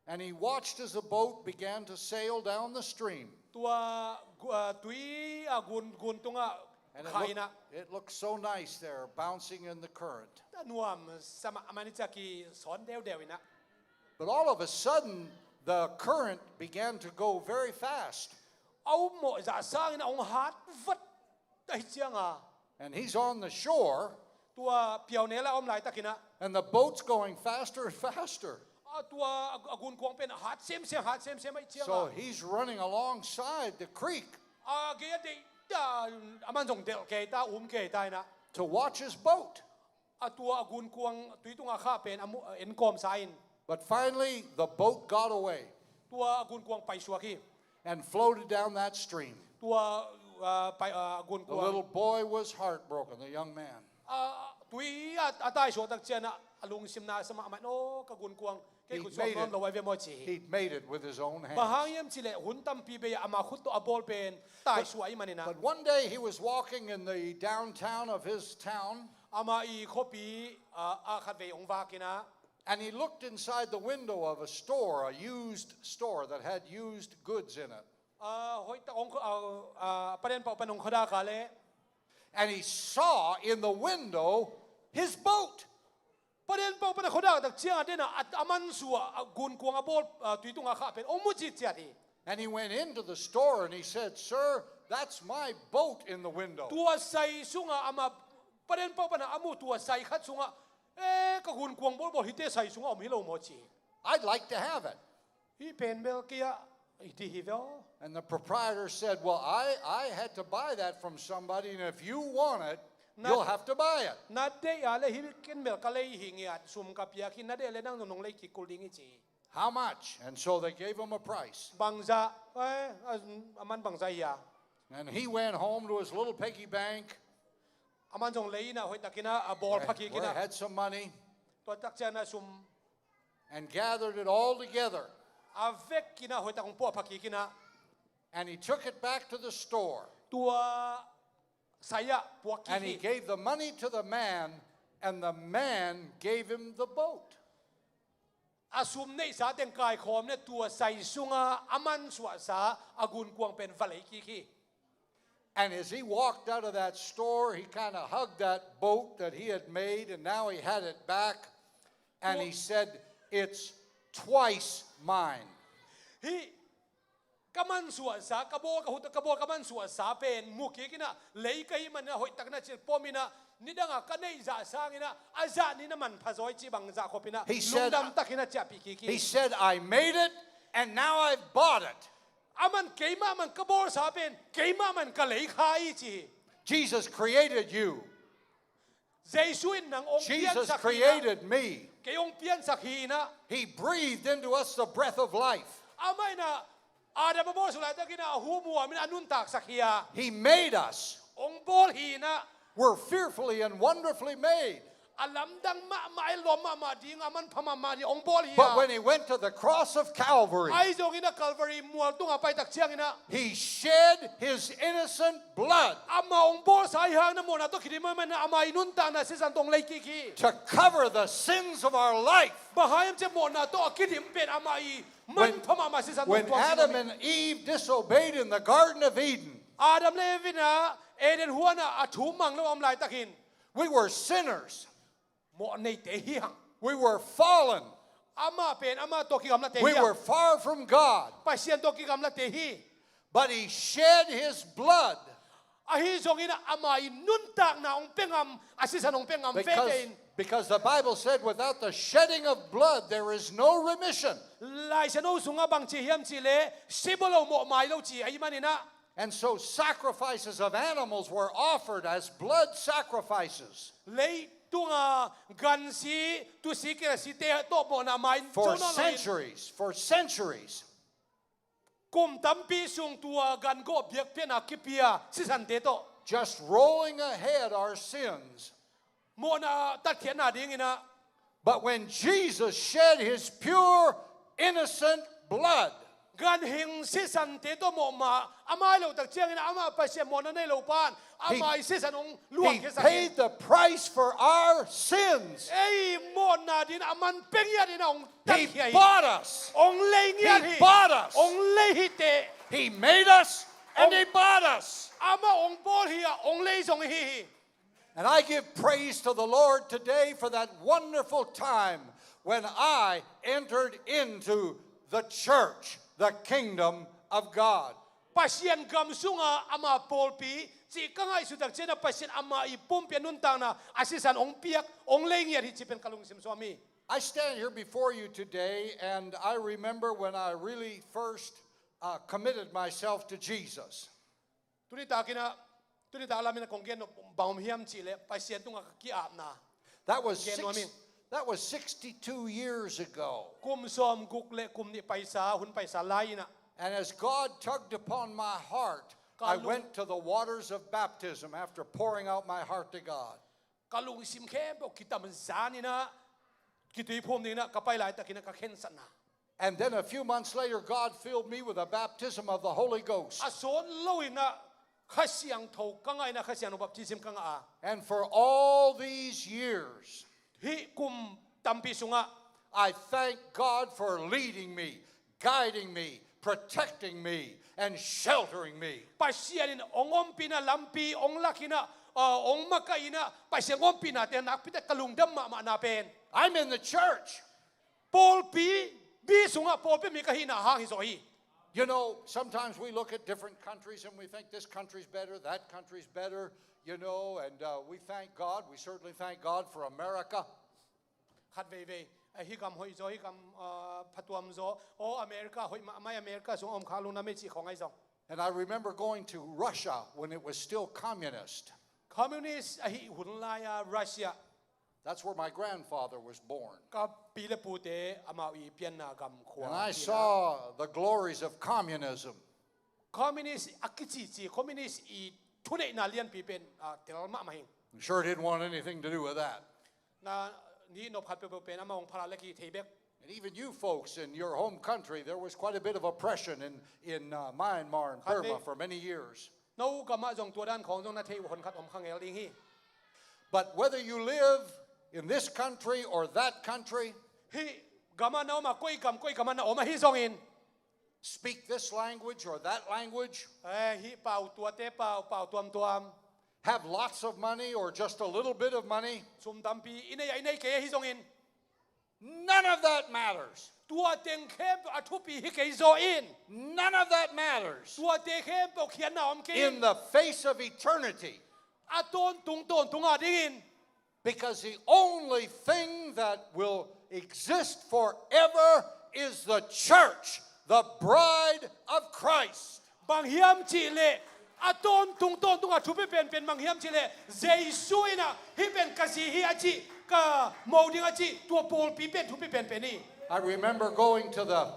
And he watched as the boat began to sail down the stream. Tua gu-, ah, tui a gun, gun tungah kha in ah. And it looked, it looked so nice there, bouncing in the current. A nuam sa mahmah in ah, ciah kisawn deudeu in ah. But all of a sudden, the current began to go very fast. A upmawh zah sangin a hong hat vat ahih ciang a. And he's on the shore. Tua piaunel ah a om laitakin ah. And the boat's going faster and faster. A tua a, a gunkuang pen hat semsem, hat semsem ahih ciang a. So he's running alongside the creek. A gei a deih ta, aman zong delh kei ta, um kei ta in ah. To watch his boat. A tua a gunkuang tui tunga khah pen a mu-, a en kawmsa in. But finally, the boat got away. Tua a gunkuang paisuak hi. And floated down that stream. Tua, ah, pai-, ah, gunkuang. The little boy was heartbroken, the young man. Ah, tui a, a taisuak tak ciangin a lungsim na sa mahmah in, "Aw, ka gunkuang, kei khut suak nawn lo ahi ve maw," ci hi. He'd made it with his own hands. Bang hang hiam cih leh hun tampi bei a ama khut tawh a bawl pen taisuak ahih manin ah. But one day he was walking in the downtown of his town. Ama i khuapi, ah, ah khatvei hong vak in ah. And he looked inside the window of a store, a used store that had used goods in it. Ah, hoih tak hong kho-, ah, ah, paden pau pan hong khuadak a leh. And he saw in the window his boat. Paden pau pan a khuadak tak ciang a den a, a, a mansuah, a gunkuang a bawl, ah, tui tunga khah pen hong mu citciat hi. And he went into the store and he said, "Sir, that's my boat in the window." Tua sai sungah ama paden pau pan a a mu tua sai khat sungah, "Eh, ka gunkuang bawlbawl hihte sai sungah om hi lo maw?" ci hi. "I'd like to have it." "Hih pen bel kei ah hi," ci hi ve aw. And the proprietor said, "Well, I, I had to buy that from somebody, and if you want it, you'll have to buy it." "Na deih a leh hih ken bel ka lei hi ngiat, sum ka piak hi, na deih leh nang nong lei kik kul ding hi," ci hi. How much? And so they gave him a price. Bangzah, eh, a, a man bangzah hi a. And he went home to his little piggy bank. A man zong lei in ah hoihtak in ah a bawl pha kik in ah. Had some money. Tua tak ciang ah sum. And gathered it all together. A vek in ah hoihtak hong puah pha kik in ah. And he took it back to the store. Tua sai ah puak kik hi. And he gave the money to the man, and the man gave him the boat. A sum neihsa teng kaikhawm in ah tua sai sungah a man suahsa a gunkuang pen va lei kik hi. And as he walked out of that store, he kind of hugged that boat that he had made, and now he had it back. And he said, "It's twice mine." Hih ka man suahsa, ka bawl, ka hut, ka bawl, ka man suahsa pen mu kik in ah, lei ka hih manin ah hoihtak in ah cih pom in ah, nidang a ka neih zah sangin ah a zah nih in ah manpha zaw hi cih bang zah khop in ah, lungdam takin ah ciahpih kik hi. He said, "I made it, and now I've bought it." A man keimah man ka bawlsa pen, keimah man ka lei kha hi ci hi. Jesus created you. Jesu in nang hong piansak hi in ah. Jesus created me. Kei hong piansak hi in ah. He breathed into us the breath of life. Amah in ah Adam a bawlsuk laitakin ah a hu muam in a nuntaksak hi a. He made us. Hong bawl hi in ah. We're fearfully and wonderfully made. A lamdang mahmah, a lawm mahmah ding, a manpha mahmah ding hong bawl hi a. But when he went to the cross of Calvary, ahi zongin ah Calvary mual tungah a paitak ciangin ah, he shed his innocent blood. Amah hong bawlsa ahih hangin ah mawhna tawh kidim ahih manin ah ama ii nuntakna sisan tawh hong lei kik hi. To cover the sins of our life. Bang hang hiam cih leh mawhna tawh a kidim pen ama ii manpha mahmah sisan hong tuak hi. When Adam and Eve disobeyed in the Garden of Eden, Adam le Eve in ah Eden huan ah a thu mang lo a om laitakin, we were sinners. Mawh neite hi hang. We were fallen. Amah pen amah tawh kigamlate hi hang. We were far from God. Pasian tawh kigamlate hi. But he shed his blood. Ahi zongin ah ama ii nuntakna hong pia ngam, a sisan hong pia ngam veve in. Because, because the Bible said, "Without the shedding of blood, there is no remission." Lai Siangtho sungah bang ci hiam cih leh, sibaw lo mawh mai lo ci ahih manin ah. And so sacrifices of animals were offered as blood sacrifices. Leitung a gansi, tusi, kilatsite tawh mawhna mai in, for centuries, for centuries. Kum tampi sung tua gan gawh biakpiakna kipia sisante tawh. Just rolling ahead our sins. Mawhna tatkhiatna dingin ah. But when Jesus shed his pure, innocent blood, ganhing sisante tawh mawhmah a mai lo tak ciangin ah amah Pasian mawhna nei lo pan, ama ii sisan hong luangkhiasak hi. He paid the price for our sins. Ei mawhna dingin a man pia ngiat in ah hong tatkhiat hi. He bought us. Hong lei ngiat hi. He bought us. Hong lei hi teh. He made us and he bought us. Amah hong bawl hi a, hong lei zong hi hi. And I give praise to the Lord today for that wonderful time when I entered into the church, the kingdom of God. Pasian gam sungah ama pawlpi cih ka ngaihsut tak ciangin ah Pasian ama ii pumpi a nuntakna a sisan hong piak, hong lei ngiat hi cih pen ka lungsim suak hi. I stand here before you today, and I remember when I really first, uh, committed myself to Jesus. Tuni takin ah, tuni tak lamin ah kong gen nop bang om hiam cih leh Pasian tungah ka ki-apna. That was six, that was sixty-two years ago. Kum sawmguk le kum nih paisa, hun paisa lai in ah. And as God tugged upon my heart, I went to the waters of baptism after pouring out my heart to God. Ka lungsim khempeuh kitamzan in ah, kituiphum dingin ah ka pai laitakin ah ka khensatna. And then a few months later, God filled me with a baptism of the Holy Ghost. A sawt loin ah Kha Siangtho ka ngah in ah, Kha Siangtho baptism ka ngah a. And for all these years, hih kum tampi sungah, I thank God for leading me, guiding me, protecting me, and sheltering me. Pasian in hong ompih in ah, lampi hong lak in ah, uh, hong makaih in ah, Pasian hong ompih in ah, te nakpi tak ka lungdam mahmahna pen, I'm in the church. Pawlpi, mi sungah pawlpi mi ka hihna hang hi zaw hi. You know, sometimes we look at different countries and we think this country's better, that country's better, you know, and, uh, we thank God. We certainly thank God for America. Khat veivei, eh, hih gam hoih zaw, hih gam, uh, phatuam zaw, oh, America hoih mahmah, America sung om kha lungdam ei cih khawng ahi zong. And I remember going to Russia when it was still communist. Communist ahih hun lai-a Russia. That's where my grandfather was born. Ka pi le pute amau i pianna gam khua. And I saw the glories of communism. Communist a kici ci, communist i thuneihna lianpi pen a tel mahmah hi. Sure didn't want anything to do with that. Na ni nop khat peuhpeuh pen amah hong phala le ki thei bek. And even you folks in your home country, there was quite a bit of oppression in, in uh, Myanmar and Burma for many years. No gamah zong tua dan khawng zong na thei uh hon khat om kha ngel ding hi. But whether you live in this country or that country, Hih gamah na om a, koi gam koi gamah na om ahi zongin, speak this language or that language, eh, hih pau tuate pau, pau tuamtuam, have lots of money or just a little bit of money, sum tampi i nei a i nei kei ahi zongin, none of that matters. Tua teng khempeuh a thupi hi kei zaw in. None of that matters Tuate khempeuh khiatna om kei in the face of eternity. A tawntung tawntung a dingin. Because the only thing that will exist forever is the church, the bride of Christ. Bang hiam cih leh a tawntung tawntung a thupi penpen bang hiam cih leh Jesu in ah hih pen ka zi hi a cih, ka mo ding a cih, tua pawlpi pen thupi penpen hi. I remember going to the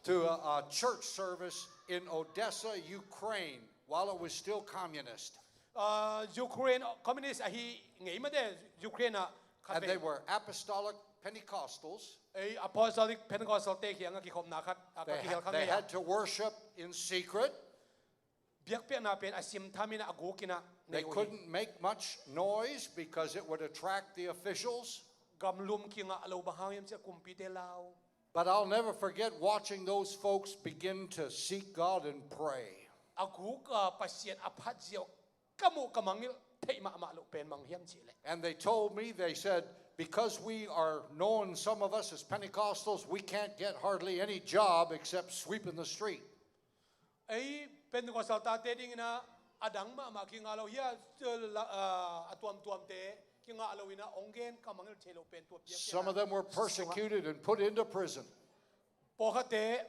to a, a church service in Odessa, Ukraine, while it was still communist. Ah, Ukraine communist ahi ngei mate, Ukraine ah khat And they ve. Were apostolic Pentecostals. Ei, Apostolic Pentecostal te kiang a kikhopna khat a ka They, kihel ha- kha they ngei a. Had to worship in secret. Biakpiakna pen a sim tham in a guk in a They nei uh hi. Couldn't make much noise because it would attract the officials. Gamlum kingah lo bang hang hiam cih leh kumpite lau. But I'll never forget watching those folks begin to seek God and pray. A guk a Pasian a phat ziau ka muh ka mangngilh theih mahmah loh pen bang hiam cih leh. And they told me, they said, because we are known, some of us as Pentecostals, we can't get hardly any job except sweeping the street. Ei, Pentecostal tate ding in ah a dang mahmah kingah lo hi a, la- ah, a tuamtuamte kingah lo in ah hong gen ka mangngilh thei loh pen tua biakpiakna. Some of them were persecuted and put into prison. Pawlkhatte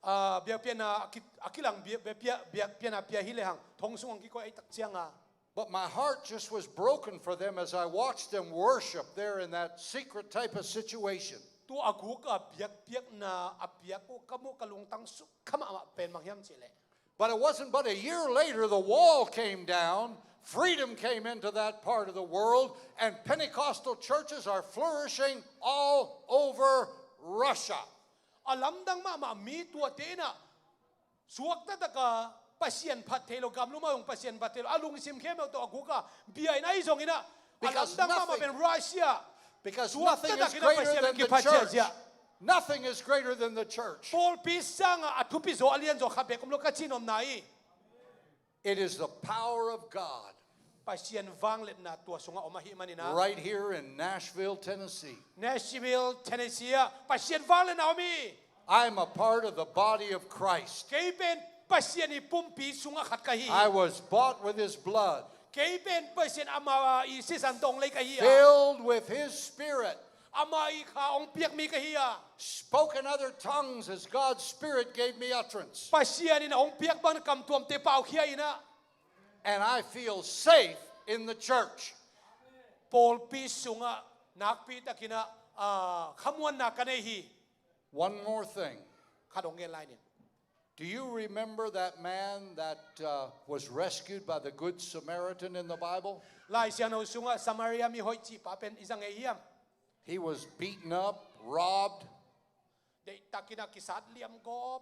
ah, biakpiakna a ki- a kilang biak- biak- biakpiakna pia hi lehang thong sung hong kikoih a i tak ciang a. But my heart just was broken for them as I watched them worship there in that secret type of situation. Tua a guk a biakpiakna a piak uh ka muh ka lungtang suk kha mahmah pen bang hiam cih leh. But it wasn't but a year later, the wall came down, freedom came into that part of the world, and Pentecostal churches are flourishing all over Russia. A lamdang mahmah mi tuate in ah suakta taka Pasian phat thei lo, gamlum a hong Pasian phat thei lo, a lungsim khempeuh tawh a guk a bia in ahi zongin ah, a Because lamdang mahmah nothing- pen Russia. Because Suakta nothing is takin a greater Pasian than the kiphat sia church. sia. Nothing is greater than the church. Pawlpi sangah a thupi zaw a lian zaw khat bek om lo ka cih nopna hi. It is the power of God Pasian vangliatna tua sungah om ahih manin ah. Right here in Nashville, Tennessee. Nashville, Tennessee ah Pasian vangliatna om hi. I'm a part of the body of Christ. Kei pen Pasian i pumpi sungah khat ka hi. I was bought with his blood, Kei pen Pasian ama i sisan tong lei ka hi a. Filled with his spirit. Ama i Kha hong piak mi ka hi a. Spoke in other tongues as God's spirit gave me utterance. Pasian in hong piak bang kam tuamte pau khia in ah. And I feel safe in the church. Pawlpi sungah nakpi takin ah, ah, khamuanna ka nei hi. One more thing. Khat hong gen lai ning. Do you remember that man that uh, was rescued by the Good Samaritan in the Bible? Lai Siangtho sungah Samaria mi hoih cih pa pen i za ngei hiam? He was beaten up, robbed. Deih takin ah kisat liam gawp.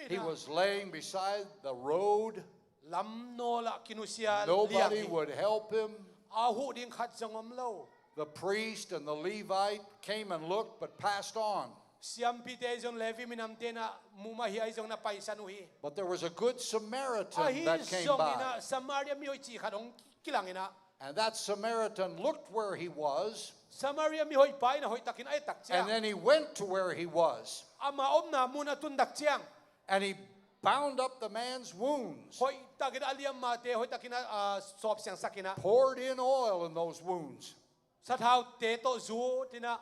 He was laying beside the road. Lam nawl ah kinusia liang Nobody hi. Would help him. A huh ding khat zong om lo. The priest and the Levite came and looked but passed on. Siampite zong Levi minamte na muh mah hi a, ahi zong na paisan uh hi. But there was a good Samaritan Ahi that came zong in by. Ah, Samaria mi hoih cih khat hong kilang in ah. And that Samaritan looked where he was. Samaria mi hoih pa in ah hoih takin a et tak ciang. And then he went to where he was. Ama omna mun a tun tak ciang. And he bound up the man's wounds. Hoih takin a liammate hoih takin a, ah, sawp siangsak in ah. Poured in oil in those wounds. Sathaute tawh zut in ah.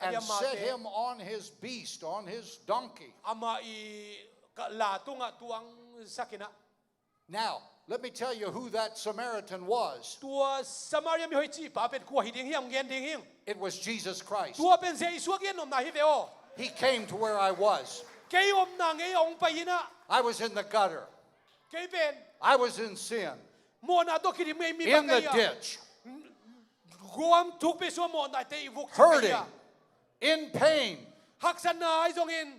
A And set liammate. Him on his beast, on his donkey. Ama i ka la tungah tuangsak in ah. Now, let me tell you who that Samaritan was. Tua Samaria mihoih cihpa pen kua hi ding hiam, gen ding hing. It was Jesus Christ. Tua pen Jesu a gennopna hi ve aw. He came to where I was. Kei omna ngei a hong pai in ah. I was in the gutter. Kei pen. I was in sin. Mawhna tawh kidim ngei mi bang ka hi a. In the ditch. Guam thukpi sua mawhnate i vuk cih ka hi a. Hurting. In pain. Haksatna ahi zongin.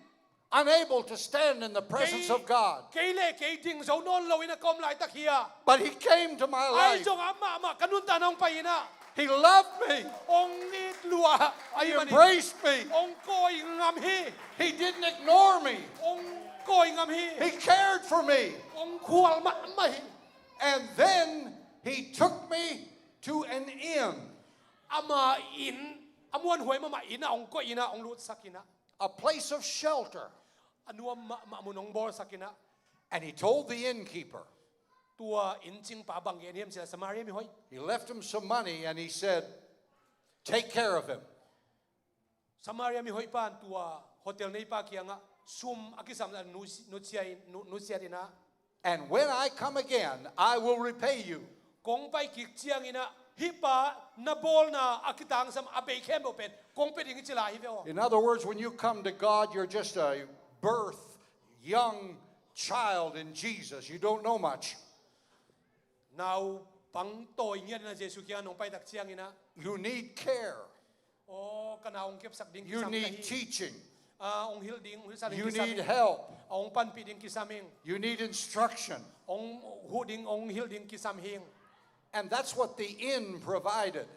Unable to stand in the presence of God. Kei le kei ding zo nawn loin a ka om laitak hi a. But he came to my life. Ahi zong amah mah ka nuntakna hong pai in ah. He loved me. Hong it lua. He embraced me. Hong kawi ngam hi. He didn't ignore me. Hong kawi ngam hi. He cared for me. Hong khual mahmah hi. And then he took me to an inn. Ama inn, a muanhuai mahmah inn ah hong koih in ah, hong lutsak in ah. A place of shelter. A nuam mahmah mun hong bawlsak in ah. And he told the innkeeper. Tua inncingpa bang gen hiam cih leh Samaria mihoih. He left him some money and he said, "Take care of him." Samaria mihoih pan tua hotel neipa kiangah sum a kisam a nusia in, nu, nusiat in ah. And when I come again, I will repay you. Kong pai kik ciangin ah hih pa na bawlna a kitangsam a bei khempeuh pen kong pia ding hi ci lai hi ve aw. In other words, when you come to God, you're just a birth, young child in Jesus. You don't know much. Naupang tawi ngiat in ah Jesu kiangah nong pai tak ciangin ah. You need care. Aw, ka nau hong kepsak ding kisam ka hi. You need teaching. Ah, hong hilh ding, hong hilhsak ding kisam ing. You need help. Ah, hong panpih ding kisam ing. You need instruction. Hong huh ding, hong hilh ding kisam ing. And that's what the inn provided.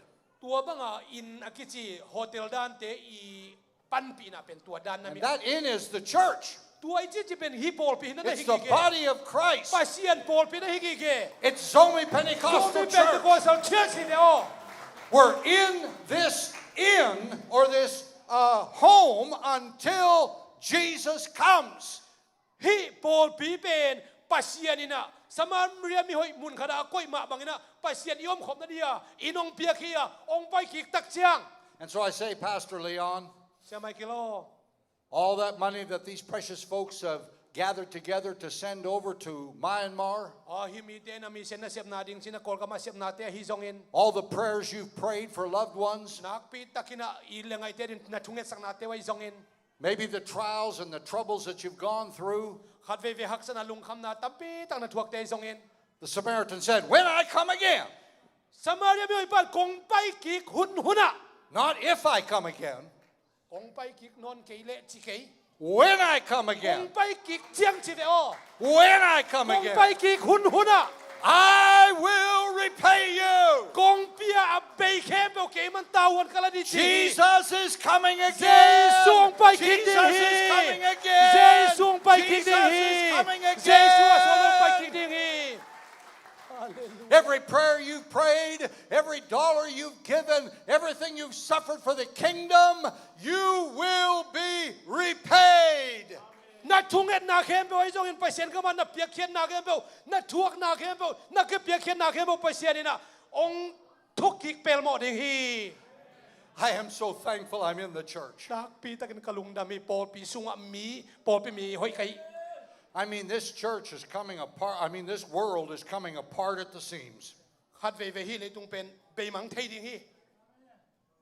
Tua banga inn a kici hotel dante i panpihna pen tua dan na mi. And that inn is the church. Tua i cihcih pen hih pawlpi hi na na hi gige. It's the body of Christ. Pasian pawlpi na hi gige. It's Zomi Pentecostal Zomi Pentecostal Church hi ve aw. We're in this inn or this uh, home until Jesus comes. Hih pawlpi pen Pasian in ah Samaria mihoih mun khatah a koih mah bangin ah Pasian i omkhopna dia inn hong piak hi a, hong pai kik tak ciang. And so I say, Pastor Leon, Sia Michael aw. All that money that these precious folks have gathered together to send over to Myanmar. Aw, hih mite na mission na sepna ding cih na Kawlgam a sepnate ahi zongin. All the prayers you've prayed for loved ones. Nakpi takin ah i le ngaite din na thungetsaknate uh ahi zongin. Maybe the trials and the troubles that you've gone through. Khat veivei haksatna lungkhamna tampi tak na thuakte ahi zongin. The Samaritan said, "When I come again." Samaria mihoih pan kong pai kik hunhun ah. Not if I come again. Kong pai kik nawn kei leh ci kei. When I come again. Kong pai kik ciang ci ve aw. When I come again. Kong pai kik hunhun ah. I will repay you. Kong pia a bei khempeuh kei man tavuan ka la ding ci. Jesus is coming again. Jesu hong pai kik ding hi. Jesus is coming again. Jesu hong pai kik ding hi. Jesus is coming again. Jesu a sawm hong pai kik ding hi. Hallelujah. Every prayer you've prayed, every dollar you've given, everything you've suffered for the kingdom, you will be repaid. Na thungetna khempeuh ahi zongin Pasian kamah na piakkhiatna khempeuh, na thuakna khempeuh, na kipiakkhiatna khempeuh Pasian in ah hong thuk kik pelmawh ding hi. I am so thankful I'm in the church. Nakpi takin ka lungdam hi, pawlpi sungah mi, pawlpi mi hoih ka hi. I mean, this church is coming apart. I mean, this world is coming apart at the seams. Khat veivei hih leitung pen beimang thei ding hi.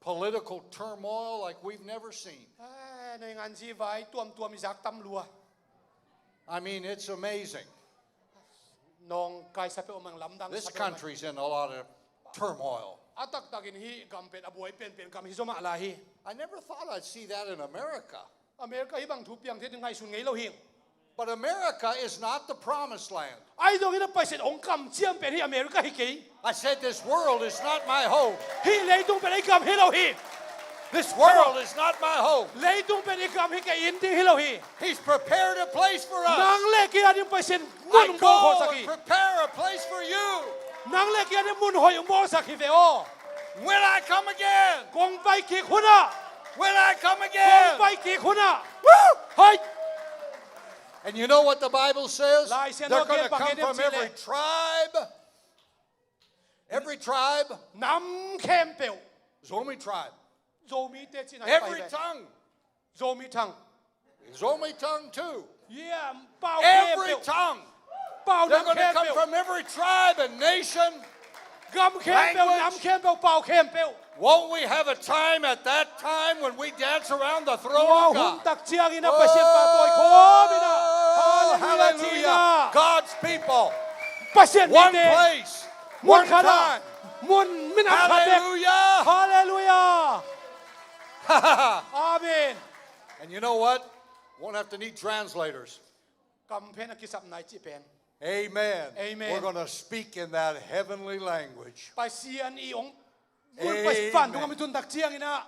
Political turmoil like we've never seen. Eh, naingan zivai tuamtuam i zak tam lua. I mean, it's amazing. Nong kaisa peuh mang lamdang sa peuh mang. This country's in a lot of turmoil. A taktakin hih gam pen a buai penpen gam hi zaw mah lai hi. I never thought I'd see that in America. America hih bang thu piang thei ding ngaihsun ngei lo hi. But America is not the promised land. Ahi zongin a Pasian hong kamciam pen hih America hi kei. I said this world is not my home. Hih leitung pen ei gam hi lo hi. This world is not my home. Leitung pen i gam hi kei, inn ding hi lo hi. He's prepared a place for us. Nang le kei a ding Pasian mun hong bawlsak hi. I go and prepare a place for you. Nang le kei a ding mun hoih hong bawlsak hi ve aw. When I come again. Kong pai kik hun ah. When I come again. Kong pai kik hun ah. Woo! Hai! And you know what the Bible says? They're going to come from every tribe. Every tribe. Nam khempeuh. Zomi tribe. Zomite cina. Every tongue. Zomi tongue. Zomi tongue too. Every tongue. Pau nam khempeuh. They're going to come from every tribe and nation. Gam khempeuh, language. Nam khempeuh, pau khempeuh. Won't we have a time at that time when we dance around the throne of God? Tua hun tak ciangin a Pasian pahtawi khawm in a. Oh, hallelujah, hallelujah. God's people. Pasian mite. One place. One time. Mun khat ah. Mun minam khat bek. Hallelujah. Hallelujah. Amen. And you know what? Won't have to need translators. Kam pen a kisapna i cih pen. Amen. Amen. We're gonna speak in that heavenly language. Pasian i ong mun Pasian vantung a mi tun tak ciangin a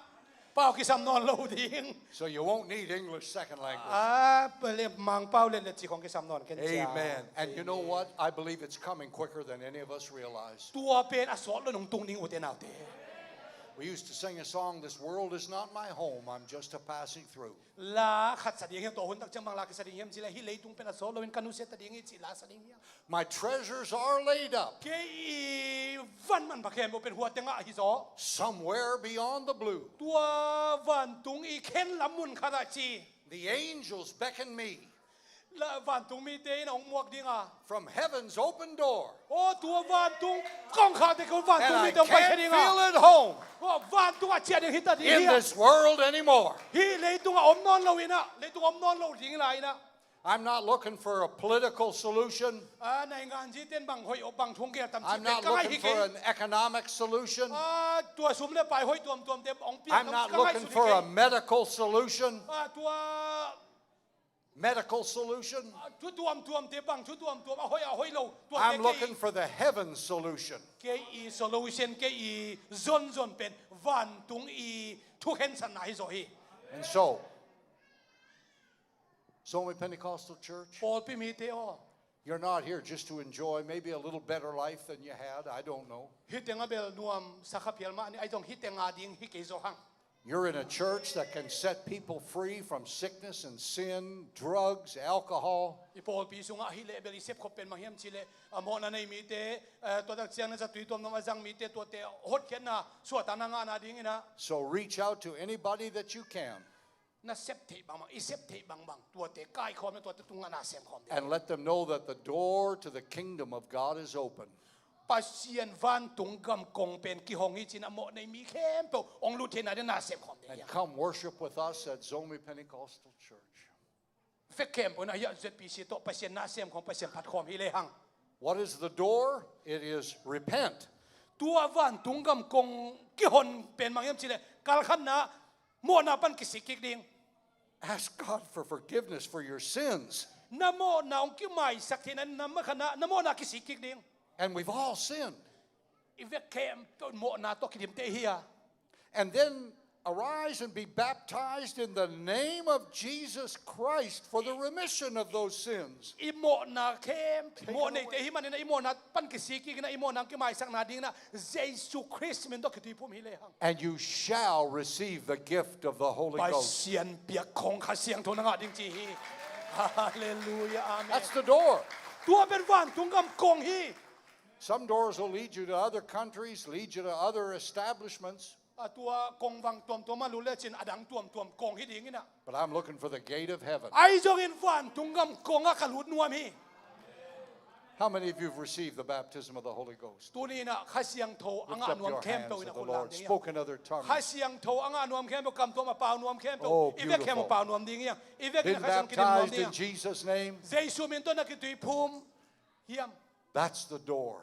pau kisam nawn lo ding. So you won't need English second language. A, pale Mangpau letlet cih khong kisam nawn ken cia. Amen. And you know what? I believe it's coming quicker than any of us realize. Tua pen a sawt lo nung tung ding, ute naute. We used to sing a song, "This world is not my home, I'm just a passing through." La khat sa ding hiam, tua hun tak ciang bang la kisa ding hiam cih leh, hih leitung pen a sawt loin ka nusia ta ding hi cih la sa ding hiam. My treasures are laid up. Kei i van manpha khempeuh pen hua tengah hi zaw. Somewhere beyond the blue. Tua vantung i khen lam mun khat ah ci. The angels beckon me. La vantung mite in a hong muak ding a. From heaven's open door. Aw, tua vantung kongkhakte kong vantung mite hong paikhia ding a. And I can't feel at home. Aw, vantung a ciah ding hi ta ding hi a. In this world anymore. Hih leitung a om nawn lo in a, leitung a om nawn lo ding lai in a. I'm not looking for a political solution. A, naingan zite in bang hoih, bang thu hong gel tam cih pen ka ngaih hi kei. I'm not looking for an economic solution. A, tua sum le pai hoih tuamtuamte hong piak tam ka ngaihsun hi kei. I'm not looking for a medical solution. A, tua medical solution. A, thu tuamtuamte bang, thu tuamtuam, a hoih, a hoih lo, tuate kei. I'm looking for the heaven solution. Kei i solution, kei i zonzon pen vantung i thukhensatna hi zaw hi. And so, Zomi Pentecostal Church, pawlpi mite aw. You're not here just to enjoy maybe a little better life than you had, I don't know. Hih teng a bel nuam sa kha phial mah ni, ahi zong hih teng a ding hi kei zaw hang. You're in a church that can set people free from sickness and sin, drugs, alcohol. I pawlpi sungah hih leh bel i sepkhop pen bang hiam cih leh, a mawhna nei mite, eh, tua tak ciang na zatui tuamtuam a zang mite, tuate hotkhiatna, suahtakna ngahna ding in a. So reach out to anybody that you can. Na sep theih bangbang, i sep theih bangbang, tuate kaikhawm in a, tuate tungah na semkhawm ding. And let them know that the door to the kingdom of God is open. Pasian vantung gam kong pen kihong hi ci-in a mawh nei mi khempeuh hong lut theihna ding na semkhawm ding hi hang. And come worship with us at Zomi Pentecostal Church. Vek khempeuh in a hiah Z P C tawh Pasian na semkhawm, Pasian phatkhawm hi lehang. What is the door? It is repent. Tua vantung gam kong kihon pen bang hiam cih leh, kalkhatna, mawhna pan kisik kik ding. Ask God for forgiveness for your sins. Na mawhna hong kimaisak theihna, na makhatna, na mawhna kisik kik ding. And we've all sinned. I vek khempeuh mawhna tawh kidimte hi a. And then arise and be baptized in the name of Jesus Christ for the remission of those sins. I mawhna khempeuh, mawh neite hi manin a, i mawhna pan kisik kik in a, i mawhna kimaisakna dingin a Jesu Khrist min tawh kituiphum hi lehang. And you shall receive the gift of the Holy Ghost. Pasian biak khong Kha Siangtho na ngah ding ci hi. Hallelujah, amen. That's the door. Tua pen vantung gam kong hi. Some doors will lead you to other countries, lead you to other establishments. A tua kongvang tuamtuam a lut lecin a dang tuamtuam kong hi ding in a. But I'm looking for the gate of heaven. Ahi zongin vantung gam kong ah ka lut nuam hi. How many of you have received the baptism of the Holy Ghost? Tuni in a Kha Siangtho a ngah nuam khempeuh in a khut lam ding hi hang. Lift up your hands to the Lord. Spoke in other tongues. Kha Siangtho a ngah nuam khempeuh, kam tuam a pau nuam khempeuh. Oh, beautiful. I vek khempeuh pau nuam ding hi hang. I vek khempeuh Kha Siangtho kidim nuam ding hi hang. Been baptized in Jesus' name. Jesu min tawh na kituiphum hiam? That's the door.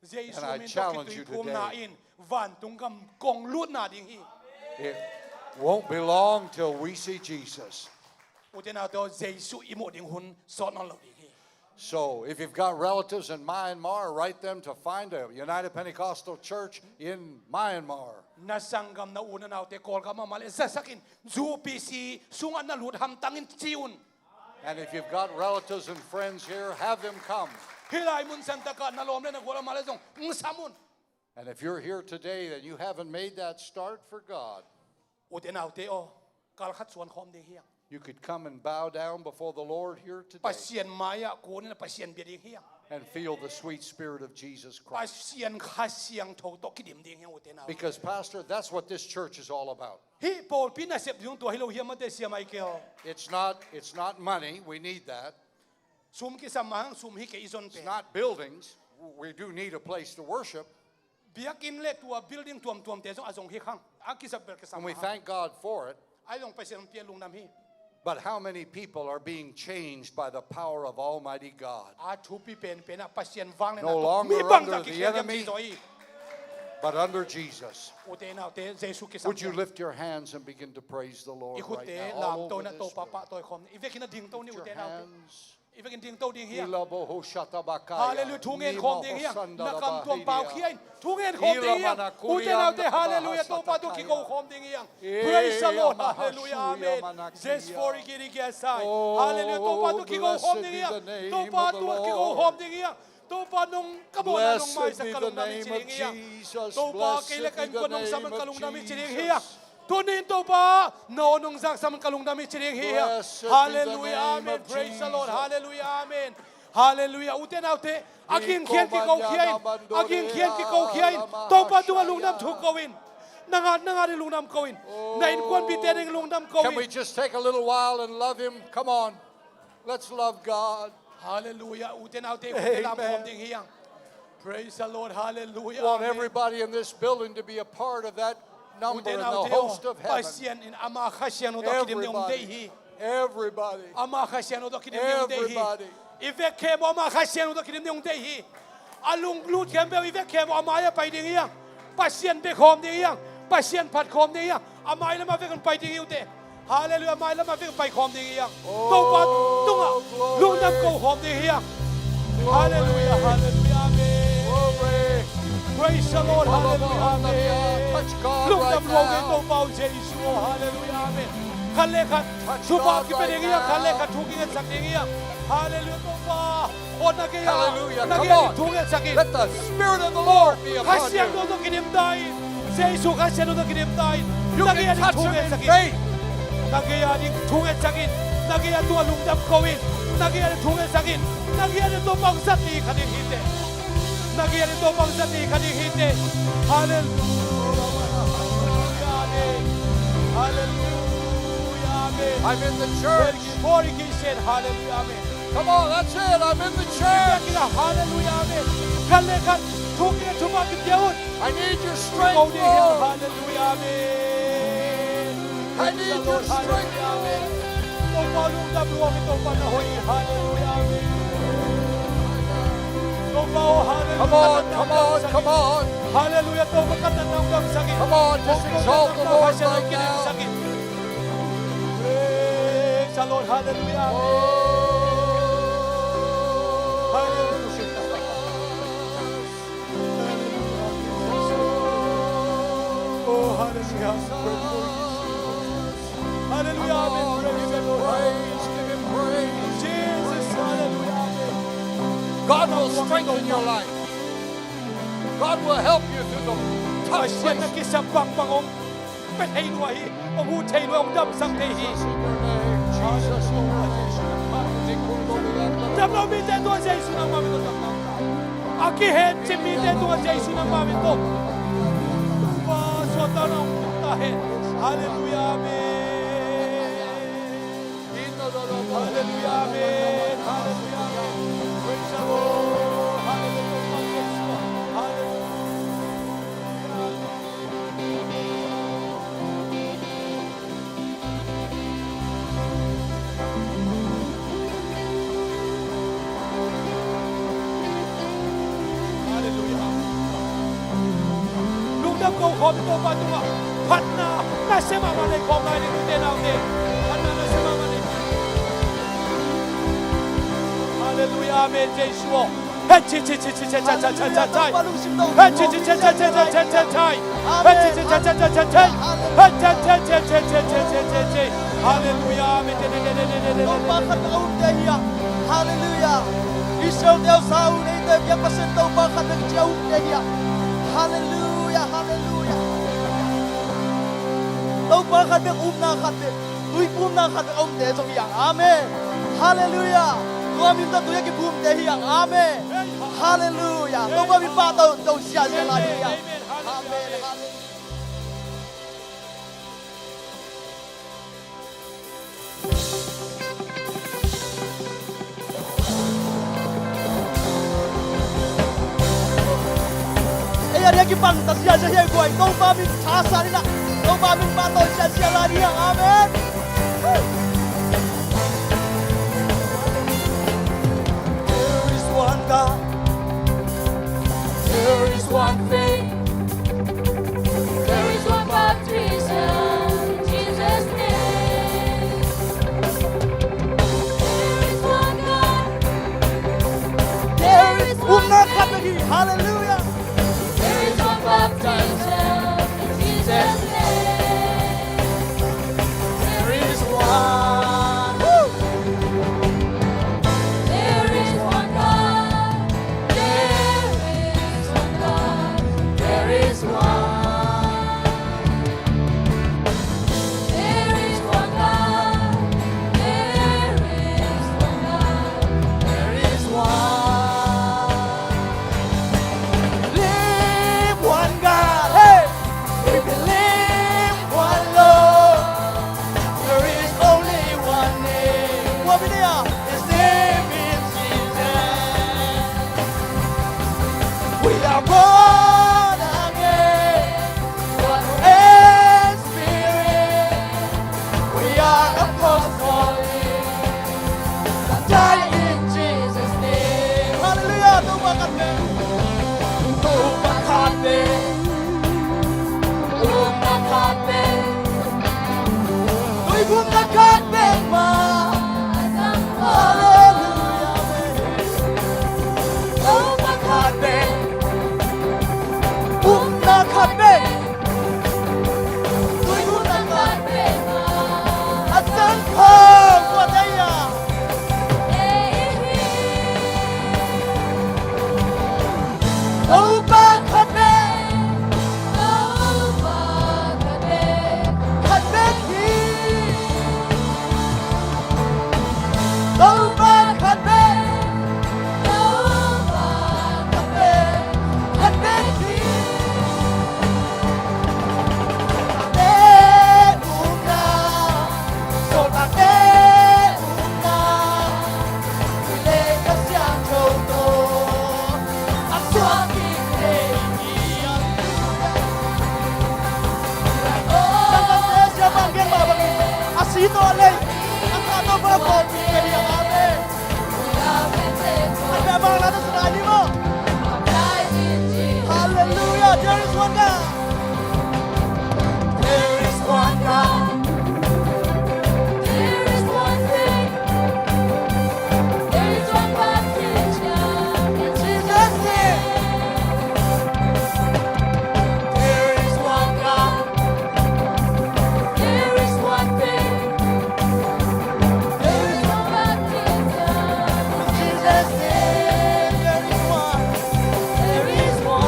And I challenge you today. Jesu min tawh kituiphumna in vantung gam kong lutna ding hi. It won't be long till we see Jesus. Ute naute aw, Jesu i muh ding hun sawt nawn lo ding hi. So, if you've got relatives in Myanmar, write them to find a United Pentecostal Church in Myanmar. Na sanggam, na u na naute Kawlgam ah om leh zasak in, U P C sungah na lut hamtang in ci un. And if you've got relatives and friends here, have them come. Hih lai mun santak ah na lawm le na gual om leh zong hong sam un. And if you're here today and you haven't made that start for God, ute naute aw, kal khat suan khawm ding hi hang. You could come and bow down before the Lord here today. Pasian mai-ah kun in a Pasian bia ding hi hang. And feel the sweet Spirit of Jesus Christ. Pasian Kha Siangtho tawh kidim ding hi hang, ute naute. Because, Pastor, that's what this church is all about. Hih pawlpi nasep ding tua hi lo hiam, mate, Sia Michael? It's not, it's not money. We need that. Sum kisam mah hang, sum hi kei i zon pen. It's not buildings. We do need a place to worship. Biakinn le tua building tuamtuamte zong a zong hi hang. A kisam bel kisam mah hang. And we thank God for it. A zong Pasian pia lungdam hi. But how many people are being changed by the power of Almighty God? A thupi penpen ah Pasian vanglian ah mi bangzah kikhial hiam ci zaw hi. No longer under the enemy, but under Jesus. Ute naute, Jesu kisam. Would you lift your hands and begin to praise the Lord right now, all over this room? I khutte lamto in ah Topa pahtawi khawm ni. I vekin ah dingto ni, ute naute. Lift your hands. I vekin dingto ding hi hang. Hallelujah. Thu ngen khawm ding hi hang. Na kam tuam pau khia in. Thu ngen khawm ding hi hang. Ute naute, hallelujah. Topa tungah kigo khawm ding hi hang. Praise the Lord. Hallelujah. Amen. Zes for igiri giasai. Hallelujah. Topa tungah kigo khawm ding hi hang. Topa tungah kigo khawm ding hi hang. Topa nong ka mawhna nong maisak ka lungdam hi ci ding hi hang. Topa kei le ka innkuan nong sam ka lungdam hi ci ding hi hang. Tuni in Topa na aw nong zaksam ka lungdam hi ci ding hi hang. Hallelujah. Amen. Praise the Lord. Hallelujah. Amen. Hallelujah. Ute naute, a gingkhian kiko khia in. A gingkhian kiko khia in. Topa tungah lungdam thuk ko in. Na ngat, na ngat in lungdam ko in. Na innkuanpihte ding lungdam ko in. Can we just take a little while and love him? Come on. Let's love God. Hallelujah. Ute naute, i khutte lamkhawm ding hi hang. Praise the Lord. Hallelujah. Want everybody in this building to be a part of that number in the host of heaven. Ute naute aw, Pasian in ama Kha Siangtho tawh kidim ding hong deih hi. Everybody. Ama Kha Siangtho tawh kidim ding hong deih hi. Everybody. I vek khempeuh ama Kha Siangtho tawh kidim ding hong deih hi. A lunglut khempeuh i vek khempeuh a mai-ah pai ding hi hang. Pasian bia khawm ding hi hang. Pasian phat khawm ding hi hang. A mai lamah vek hong pai ding hi ute. Hallelujah. A mai lamah vek hong pai khawm ding hi hang. Topa tungah lungdam ko khawm ding hi hang. Hallelujah. Hallelujah. Amen. Praise the Lord. Hallelujah. Amen. Lungdam lua ung ei Topa aw Jesu aw. Hallelujah. Amen. Khat le khat thupha kipia ding hi hang. Khat le khat thu kingetsak ding hi hang. Hallelujah. Topa aw, na gei-ah, na gei-ah ding thu ngetsak in. Let the Spirit of the Lord be upon you. Kha Siangtho tawh kidim ta in. Jesu Kha Siangtho tawh kidim ta in. Na gei-ah ding thu ngetsak in. Na gei-ah ding thu ngetsak in. Na gei-ah tungah lungdam ko in. Na gei-ah ding thu ngetsak in. Na gei-ah ding Topa hong zat ni kha ding hi teh. Na gei-ah ding Topa hong zat ni kha ding hi teh. Hallelujah. Amen. Hallelujah. Amen. I'm in the church. Hallelujah. Amen. Come on, that's it. I'm in the church. Hallelujah. Amen. Khat le khat thu ngen, thupha kipia un. I need your strength, Lord. Hallelujah. Amen. I need your strength, Lord. Topa lungdam lua ung ei Topa na hoih hi. Hallelujah. Amen. Topa aw, hallelujah. Come on, come on, come on. Hallelujah. Topa ka natna hong damsak in. Come on, just exalt the Lord right now. Praise the Lord. Hallelujah. Amen. Hallelujah. Oh, hallelujah. Hallelujah. Amen. Praise the Lord. Give him praise. Jesus. Hallelujah. Amen. God will strengthen your life. God will help you through the tough places. Pasian na kisap bangbang hong pia thei lua hi, hong huh thei lua, hong damsak thei hi. Jesus in your name, Jesus in your name. Dam lo mite tungah Jesu nangmah min tawh dam ta hen. A kihencip mite tungah Jesu nangmah min tawh. Topa suahtakna hong tung ta hen. Hallelujah, amen. Hallelujah, amen. Hallelujah, amen. Praise the Lord. Hallelujah. Hallelujah. Hallelujah. Lungdam ko khawm in Topa tungah. Phatna nasia mahmah nei khawm lai ding, ute naute. Phatna nasia mahmah nei. Hallelujah. Amen. Jesu aw. Hey, chi, chi, chi, chi. Hallelujah. Topa lungsim tawh. Hey, chi, chi, chi. Amen. Hey, chi, chi, chi. Hallelujah. Amen. Topa khat bek a umte hi hang. Hallelujah. Israel-te uh sa uh neite biak Pasian Topa khat bek ci a umte hi hang. Hallelujah. Hallelujah. Topa khat bek umna khat bek. Tuiphumna khat a umte zong hi hang. Amen. Hallelujah. Tua min tawh tui a kiphumte hi hang. Amen. Hallelujah. Topa min pahtawi to ziahziah lai ding hi hang. Amen. Hallelujah. Ria kibang ta ziahziah hi a guai, Topa min tha sa ni na, Topa min pahtawi ziahziah lai ni a. Amen. There is one God. There is one faith. There is one baptism in Jesus' name. There is one God. There is one faith. Hallelujah. There is one baptism in Jesus' name. There is one. Woo! There is one God. There is one God. There is one. There is one God. There is one God. There is one. Believe one God. Hey! We believe one Lord. There is only one name. What we are? His name is Jesus. We are born again. One Holy Spirit. We are apostolic. Baptized in Jesus' name. Hallelujah. Topa khat bek. Topa khat bek. Topa khat bek. Topa khat bek mah. Hallelujah. Topa khat bek. Topa khat bek. A si tawh a lei, a kha tawh pawlkawm hi kei hi. Amen. Hallelujah. There is one God. There is one God. There is one faith. There is one baptism in Jesus' name. There is one God. There is one faith. There is one baptism. In Jesus' name, there is one. There is one.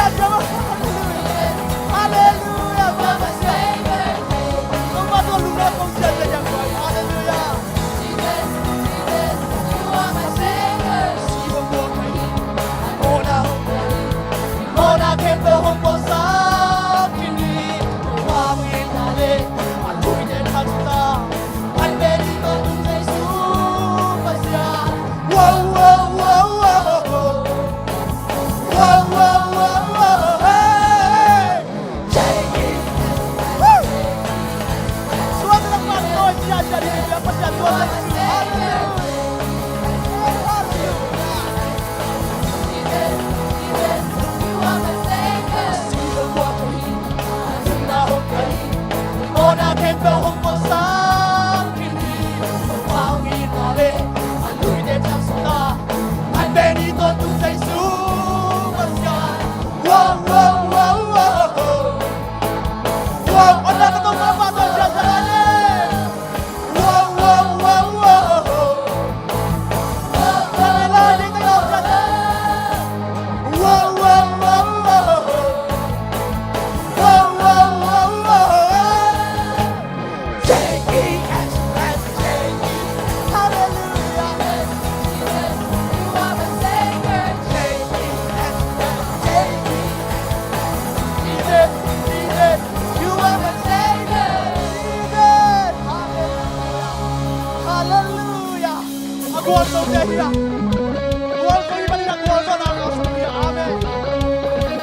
Halleluia. Halleluia. Halleluia. Halleluia. A gualzote hi a. Gualzo hi manin a gualzawhna a gualzo hi a. Amen.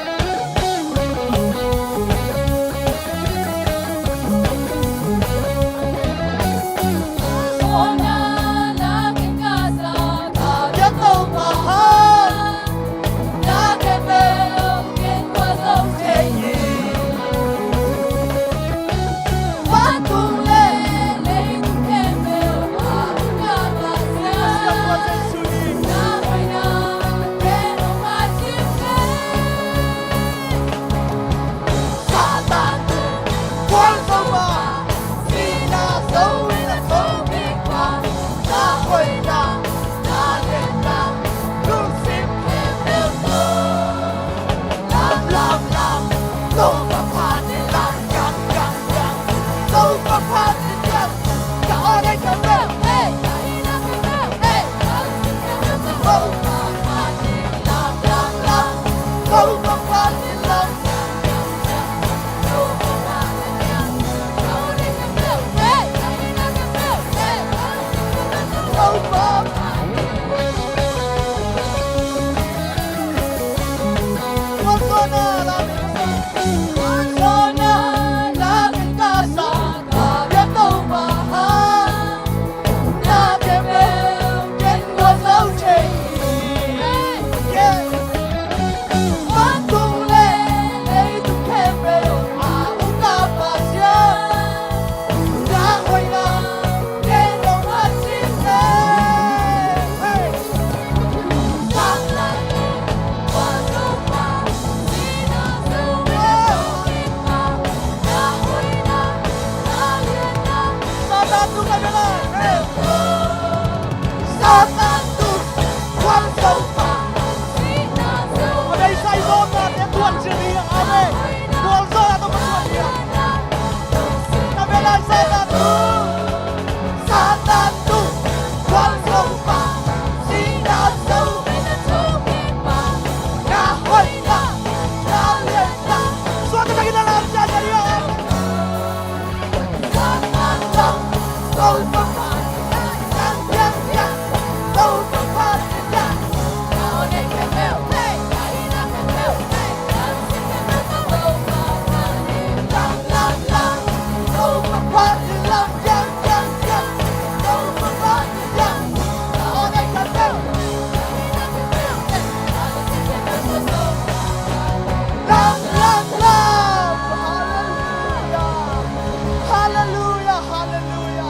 Halleluia, halleluia,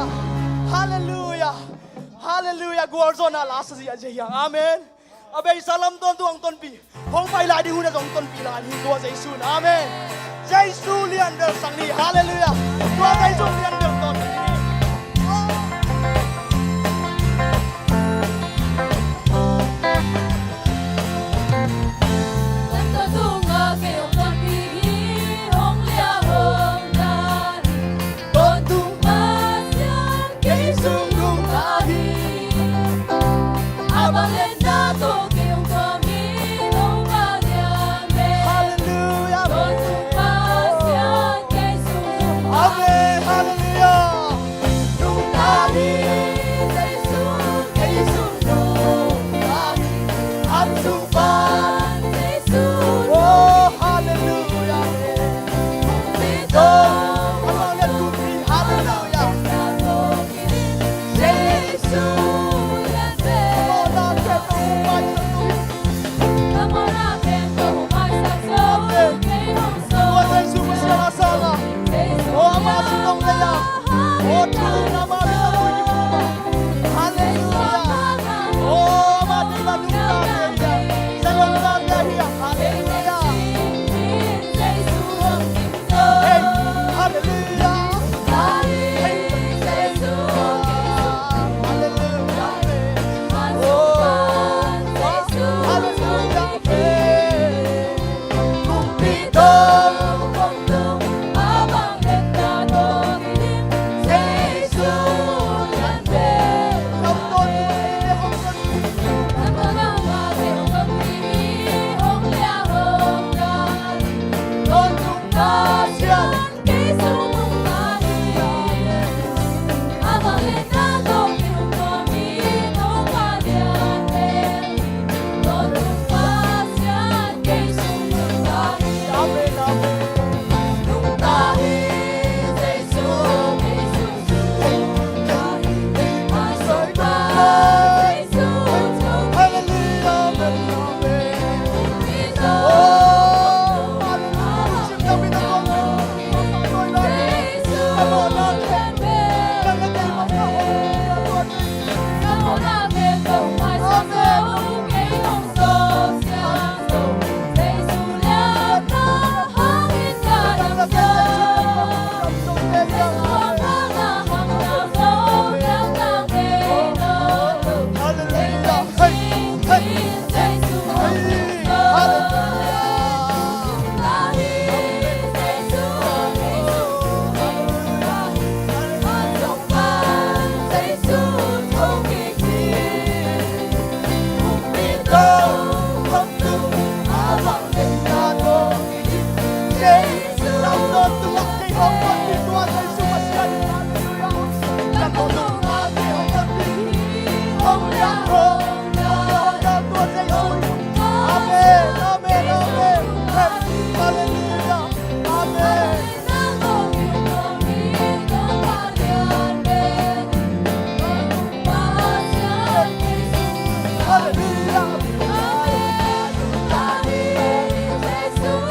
halleluia, halleluia. Gualzawhna la sa zia zia hiang. Amen. A beisa lam tawntung hong tonpih, hong pai lai ding hun a zong tonpih lai hi tua Jesu in. Amen. Jesu lian bel sang ni. Halleluia. Tua Jesu lian bel tonpih ni.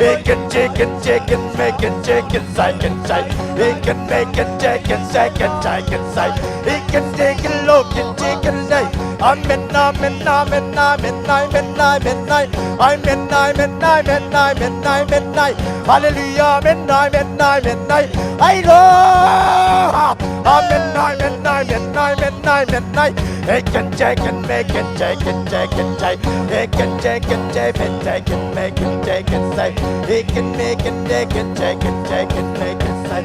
He can, she can, she can, make it, she can, say can, say. He can, make it, she can, say can, say can, say. He can, she can, look can, she can, say. Amen, amen, amen, amen, amen, amen, amen. Amen, amen, amen, amen, amen, amen. Hallelujah, amen, amen, amen, amen. Ai lo. Amen, amen, amen, amen, amen, amen. He can take and make and take and take and take. He can take and take and take and make and take and say. He can make and take and take and take and make and say.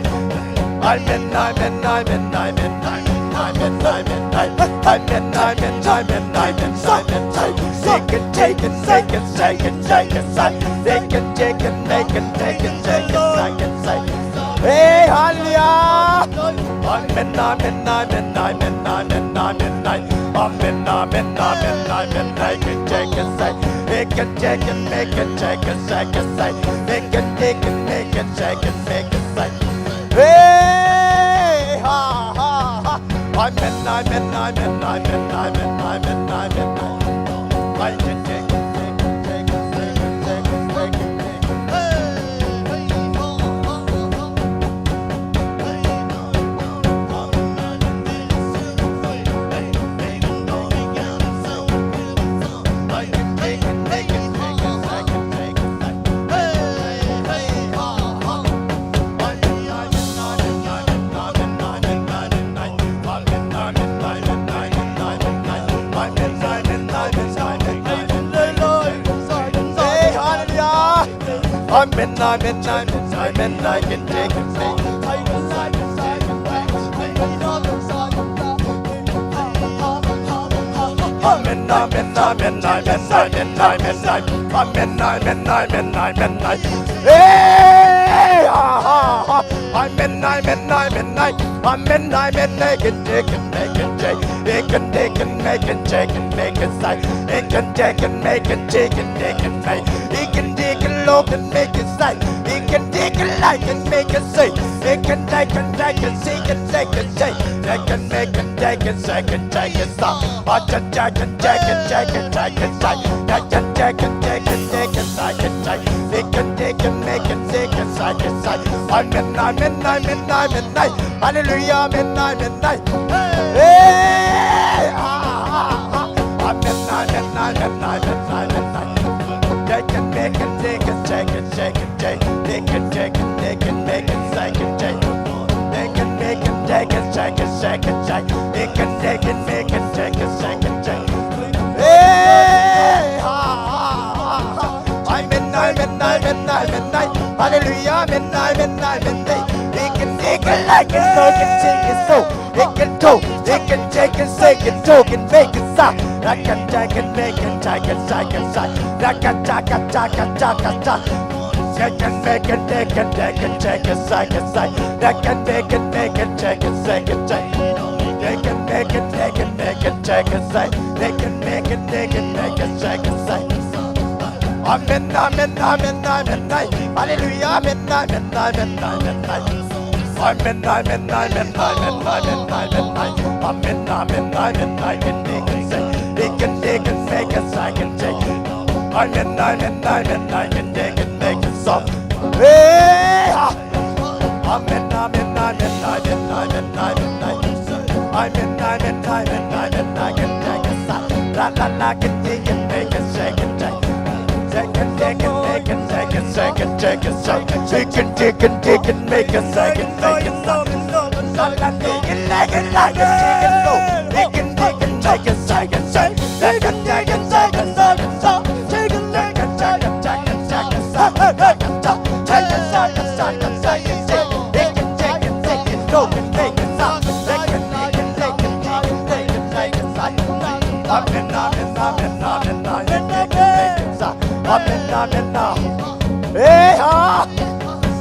Amen, amen, amen, amen, amen, amen, amen, amen, amen, amen, amen, amen, amen. He can take and make and take and take and say. He can take and make and take and take and say and say. Hey, hallelujah. Amen, amen, amen, amen, amen, amen, amen. Amen, amen, amen, amen, amen. He can take and say, he can take and make and take and say, and say. He can take and make and take and make and say. Hey, ha, ha, ha. Amen, amen, amen, amen, amen, amen, amen. I can take and take and take and take and take and take and take. Hey, hallelujah. Amen, amen, amen, amen, amen. Amen, amen, amen, amen, amen, amen, amen. Amen, amen, amen, amen, amen, amen. Hey, ha, ha, ha. Amen, amen, amen, amen. Amen, amen, amen, amen. He can take and make and take. He can take and make and take and make and say. He can take and make and take and take and make. He can take and look and make and say. He can take and like and make and say. He can take and take and seek and take and say. He can make and take and say and take and say. I can take and take and take and take and say. I can take and take and take and take and say. He can take and make and take and say and say. Amen, amen, amen, amen, amen. Hallelujah, amen, amen, amen. Hey, ah, ah, ah, ah. Amen, amen, amen, amen, amen, amen. They can make and take and take and take and take. They can take and they can make and take and take. They can make and take and take and take and take. They can take and make and take and take and take. Hey, ah, ah, ah, ah. Amen, amen, amen, amen, amen. Hallelujah, amen, amen, amen, amen. He can, he can like it, so he can sing it, so he can talk, he can take and say, can talk and make it sound. I can take and make and take and say and say. I can take and take and take and take. They can make and they can take and take and say and say. They can make and make and take and say and say. They can make and they can make and take and say. They can make and they can make and take and say. Amen, amen, amen, amen, amen. Hallelujah, amen, amen, amen, amen, amen. Amen, amen, amen, amen, amen, amen, amen. Amen, amen, amen, amen. They can, they can say, they can, they can make a second take. Amen, amen, amen, amen, they can make a song. Hey, ha. Amen, amen, amen, amen, amen, amen, amen. Amen, amen, amen, amen, amen, amen, amen. La, la, la, can, they can make a second take. Second, second, second, second, second, second, second. They can, they can, they can make a second, second, second. La, la, they can, they can, like a second, no. They can, they can make a second, second. Second, second, second, second, second. Second, second, second, second, second, second. Second, second, second, second, second. They can, they can, they can, no, can make a sound. They can, they can, they can, they can, they can, they can, they can. Amen, amen, amen, amen, amen. Amen, amen, amen. Hey, ha.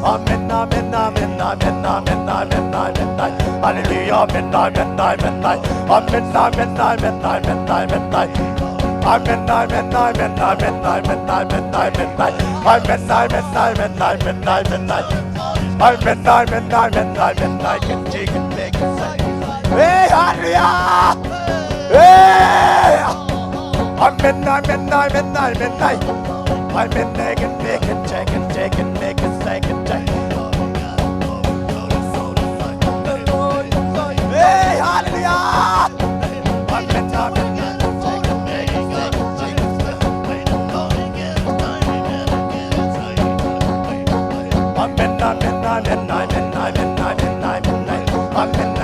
Amen, amen, amen, amen, amen, amen, amen, amen. Hallelujah, amen, amen, amen, amen. Amen, amen, amen, amen, amen, amen. Amen, amen, amen, amen, amen, amen, amen, amen. Amen, amen, amen, amen, amen, amen. Amen, amen, amen, amen, amen. Can, they can make a second. Hey, hallelujah. Hey! Amen, amen, amen, amen, amen. Amen, they can make and take and take and make and take and take. Hey, hallelujah. Amen, amen, amen, take and make and take and take. Amen, amen, amen, amen, amen, amen, amen, amen. Amen.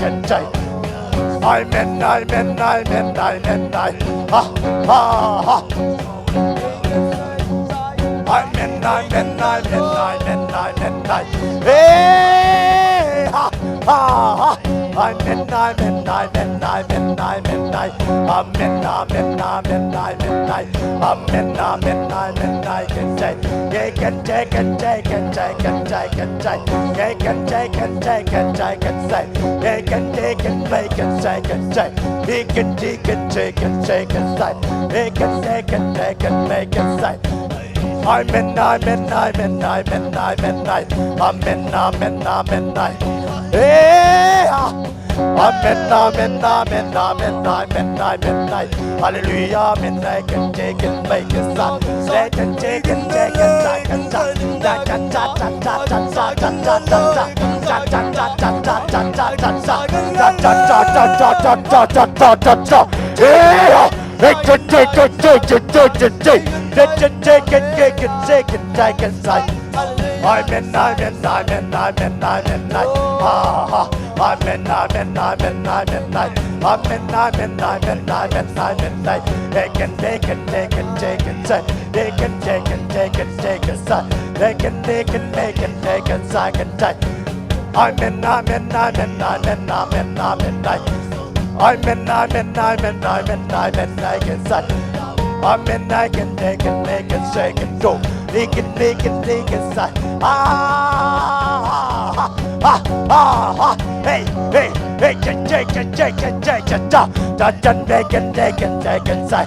Amen, amen, amen, amen, amen. Ha, ha, ha. Amen, amen, amen, amen, amen, amen. Hey, ha, ha, ha. Amen, amen, amen, amen, amen, amen. Amen, amen, amen, amen, amen. Amen, amen, amen, amen. Can take, can take, can take, can take, can take, can take. Can take, can take, can take, can take, can take. Can take, can make, can take, can take. He can take, can take, can take, can take. He can take, can take, can make, can take. Amen, amen, amen, amen, amen, amen. Amen, amen, amen, amen. Hey, ah. Amen, amen, amen, amen, amen, amen, amen. Hallelujah, amen. I can take it, make it stop. They can take it, take it, I can stop. Cha, cha, cha. Hey, ah. Hey, take it, take it, take it, take it, take it, take it, take it, take it, take it, take it, take it. Amen, amen, amen, amen, amen, amen. Ah, ah. Amen, amen, amen, amen, amen. Amen, amen, amen, amen, amen, amen. They can, they can, they can take it, say. They can, they can, they can take it, say. They can, they can, they can take it, say, can take. Amen, amen, amen, amen, amen, amen. Amen, amen, amen, amen, amen, amen, say. Amen, I can take it, make it, shake it, go. Make it, make it, make it, say. Ah, ah, ah, ah, ah. Hey, hey, hey, shake it, shake it, shake it, shake it, shake it, da, da, da, make it, make it, make it, say.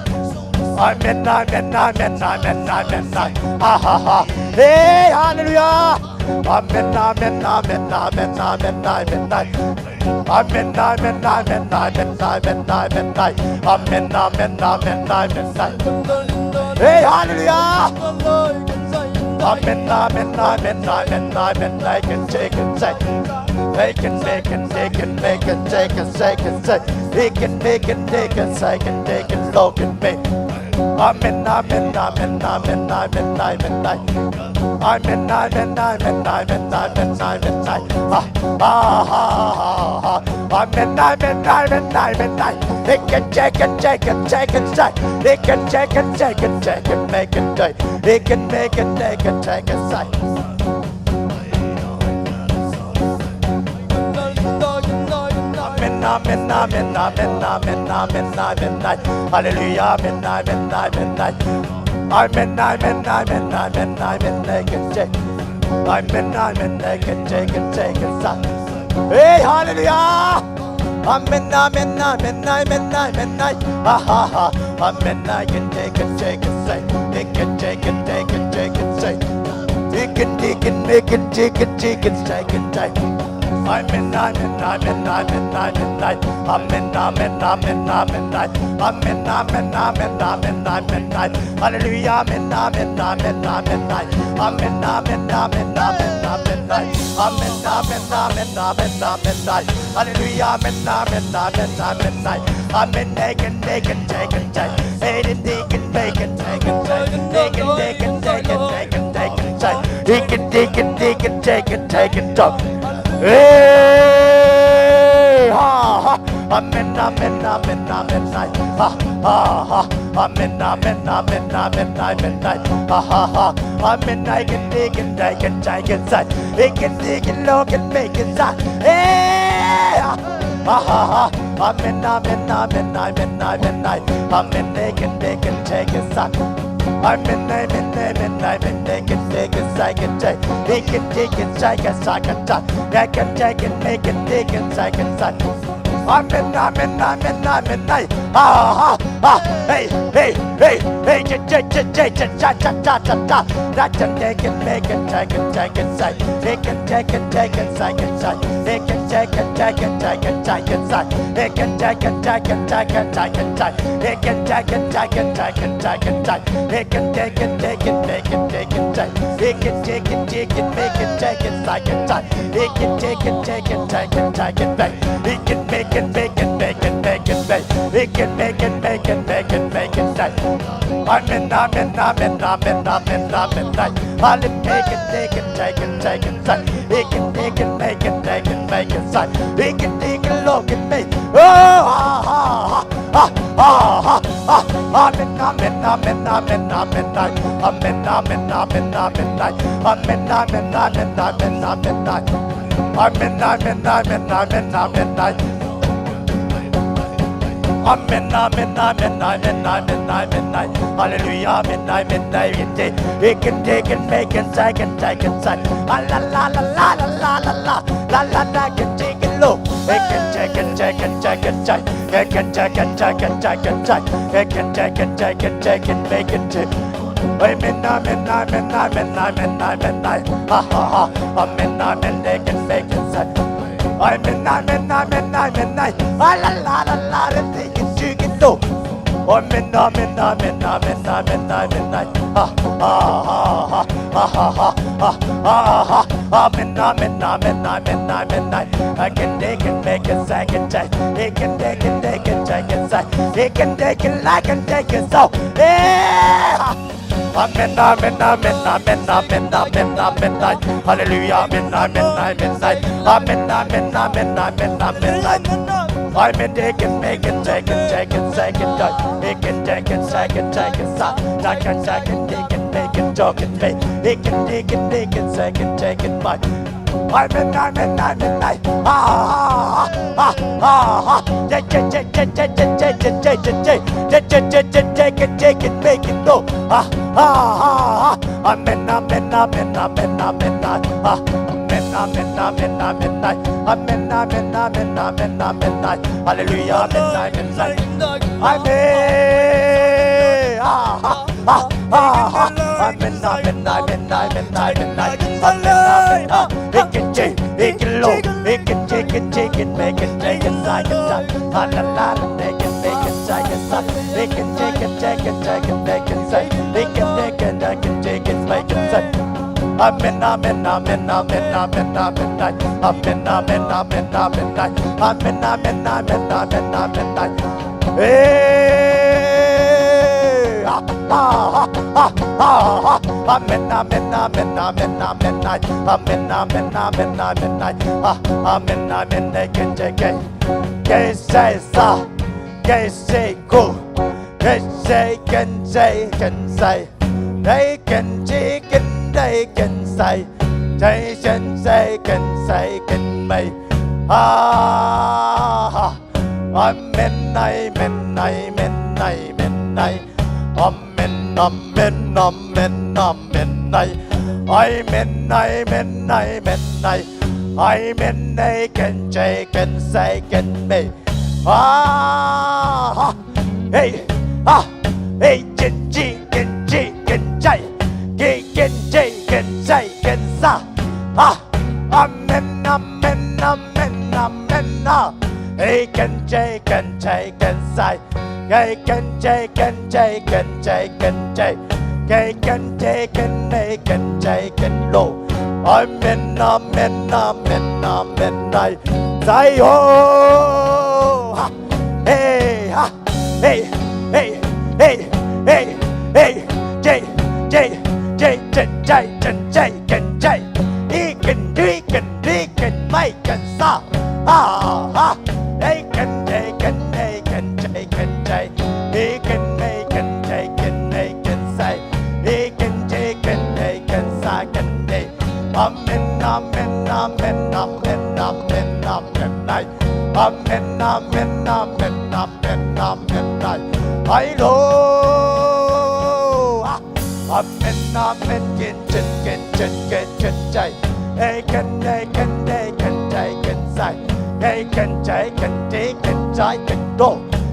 Amen, amen, amen, amen, amen, amen. Ah, ah, ah. Hey, hallelujah. Amen, amen, amen, amen, amen, amen, amen. Amen, amen, amen, amen, amen, amen, amen. Amen, amen, amen, amen, amen. Hey, hallelujah. Amen, amen, amen, amen, amen. I can take it, say. They can, they can, they can, they can take it, say, can say. He can, they can, they can, say, can, they can, look at me. Amen, amen, amen, amen, amen, amen. Amen, amen, amen, amen, amen, amen, amen. Ah, ah, ah, ah, ah. Amen, amen, amen, amen, amen. He can take it, take it, take it, take. He can take it, take it, take it, make it, take. He can make it, take it, take it, say. Amen, amen, amen, amen, amen, amen, amen, amen. Hallelujah, amen, amen, amen, amen. Amen, amen, amen, amen, amen, amen, amen. Amen, amen, amen, amen, amen, amen. Hey, hallelujah. Amen, amen, amen, amen, amen, amen. Ha, ha, ha. Amen, I can take it, take it, say. They can take it, take it, take it, say. Deacon, deacon, make it, deacon, deacon, take it, take it. Amen, amen, amen, amen, amen, amen. Amen, amen, amen, amen, amen. Amen, amen, amen, amen, amen, amen. Hallelujah, amen, amen, amen, amen, amen. Amen, amen, amen, amen, amen, amen. Amen, amen, amen, amen, amen, amen. Hallelujah, amen, amen, amen, amen, amen. Amen, they can, they can take it, take. They can, they can, they can take it, take. They can, they can, they can, they can take it, take. He can, they can, they can take it, take it, take. Hey, ha, ha. Amen, amen, amen, amen, amen. Ha, ha, ha. Amen, amen, amen, amen, amen, amen. Ha, ha, ha. Amen, I can, they can, they can, they can say. He can, they can, Lord can make it say. Hey, ha, ha, ha. Amen, amen, amen, amen, amen, amen. Amen, they can, they can take it, son. Amen, amen, amen, amen, they can take it, say, can take. They can take it, say, can, say, can, say. They can take it, make it, they can, say, can, say. Amen, amen, amen, amen, amen. Ah, ah, ah. Hey, hey, hey, hey, cha, cha, cha. That can take it, make it, take it, take it, say. They can take it, take it, take it, take it, say. They can take it, take it, take it, take it, say. They can take it, take it, take it, take it, say. They can take it, take it, take it, take it, say. They can take it, take it, make it, take it, say. They can take it, take it, make it, take it, take it, say. He can take it, take it, take it, take it back. He can make it, make it, make it, make it back. He can make it, make it, make it, make it back. Amen, amen, amen, amen, amen, amen, amen. Amen, make it, take it, take it, take it, take. He can make it, make it, make it, make it, take. He can take it, look at me. Oh, ha, ha, ha. Ah, ah, ah, ah. Amen, amen, amen, amen, amen, amen. Amen, amen, amen, amen, amen. Amen, amen, amen, amen, amen, amen. Amen, amen, amen, amen, amen, amen. Amen, amen, amen, amen, amen, amen, amen. Hallelujah, amen, amen, amen. He can take and make and take and take and take. Ah, la, la, la, la, la, la, la, la, la, la, la, can take it low. He can take and take and take and take. He can take and take and take and take. He can take and take and take and make and take. Amen, amen, amen, amen, amen, amen, amen. Ha, ha, ha. Amen, amen, they can make it say. Amen, amen, amen, amen, amen. Ah, la, la, la, la, la, they can sing it too. Amen, amen, amen, amen, amen, amen, amen. Ha, ha, ha, ha, ha, ha, ha, ha, ha. Amen, amen, amen, amen, amen, amen. I can, they can make it second time. They can, they can, they can take it side. They can, they can, I can take it so. Yeah. Amen, amen, amen, amen, amen, amen, amen. Hallelujah, amen, amen, amen, amen. Amen, amen, amen, amen, amen, amen. Amen, they can make it, take it, take it, take it, take it. They can take it, take it, take it, son. They can take it, they can make it, talk it, make. They can, they can, they can, take it, take it, bye. Amen, amen, amen, amen. Ah, ah, ah, ah, ah. Yeah, yeah, yeah, yeah, yeah, yeah, yeah, yeah, yeah, yeah. Yeah, yeah, yeah, yeah, take it, take it, make it, no. Ah, ah, ah, ah. Amen, amen, amen, amen, amen, ah. Amen, amen, amen, amen, ah. Amen, amen, amen, amen, amen, ah. Hallelujah, amen, amen, amen. Amen. Ah, ah, ah, ah, ah. Amen, amen, amen, amen, amen, amen. Amen, amen, ah. He can change, he can low, he can take it, take it, make it, take it, like it, like it. Ah, la, la, la, make it, make it, like it, like it. He can take it, take it, take it, make it, say. He can take it, I can take it, make it, say. Amen, amen, amen, amen, amen, amen, amen. Amen, amen, amen, amen, amen. Amen, amen, amen, amen, amen, amen. Hey, ah, ah, ah, ah, ah, ah. Amen, amen, amen, amen, amen, amen. Amen, amen, amen, amen, amen. Ah, amen, amen, amen, amen, amen. Ke se sa, ke se ku, ke se ken se ken sai. They can chicken, they can say. They can say, can say, can may. Ah, ah. Amen, amen, amen, amen, amen. Amen, amen, amen, amen, amen. Amen, amen, amen, amen. Amen, they can say, can say, can may. Ah, ah. Hey, ah, hey, can chi, can chi, can chai, can, can chi, can chai, can sa. Ah, amen, amen, amen, amen, ah. Hey, can chi, can chai, can sai. Hey, can chi, can chai, can chai, can chai. Hey, can chi, can may, can chai, can lo. Amen, amen, amen, amen, I say, oh, ah. Hey, ha, hey, hey, hey, hey, hey, J, J, J, J, J, J, J, J, J. He can do, he can do, he can make, can sa. Ha, ha, ha. He can, he can, he can, he can, he can, he can make, can, he can, he can say. He can, he can, he can sa, can he. Amen, amen, amen, amen, amen, amen, amen. Amen, amen, amen, amen, amen, amen. Ai lo. Ah, amen, amen, kin chin, kin chin, kin chin, chai. Hey, kin, hey, kin, hey, kin, chai, kin, sai. Hey, kin, chai, kin, ti, kin, chai, kin, do.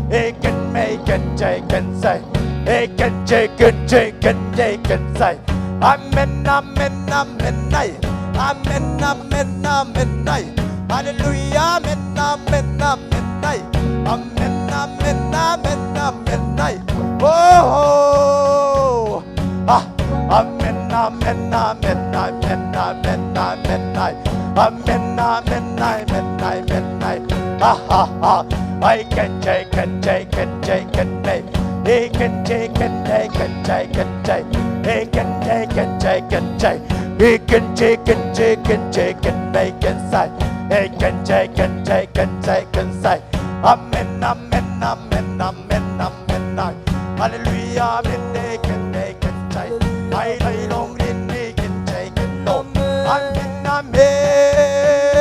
Hey, kin, may, kin, chai, kin, sai. Hey, kin, chai, kin, chai, kin, chai, kin, sai. Amen, amen, amen, ai. Amen, amen, amen, ai. Hallelujah, amen, amen, amen, ai. Amen, amen, amen, amen, ai. Oh, oh. Ah, amen, amen, amen, amen, amen, amen, ai. Amen, amen, amen, amen, ai. Ah, ah, ah. Ai, kin, chai, kin, chai, kin, chai, kin, may. He can take and they can take and take. He can take and take and take. He can take and take and take and make and say. He can take and take and take and say. Amen, amen, amen, amen, amen, amen. Hallelujah, amen, they can, they can take. I, I long in me can take and no. Amen, amen.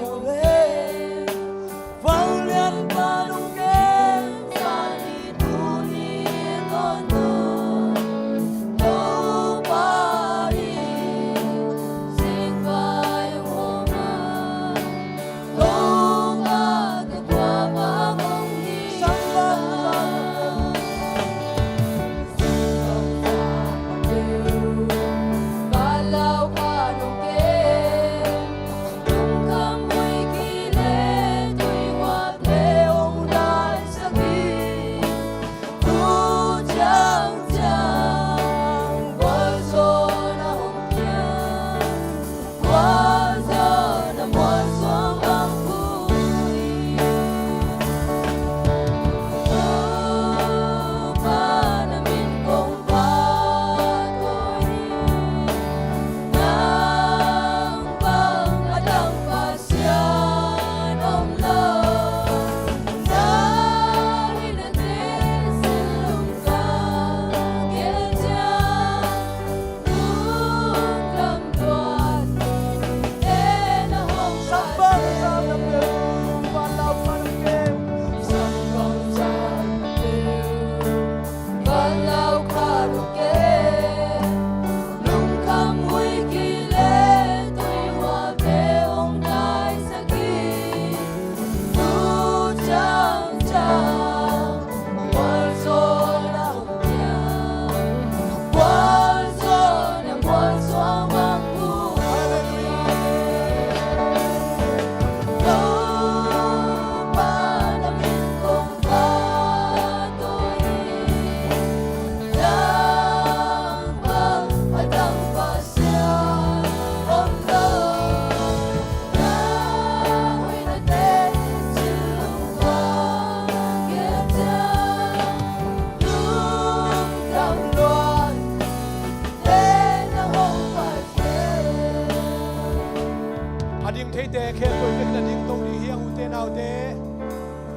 Ding theite khempeuh i pekna ding tong ding hi hang, ute naute.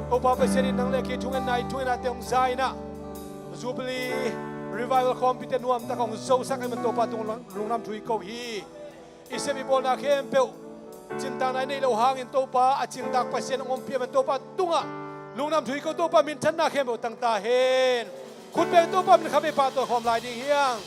Topa Pasian in nang le kei thungetna i thungetnate hong za in ah, Jubilee Revival khawmpite nuamtak hong zosak ahih man Topa tung lungdam thu i ko hi. I sep i bawlna khempeuh cintakna i neih loh hangin Topa a cingtak Pasian hong ompih ahih man Topa tungah lungdam thu i ko. Topa minthanna khempeuh tang ta hen. Khutbeng Topa min khat vei pahtawi khawm lai ding hi hang.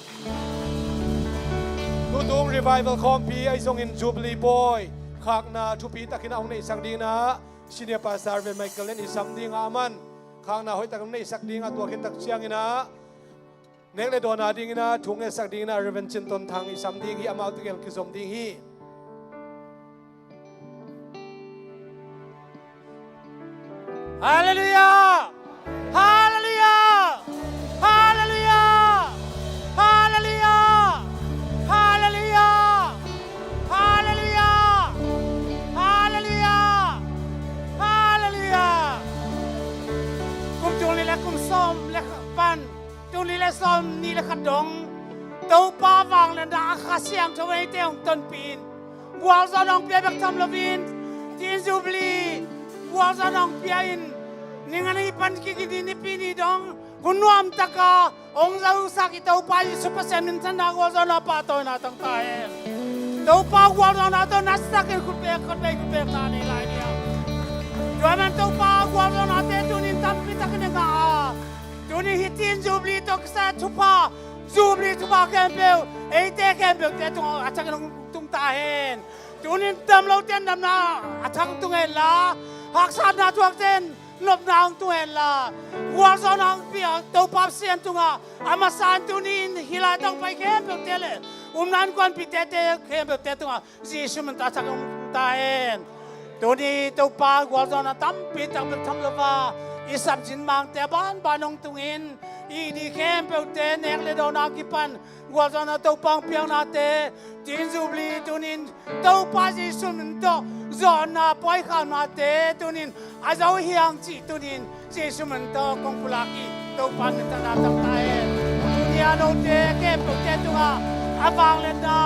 Tutung Revival khawmpi ahi zongin Jubilee bawi khakna thupi takin a hong neihsak dingin ah Senior Pastor Reverend Michael Len i sam ding a, aman khakna hoih takin hong neihsak ding a, tua khit tak ciangin ah nek le dawn a dingin ah thu ngetsak dingin ah Reverend Cin Ton Thang i sam ding hi, amaute gel kizom ding hi. Halleluiah! Halleluiah! Halleluiah! Kum tul nih le kum sawm le khat pan, tul nih le sawm nih le khat dong Topa vangliatna a Kha Siangtho eite hong tonpih in, gualzawhna hong pia bek tham loin, Tin Jubilee gualzawhna hong pia in, ning a nih pan kik i Nipi ni dong hun nuamtaka hong zosak i Topa Jesu Pasian minthanna gualzawhna pahtawina tang ta hen. Topa gualzawhna tawh nasakin khutbeng, khutbeng, khutbeng ta nei lai ni a. Tua man Topa gualzawhnate tunin tampi takin i ngah a, tunin hih Tin Jubilee tawh kisai thupha, Jubilee thupha khempeuh eite khempeuhte tungah a thakin hong tung ta hen. Tunin dam lote in damna a thak tung hen la, haksatna thuakte in nopna hong tung hen la, gualzawhna hong pia Topa Pasian tungah a masa in tunin hih lai tawh pai khempeuhte le upna innkuanpihte khempeuhte tungah Jesu min tawh a thak hong tung ta hen. Tuni Topa gualzawhna tampi tak bek tham lo a, i sapzin mangte a banban hong tungin, i ni khempeuhte nek le dawn a kipan gualzawhna Topa hong piaknate, Tin Jubilee tunin Topa Jesu min tawh zawhna pawi khamnate tunin a zo hi hang cih tunin Jesu min tawh kong pulak hi. Topa minthanna tang ta hen. Tuni a note khempeuhte tungah a vangliatna,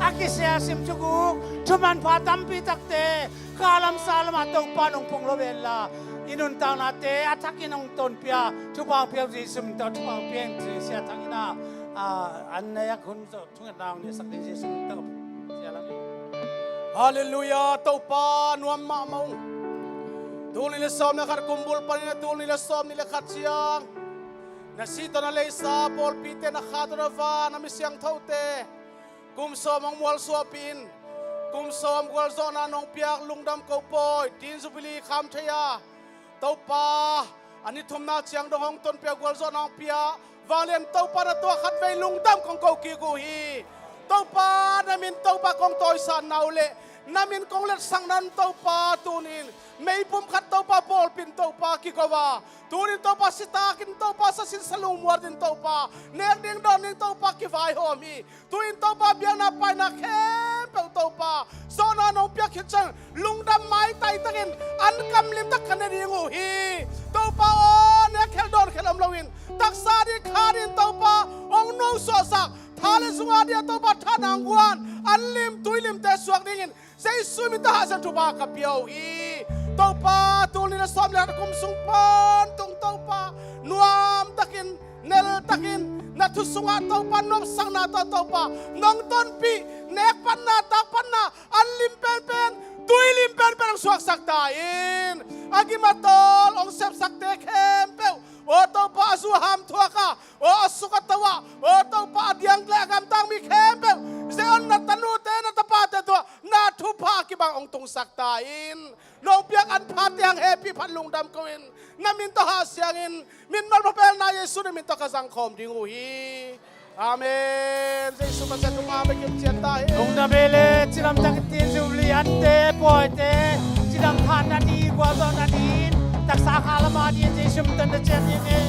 a kisiasim thuguk, thu manpha tampi takte kha lam sa lamah Topa in hong phung lo hen la, i nuntaknate a thakin hong tonpih a, thupha hong pia Jesu min tawh thupha hong pia hen ci-in Sia Thang in a, a, an nek hun zawh thungetna hong neihsak ding Jesu min tawh. Halleluiah, Topa nuam mahmah ung. Tul nih le sawm le khat kum bul panin a tul nih le sawm nih le khat ciang na si tawh na leisa pawlpite, na kha tawh na van a mi siangthote kum sawm hong mualsuahpih in, kum sawm gualzawhna nong piak lungdam ko pawi, Tin Jubilee kham thei a, Topa, a ni thumna ciang dong hong tonpih a gualzawhna hong pia vanglian Topa na tungah khatvei lungdam kong ko kik uh hi. Topa, na min Topa kong tawisang na uh leh na min kong letsakna un Topa, tunin meipum khat Topa pawlpi in Topa kigo a, tunin Topa sitakin Topa sasin salung muatin Topa nek ding dawn ding Topa kivaihawm hi. Tu-in Topa biakna paina khempeuh Topa zawhna nong piak khit ciang lungdam maitai takin an kam limtak ka ne ding uh hi. Topa aw, nek khel dawn khel om loin taksa ding kha ding Topa hong nungsuahsak, tha le zung a ding a Topa tha nang guan an lim tui limte suak dingin Jesu min tawh hahsiang thupha ka pia uh hi. Topa, tul nih le sawm le khat kum sung pan tung Topa nuam takin nel takin na thu sungah Topa nopsakna tawh Topa nong tonpih, nek panna, tak panna an lim penpen, tui lim penpen hong suaksak ta in. A gim a tawl hong sepsakte khempeuh, aw Topa, a zu a ham thuak a, aw a suk a to a, aw Topa, a diang le a gamtang mi khempeuh Zion na tanute na tapate tungah na thupha kibang hong tungsak ta in. Nong piak an phate hang hehpih phat lungdam ko in, na min tawh hahsiangin min malpha pelna Jesu na min tawh ka zangkhawm ding uh hi. Amen. Jesu Pasian thupha bek in cian ta hi. Lungdam ei le, cidam takin Tin Jubilee ante, pawite, cidam khatna ni, gualzawhna ni in taksa kha lam a dingin Jesu min tawh na cian ding hi.